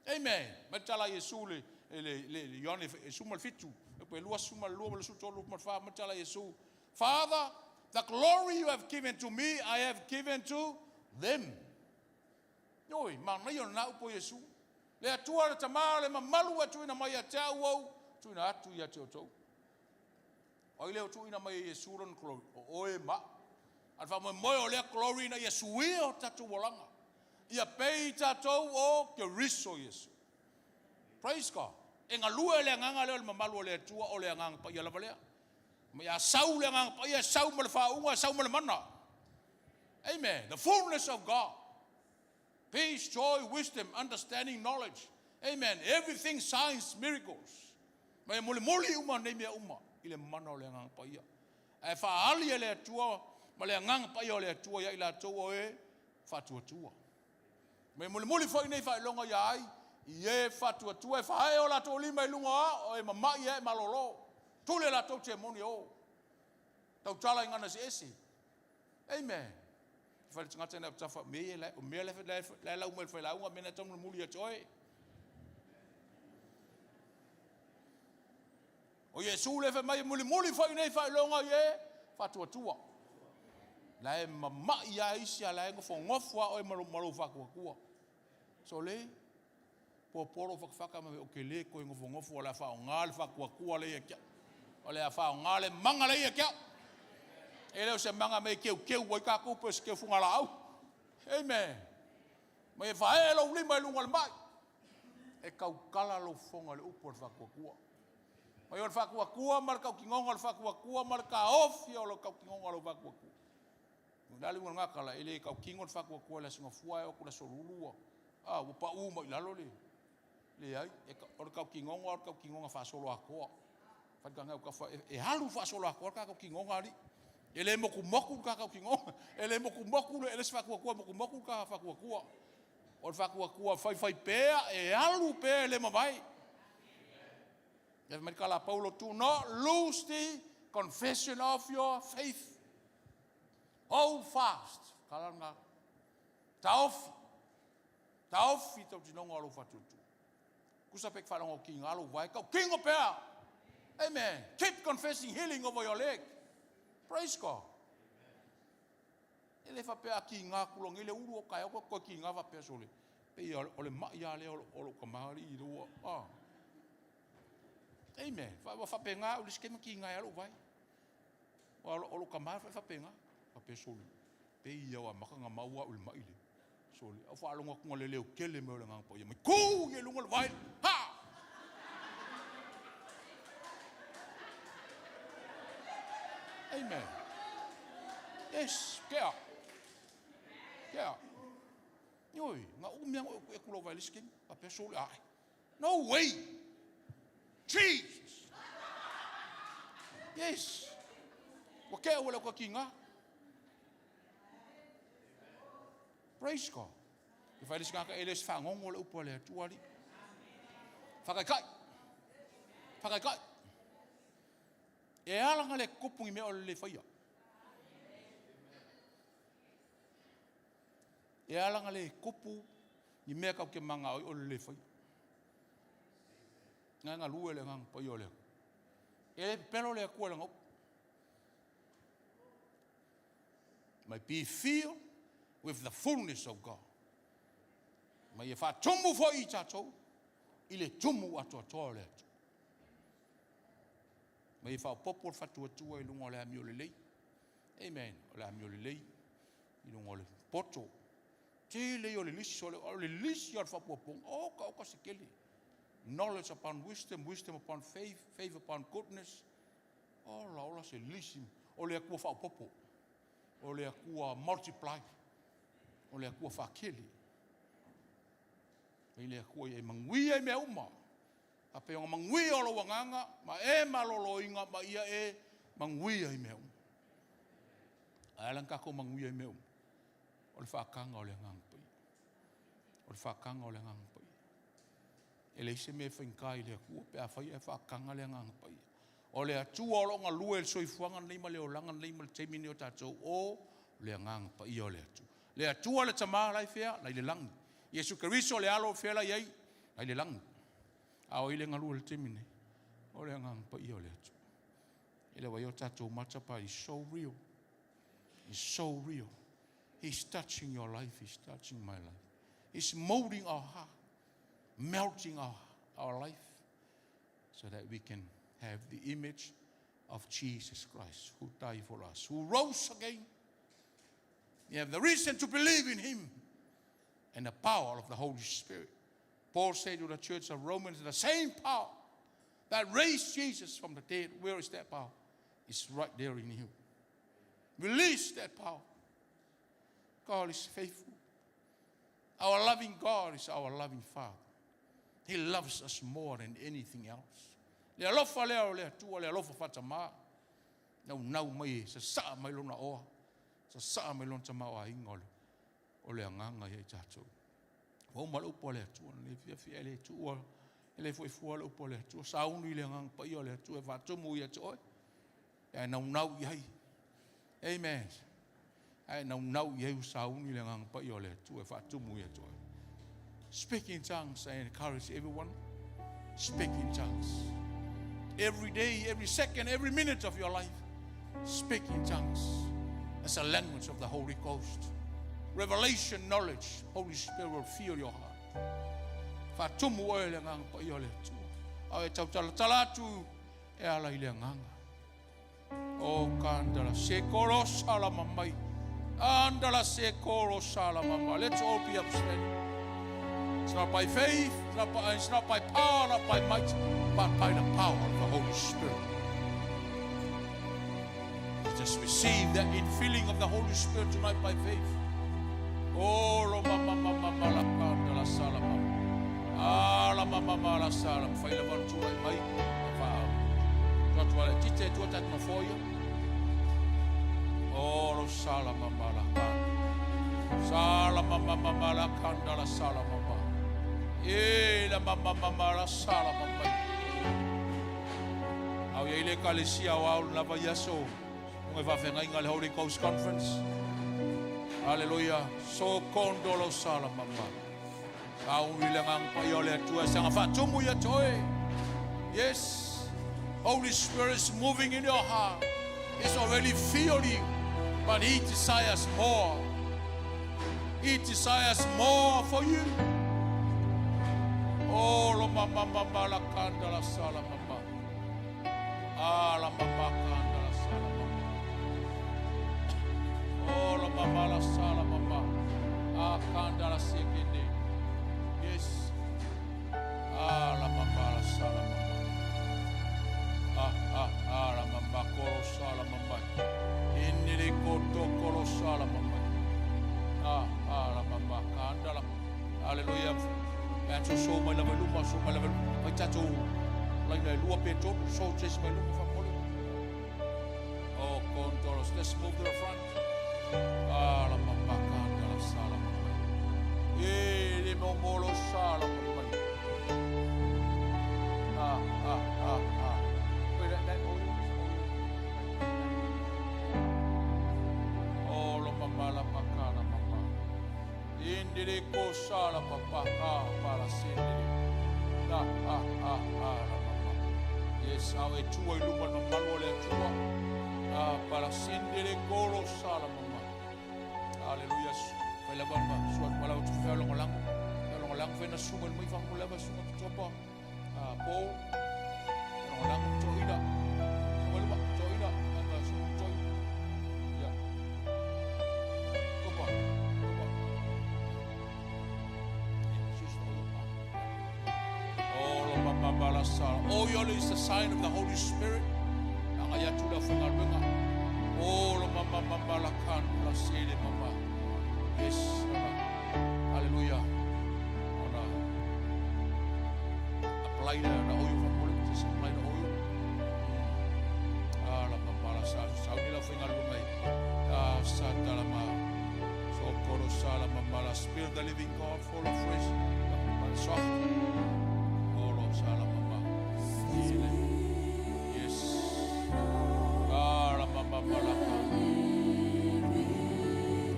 Amen. Mai le tala a Iesu le, le, le, le Ioane e 17, pe 22 ma le 23 ma le 4, mai le tala a Iesu, Father, the glory you have given to me, I have given to them. Ioe, manaia o lena upu a Iesu. Le Atua le Tama le mamalu ua tuuina mai ia te au au, tuuina atu ia te outou. O ai lea ua tuuina mai e Iesu lona glory? O oe ma au. A o le faamoemoe o lea glory ina ia suia o tatou olaga. Ia pei tatou o Keriso Iesu. Praise God. E galue le agaga lea o le mamalu o le Atua, o le Agaga Paia lava lea. Ma ia sau le Agaga Paia, e sau ma le faauuga, e sau ma le mana. Amen. The fullness of God. Peace, joy, wisdom, understanding, knowledge. Amen. Everything, signs, miracles. Ma e mulimuli uma nei mea uma i le mana o le Agaga Paia. Ae faaali e le Atua ma le Agaga Paia o le Atua ia i latou o e faatuatua. Ma e mulimuli foi nei faailoga ia ai, i e faatuatua e faaee o latou lima i luga o e mama'i e malolo. Tule latou temoni e o. Tautala i gagana eseese. Amen. Fai le tagata ina tafa me ia la o mea la la lau mai le failauga mea na tau muli ia te oe. O Iesu le fai mai mulimuli foi nei faailoga i e faatuatua. La e mama'i a isi a la e gofogofo a oe ma lou faatuatua. So le puapua lou fakafaka ma o ke le koe gofogofo o le a faaaoga le faatuatua le ia te au. O le a faaaoga le maga le ia te au. E le o se maga me keukeu ai tatou pe o se keu fugalaau. Amen. Ma e faaee lou lima i luga o le mai. E tautala lou fofoga i le upu a le faatuatua. Mai o le faatuatua ma le tautinoga o le faatuatua ma le taofi o le tautinoga o le faatuatua. O le a le uiga o lena tala, e le tautino le faatuatua i le Aso Gafua ae oo atu i le Aso Lulu ua, a, ua pau mai i lalo le, leai, e, o le tautinoga o le tautinoga faasoloatoa. Fai tafa, e, e alu faasoloatoa le tautinoga alii. E le motumotu le tautinoga, e le motumotu le, e le se faatuatua motumotu le ta faatuatua. O le faatuatua faifai pea, e alu pea e le mavae. E mai le tala a Paulo, do not lose the confession of your faith. Hold fast. Kala ngā. Taofi. Taofi tautinoga o lou faatuatua. Kusa pe whalongo ki ngā lou vai, kau kingo pea. Amen. Keep confessing healing over your leg. Praise God. E le faapea a ki ngā kulangi le ulu o kai o koe ki ngā faapea sole. Pe ia o le mai a lea o lo kamari i lua. Ah. Amen. Fa wa faapea ngā uli skema ki ngā alo vai. O lo kamari fa faapea ngā. Faapea sole. Pe ia o amaka ngā maua uli mai le. Sole. Au whaalonga kunga le leo kele me o le ngā pa ia mai. Kū i e lunga le vai. Ha! Amen. Yes, kea. Kea. Ioi, ngā u mea e kula vai le skemi. Faapea sole ai. No way. Jesus. Yes. Ua kea ua leo ka ki ngā. Praise God. E fai le isi tagata e le o se fagogo le upu a le Atua alii. Faataitai. Faataitai. E ala ona le tupu ni mea o le le faia. E ala ona le tupu ni mea tatou te manao ai o le le faia. Na e galue le Agaga Paia o le Atua. E le pepelo le Atua i lana upu. May be filled with the fullness of God. Ma ia faatumu foi i tatou i le tumu atoatoa o le Atua. Ma ia faaopoopo le faatuatua i luga o le amio lelei. Amen. O le amio lelei i luga o le poto. Tele ia o le lisi, o le lisi o le faaopoopoga. Oka oka se tele. Knowledge upon wisdom, wisdom upon faith, faith upon goodness. Ola ola se lisi. O le Atua faaopoopo. O le Atua multiply. O le Atua faatele. I le Atua ia e manuia i mea uma. A pe ona manuia o lou agaga, ma e maloloina, ma ia e manuia i mea uma. Ae a la na tatou manuia i mea uma? O le faataga o le Agaga Paia. O le faataga o le Agaga Paia. E leai se mea e faigata i le Atua pe afai ae faataga le Agaga Paia. O le Atua o lo o galue i le soifuaga lenei ma le olaga lenei ma le taimi lenei o tatou, o le Agaga Paia o le Atua. Le Atua le Tama la e fea? La i le lagi. Iesu Keriso le Alo o fea la i ai? La i le lagi. A o ai le galue i le taimi lenei? O le Agaga Paia o le Atua. E le vaai o tatou mata pa is so real. It's so real. He's touching your life. He's touching my life. He's molding our heart, melting our life so that we can have the image of Jesus Christ, who died for us, who rose again. We have the reason to believe in him and the power of the Holy Spirit. Paul said to the church of Romans, the same power that raised Jesus from the dead, where is that power? It's right there in you. Release that power. God is faithful. Our loving God is our loving Father. He loves us more than anything else. Le alofa lea o le Atua, le alofa faatamā. Naunau mai e sasaa mai lona oa. Sasaa mai lona tamaoaiga o le, o le agaga ia i tatou. Ua uma le upu a le Atua, le fiafia e le tuua, e le fuifua le upu a le Atua. Sauni le Agaga Paia o le Atua e faatumu ia te oe. E naunau i ai. Amen. Ae naunau i ai u sauni le Agaga Paia o le Atua e faatumu ia te oe. Speak in tongues. I encourage everyone. Speak in tongues. Every day, every second, every minute of your life, speak in tongues. It's a language of the Holy Ghost. Revelation knowledge, Holy Spirit will fill your heart. Faatumu oe le Agaga Paia o le Atua. A e tautalatala atu e ala i le agaga. O kandala se koro sala mamai. Andala se koro sala mama. Let's all be upstanding. It's not by faith, it's not by power, not by might, but by the power of the Holy Spirit. Just receive that infilling of the Holy Spirit tonight by faith. Oh, lo mama mama mama la kanda la sala mama. Ah, la mama mama la sala. Fai la vantu ai mai. Fa. Tua le tite tua tat no foia. Oh, lo sala mama la kanda. Sala mama mama la kanda la sala mama. E la mama mama la sala mama. Au ia ile kalesia o au lava iaso. Nunga faafeagaiga le Holy Ghost Conference. Hallelujah. So kondolo sala mama. Sauni le Agaga Paia o le Atua saga faatumu ia te oe. Yes. Holy Spirit is moving in your heart. He's already filled you, but He desires more. He desires more for you. Oh, lo mama mama la kanda la sala mama. Ah, la mama kanda la sala mama. Oh, la mama la sala mama. Ah, kanda la sekende. Yes. Ah, la mama la sala mama. Ah, ah, ah, la mama koro sala mama. Inile koto koro sala mama. Ah, ah, la mama kanda la. Hallelujah. Pe so mai lava luma, so mai lava luma. Mai tatou laina e lua pe tolu, so chase mai luma whakole. Oh, kontoros. Let's move to the front. Ah, la mama kanda la sala mama. E le mo mo lo sa la mama. Ah, ah, ah, ah. Wait, that, that oil is oil. Oh, lo mama la paka la mama. Indele ko sa la papa ka pa la sindele. Ah, ah, ah, ah, la mama. Yes, au e tua i luma le mamalu o le Atua. Ah, pa la sindele ko lo sa la mama. Hallelujah. Fai lava ma sua wala o tu fea longo lango. Fea longo lango fai na sunga le mai whangu lava sunga tu topa. Ah, po. Longo lango to ina. Sunga luma to ina. Anga sunga to ina. Ya. Topa. Topa. Oh, lo mama bala sala. Oil is the sign of the Holy Spirit. Anga ya tu la whenga lunga. Oh, lo mama mama la kan la sele mama. Yes. Hallelujah. Ona apply the oil from holy. Just apply the oil. Ah, la mama la sa sa ni la whenga lunga. Ah, sa talama. So koro sala mama la Spirit of the living God, fall afresh. Soft. Oh, lo sala mama. Yes. Ah, la mama mama la.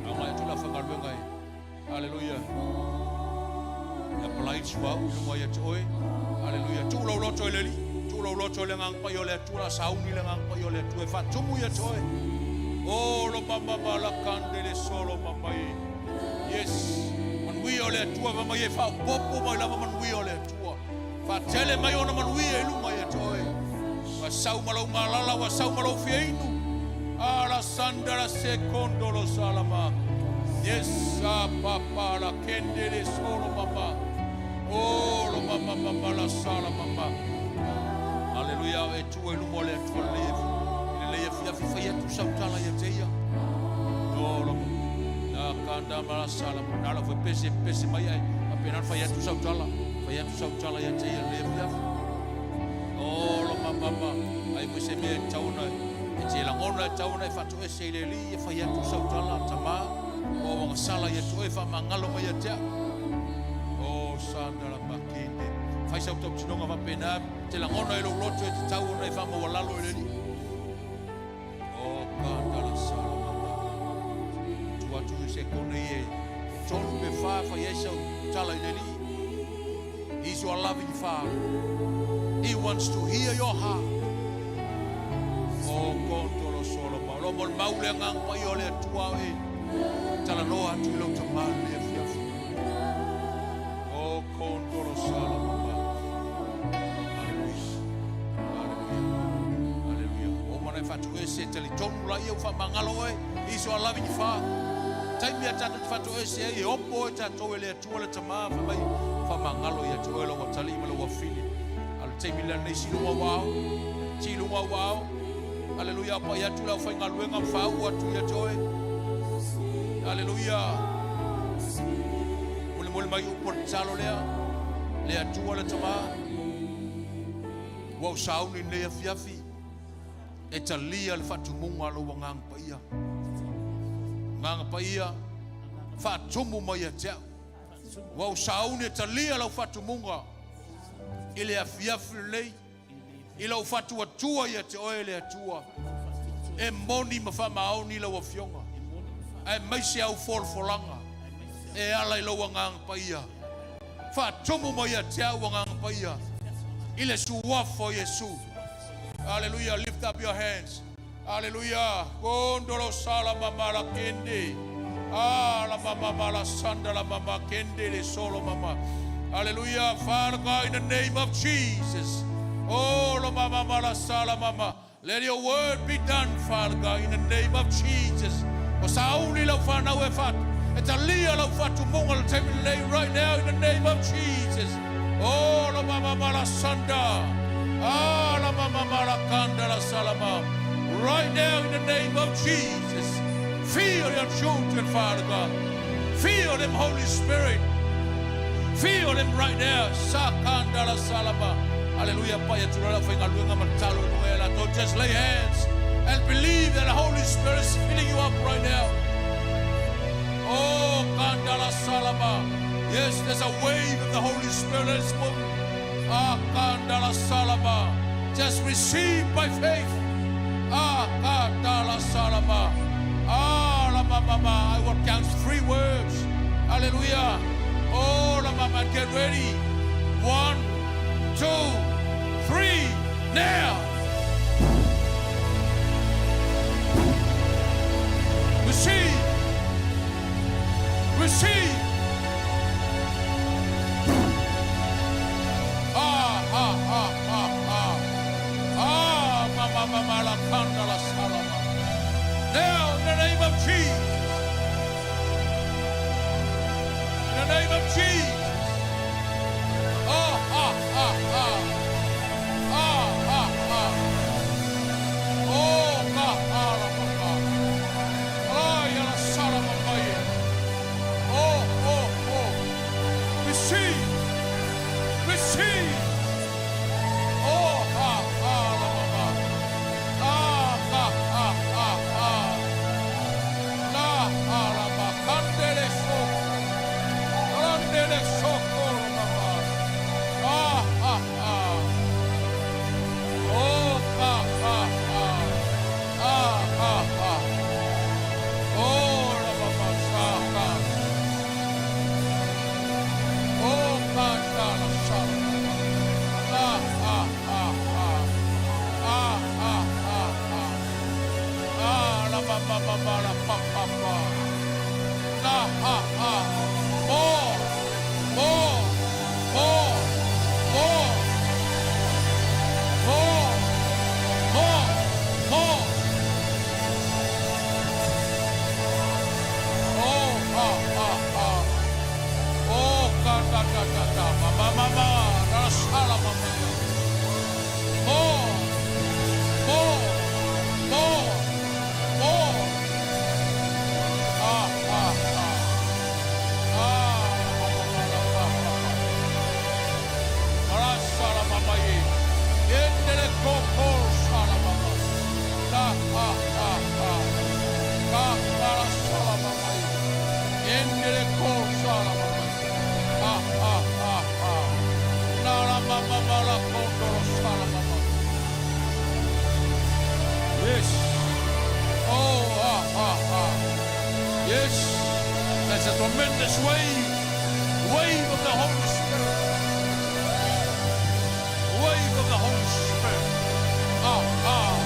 Anga e tula whangaluenga e. Hallelujah. Ia palai sua u lunga ia te oe. Hallelujah. Tu lau loto e leli. Tu lau loto le ngang pai o le atua la sauni le ngang pai o le atua e whatumu ia te oe. Oh, lo mama ma la kandele solo mama e. Yes. Manuia o le atua mama e whapopo mai lava manuia o le atua. Whatele mai ona manuia e lunga ia te oe. Wa sau malau malala, wa sau malau fiainu. Ala sandala sekondo lo salama. Yes, a papa la kendele solo mama. Oh, lo mama mama la sala mama. Hallelujah, e tu e lumo le atua le le le fia fi fai atu sautala ia te ia. Oh, lo na kanda mala sala na la foi pese pese mai ai. A pena fai atu sautala. Fai atu sautala ia te ia le fia. Oh, lo mama mama. Ai mo se me tauna. E te langona tauna e fatu e se le li e fai atu sautala tama. O wanga sala ia tu e wha mangalo mai ia tea. O sanda la makinde. Fai sau tau tinonga wa pena. Te langona e lo loto e te tau ona e wha mawalalo e leli. O kanda la sala mama. Tu atu i se kone i e. E tolu pe wha whai e sau tala i leli. He's your loving Father. He wants to hear your heart. O kontolo solo ma. Lo mo maule ngang pa i o le atua e. Tala noa atu i lau tamalu le afiafi. O kontolo sala mama. Hallelujah. Hallelujah. Hallelujah. O mana e whatu e se tali tonu la ia u wha mangalo e. He's your loving Father. Taimi a tātou te whatu e se e opo e tātou e le atua le tamā wha mai wha mangalo ia te oe lau watali ma lau wafine. Alo taimi le nei si lunga wao. Si lunga wao. Hallelujah. Pa ia atu lau whai ngaluenga mwhau atu ia te oe. Hallelujah. Mole mole mai upo le talo lea. Le atua le tamā. Wau sauni nei afiafi. E talia le whatumunga lo wa nganga pa ia. Nganga pa ia. Whatumu mai a te au. Wau sauni e talia lau whatumunga. I le afiafi lei. I lau whatu atua ia te oe le atua. E moni ma wha maoni lau afionga. Ai mai se au folfolanga. E ala i lau nganga pa ia. Whatumu mai a te au nganga pa ia. I le suafo Yesu. Hallelujah. Lift up your hands. Hallelujah. Kondolo sala mama la kende. Ah, la mama mala sanda la mama kende le solo mama. Hallelujah. Father God, in the name of Jesus. Oh, la mama mala sala mama. Let your word be done, Father God, in the name of Jesus. O sauni lau whanau e whatu. E talia lau whatu munga le taimi lei right now in the name of Jesus. Oh, la mama mala sanda. Ah, la mama mala kanda la salama. Right now in the name of Jesus. Feel your children, Father God. Feel them, Holy Spirit. Feel them right now. Sakanda la salama. Hallelujah. Pa ia tula la whainga luenga matalo no e la to. Just lay hands and believe that the Holy Spirit is filling you up right now. Oh, kanda la salama. Yes, there's a wave of the Holy Spirit. Let's move. Ah, kandala salama. Just receive by faith. Ah, kandala salama. Ah, la mama. I will count three words. Hallelujah. Oh, la mama, get ready. 1, 2, 3. Now. Receive. Receive. Ah, ah, ah, ah, ah. Ah, mama, mama, la kanda la salama. Now, in the name of Jesus. In the name of Jesus. Ah, ah, ah, ah. Ah, ah, ah. Oh, ah, ah, la, mama. Ah, ya la salama, maya. Oh, oh, oh. Receive. Receive. Oh, ah, ah, la, mama. Ah, ah, ah, ah, ah. La, ah, la, ma. Candele soko. Candele soko, la, mama. Ah, ah, ah. Oh, ah, ah, ah. Ah, ah, ah. Oh, la, mama, sa, ah. Oh, canta la sala. Ah, ah, ah, ah. Ah, ah, ah, ah. Ah, la ma ma ma ma la pa pa pa. La ah ah. More, more, more, more, more, more, more. Oh, ah, ah, ah. Oh, ka ta ta ta ta. Ma ma ma ma. La sala ma ma. More, more, more, more. Ah, ah, ah. Ah, ma ma ma la pa pa pa. La sala ma ma ye. Endele koko sala ma ma. La ah ah ah. Ka ka la sala ma ma ye. Endele ko sala ma ma. Ah ah ah ah. La la ma ma ma la kondolo sala ma ma. Yes. Oh, ah, ah, ah. Yes. There's a tremendous wave. Wave of the Holy Spirit. Wave of the Holy Spirit. Ah, ah.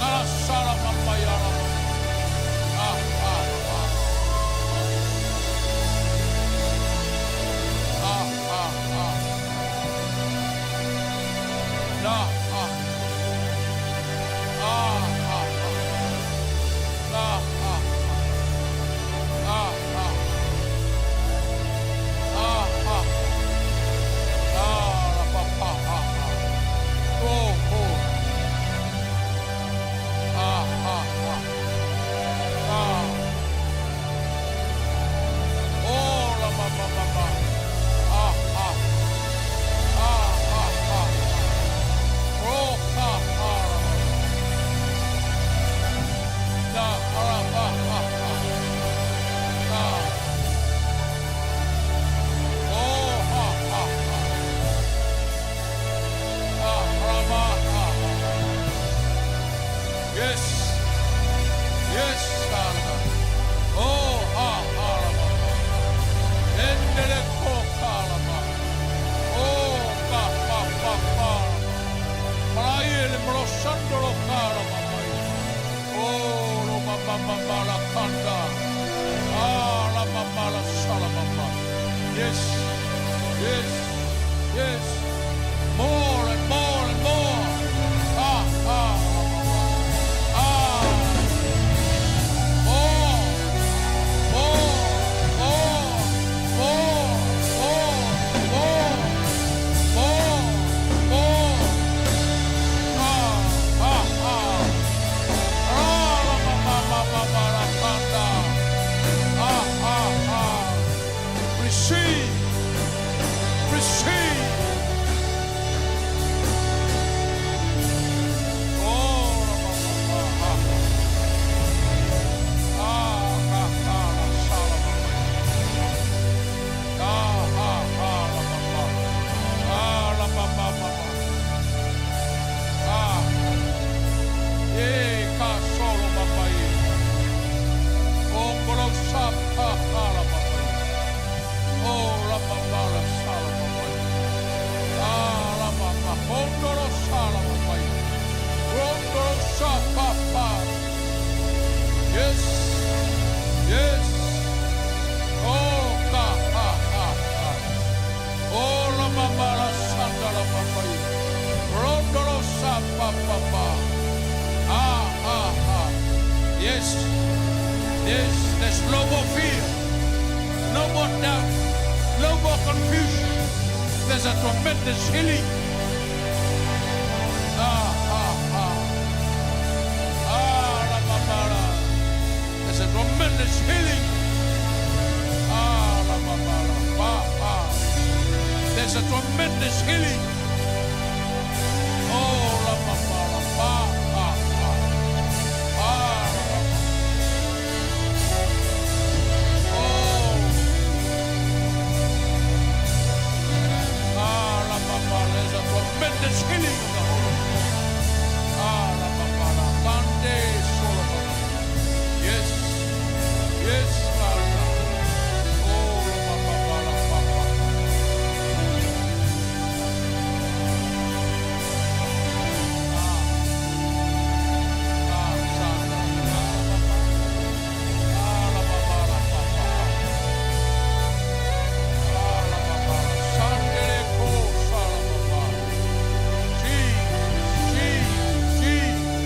La sala ma ma ya la. Ah, ah, ah. Ah, ah, ah. La, ah. Ah, ah, ah. La, ah. Ah, ah. Ah, ah. Ah, la, pa, pa, ah, ah. Oh, oh. Ah, ah, ah. Ah. Oh, la, ma, ma, ma, ma. Ah, ah. Ah, ah, ah. Oh, ah, ah, la, ma. La, ah, ah, ah, ah. Ah. Oh, ah, ah, ah. Ah, ah, ah, ah. Yes. Yes, Father. Oh, ah, ah, la, ma, ma. Endele ko ka la ma. Oh, ka, pa, pa, pa. Malai le molo sandolo ka la ma ma. Oh, lo ma ma ma ma la kanda. Ah, la ma ma la sala ma ma. Yes, yes, yes. More and more and more. Ah, ah, ah. More, more, more, more, more, more, more, more. Ah, ah, ah. Ah, la ma ma ma ma ma la kanda. Ah, ah, ah. Receive. pa pa pa. Ah, ah, ah. Yes. Yes, there's no more fear. No more doubt. No more confusion. There's a tremendous healing. Ah, ah, ah. Ah, la, ba, ba, la. There's a tremendous healing. Ah, la, ba, ba, la, ba, ah. There's a tremendous healing. Oh, la, ba, ba, la, ba, ah, ah. Ah, la, ba, ba. Oh. Ah, la, ba, ba. There's a tremendous healing of the Holy Spirit. Ah, la, ba, ba, la, bande, solo, ba, ba. Yes. Yes, Father. Oh, la, ba, ba, ba, la, ba, ba. Ah, sa, la, la, ba, ba. Ah, la, ba, ba, la, ba, ba, ba. Ah, la, ba, ba, la. Sandele, ko, sa, la, ba, ba. Jesus, Jesus, Jesus.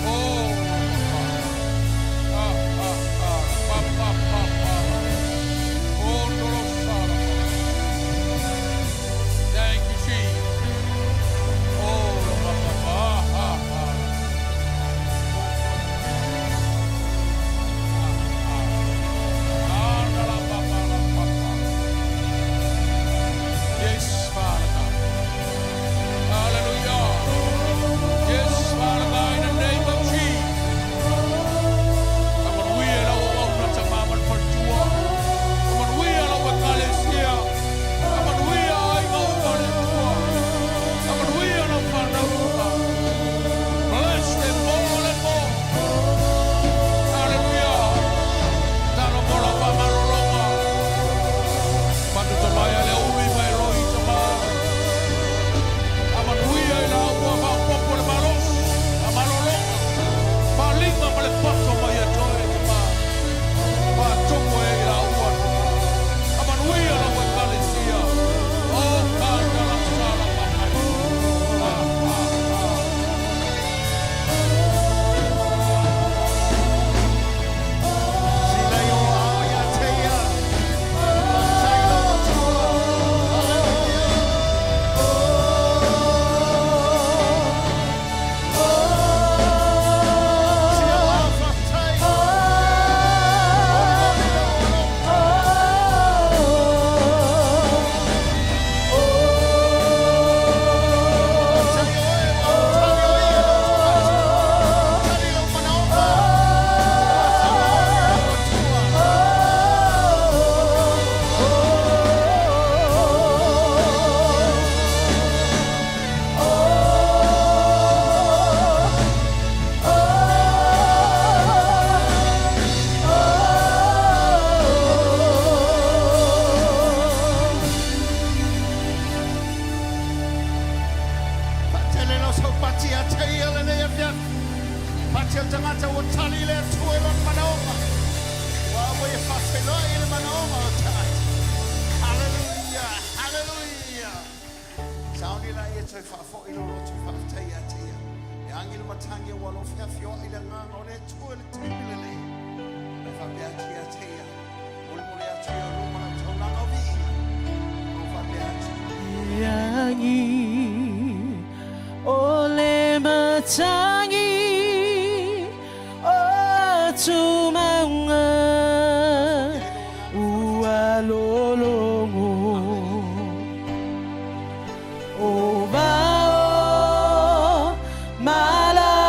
Oh, la, ba, ba. Ah, ah, ah, ba, ba, ba, ba. Oh, no, no, sa, la, ba. Thank you, Jesus. Oh, la, ba, ba, ba, ah, ah, ah. Ah, la, la, ba, ba, la, ba, ba. Yes, Father God. Hallelujah. Yes, Father God, in the name of Jesus. Amanuia lau au na tamama le faletua. Amanuia lau ekalesia. Amanuia aiga uma le Atua. Amanuia lau whanau uma. Bless them more and more. Hallelujah. Talo mo lau whamarolonga. Matu tamaya le umi mai roi tama. Amanuia i la ua whaopopo le malos. Amalolonga. Whalinga ma le pato mai e toe tama. Whaatomo e i la ua. Amanuia lau ekalesia. Oh, kanda la sala papa. Ah, ah, ah. Sila yo ao ia te ia. Whakatai lo atua. Hallelujah. Sila wā whakatai. Whakatai oe, whakatai oe, Tali lau manaoga. Whakatai oe, atua. Whaatele lau sau pati a te ia le nei afiafi. Pati o tangata ua tali le atua i lona manaoga. Ua ua e whawhenoi i le manaoga o tangata. Hallelujah, hallelujah. Sauni la ia toe whaafo i lo lotu whaafatai a te ia. E angi le matangi ua lo whiawhi o i le nganga o le atua le teimi le nei. E whapea atu ia te ia. Mole mole atu ia luma lau taulanga o viinga. O whapea atu. Yangi o le matangi o atumaunga ua lolongo o vao malau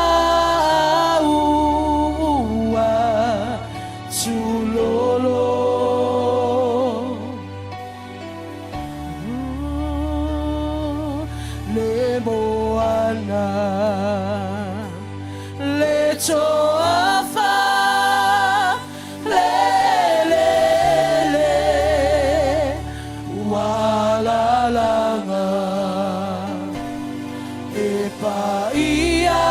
ua tulolo. Le moana le toafa le le le walalanga e paia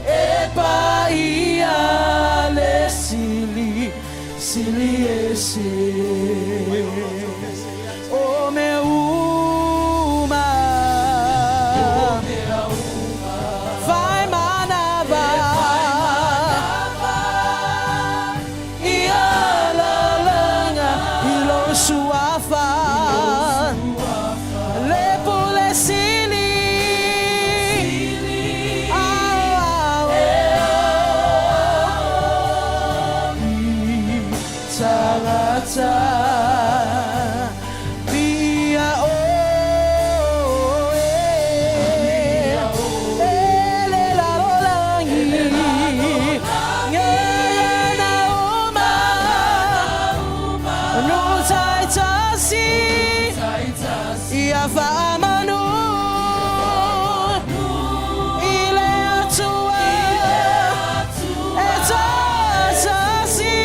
e paia le sili sili ese o me uma. Ia faamanu i le Atua e tasi,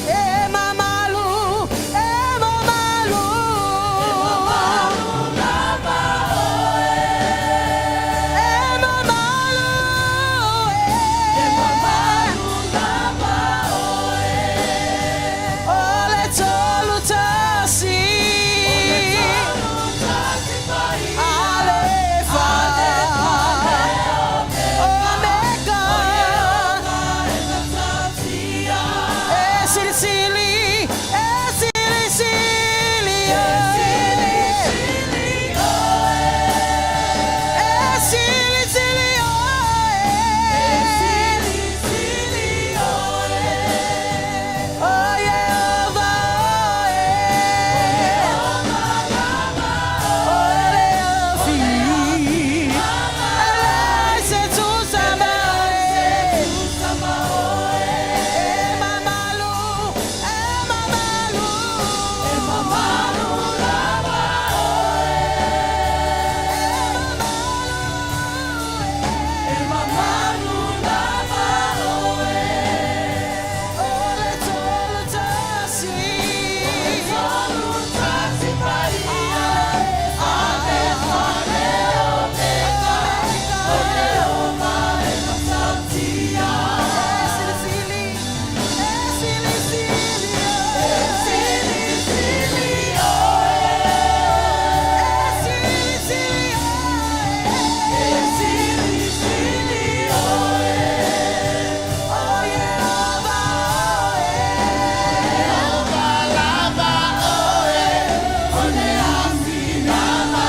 e mamalu, e mamalu, e mamalu, e mamalu lava oe. O le tolu tasi, Alefa, Omega, e silisili, e silisili, e silisili oe. O Ieova oe, o le afi, e leai se tusa ma oe. E mamalu, e mamalu, e mamalu lava oe. E mamalu lava oe. O le tolu tasi, o le tolu tasi paia, Alefa, Omega, o Ieova e matautia. E silisili, e silisili, e silisili oe. E silisili oe. E silisili oe. O Ieova oe. Ieova lava oe. O le afi lava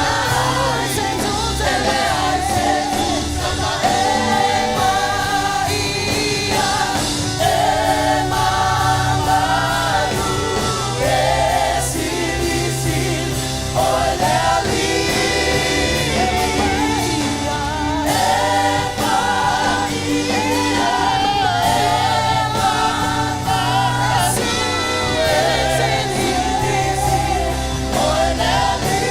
oe. Se tusa, e leai se tusa ma e paia, e mamalu, e silisili oe le Alii. E paia, e mamalu, e silisili oe le Alii.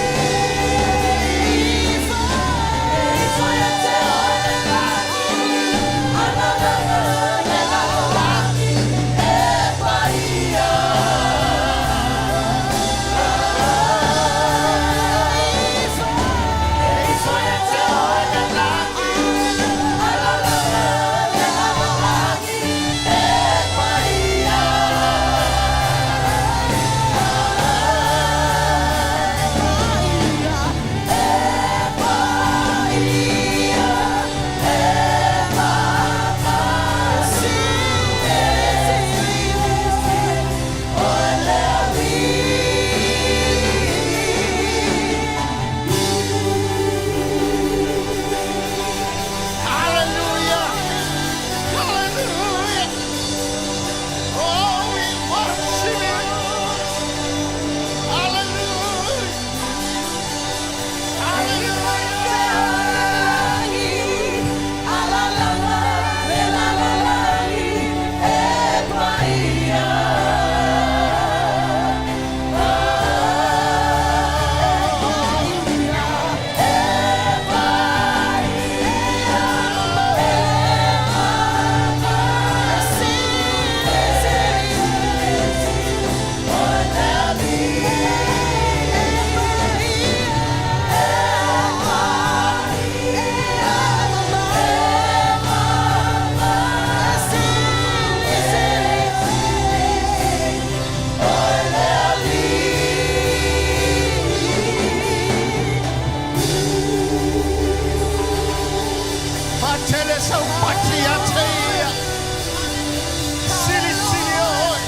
E ifo ia te oe le lagi, le lalolagi, e paia. E ifo ia te oe le lagi, le lalolagi, e paia. E paia, e mamalu, e silisili oe le Alii. Hallelujah. Hallelujah. Oh, we worship you. Hallelujah. Hallelujah. Le lalolagi, e paia. E paia, e mamalu, e silisili oe le Alii. E paia, e paia, e mamalu, e silisili oe le Alii. Fatele saupati ateia. Silisili oe.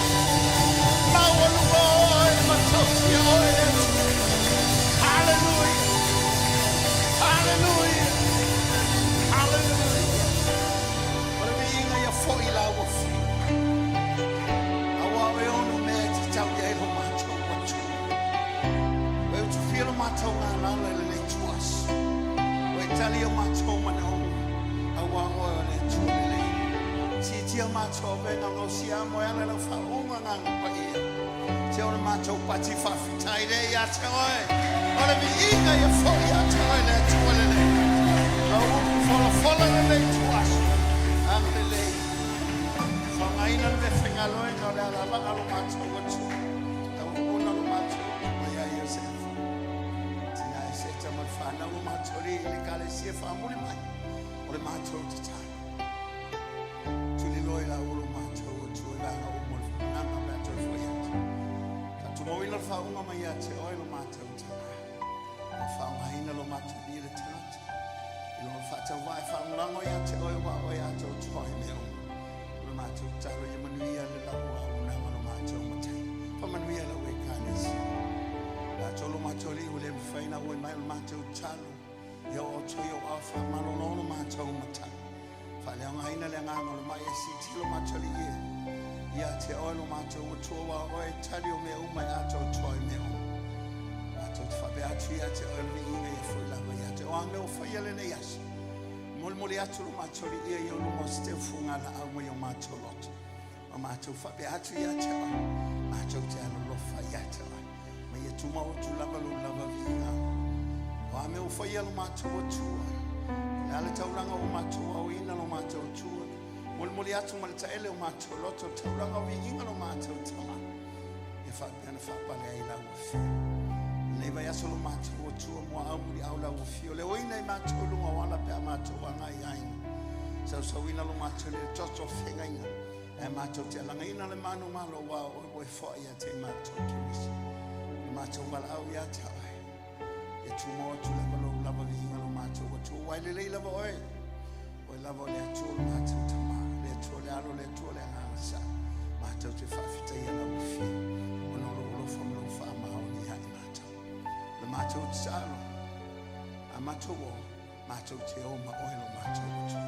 Maualuga oe, matautia oe. Hallelujah. Hallelujah. Hallelujah. O le viiga ia fo'i la ua fi. Auā o e ono mea e tatau i ai lo matou Atua. O e utufia lo matou galala i lenei ituaso. O e tali o matou manaoga. Auā oe o le Atua lelei. Siitia matou avega o gausia mo e ala i lau faauuga Agaga Paia. Se o le matou pati faafetai lea ia te oe. O le viiga ia foi ia te oe le Atua lelei. Lau upu folafola lenei ituaso. Agalelei. Faaaogaina le meafaigaluega o le alavaa o lo matou Atua. Tauauna lo matou mai ia Iosefa. Tina e seta ma le fanau lo matou alii i le Ekalesia faamuli mai o le matou tatalo. Tuliloa i lau lo matou Atua i vaega uma o le faamonaga o le a toe foi atu. Faatumauina le faauuga mai ia te oe lo matou Tama. Ua faaaogaina lo matou alii le tagata i lona faatauvaa e faalagolago ia te oe aua o oe atoatoa i mea uma. O le matou tatalo ia manuia le lau auaunaga o lo matou Matai. Faamanuia i lau Ekalesia. Latou lo matou alii ua le mafai ona auai mai o le matou tatalo. Ia oo atu i ou ao faamalolo lo matou Matai. Faaleaogaina le agaga o le mai e siiti lo matou alii e. Ia te oe lo matou Atua aua o oe e tali o mea uma e atoatoa i mea uma. Matou te faapea atu ia te oe le viiga ia foi lava ia te oe. O a mea ua faia lenei aso. Molimoli atu lo matou alii ia i ou luma o se teufuga laau mai o matou loto. Ma matou faapea atu ia te oe. Matou te alolofa ia te oe. Ma ia tumau atu lava lou lava viiga. O a mea ua faia lo matou Atua. O le a le taulaga ua matou aoina lo matou Atua. Molimoli atu ma le taele o matou loto, taulaga o viiga lo matou Tama. Ia faapea na faapale ai lau afio. Lenei vaiaso lo matou Atua muaau muliau lau afio. Le oina i matou luga o ala pe a matou agai i aiga. Sausauina lo matou le toto o fegaiga. Ae matou te alagaina le manu malo ua o oe ua e foai ia te i matou Keriso. Le matou valaau ia te oe. Ia tumau atu lava lou lava viiga lo matou Atua. Ua e lelei lava oe. Oe lava o le Atua o le matou Tama. Le Atua le Alo, le Atua le Agaga Sa. Matou te faafetaia lau afio. Ona o lou alofa ma lou faamaoni ia i matou. Le matou tatalo. A matou o, matou te o ma oe lo matou Atua.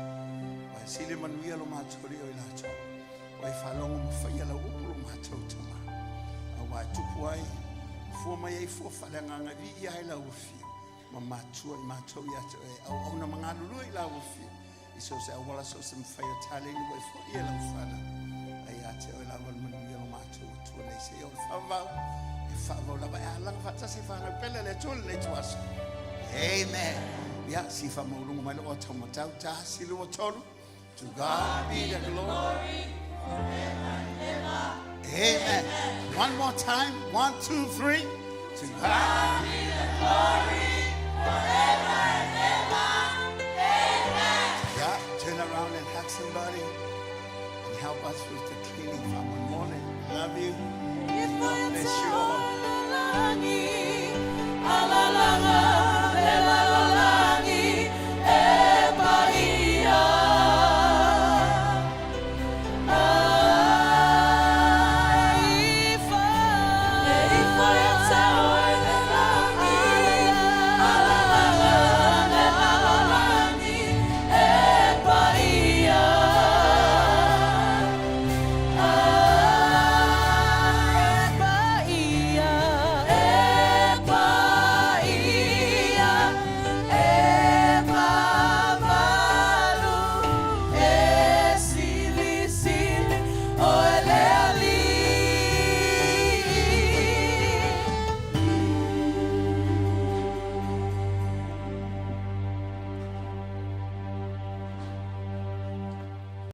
Ua e sili manuia lo matou alii o i latou. Ua e faalogo ma faia lau upu lo matou Tama. A ua e tupu ai, fua mai ai fua faaleagaga e viia ai lau afio. Ma matua i matou ia te oe auauna ma galulue i lau afio. I so o se auala so o se mafai o taleni ua e foi e lau fanau. Ai ia te oe lava le manuia lo matou Atua nei seia o le faavavau. E faavavau lava e alaga faatasi e fanau pele le Atua lenei ituaso. Amen. Ia, si faamauluga mai lou ata matau, tasi, lua, tolu. To God be the glory. Amen. One more time. 1, 2, 3. To God be the glory forever and ever. Amen. Yeah, turn around and hug somebody and help us with the cleaning. Family. Love you. God bless you all.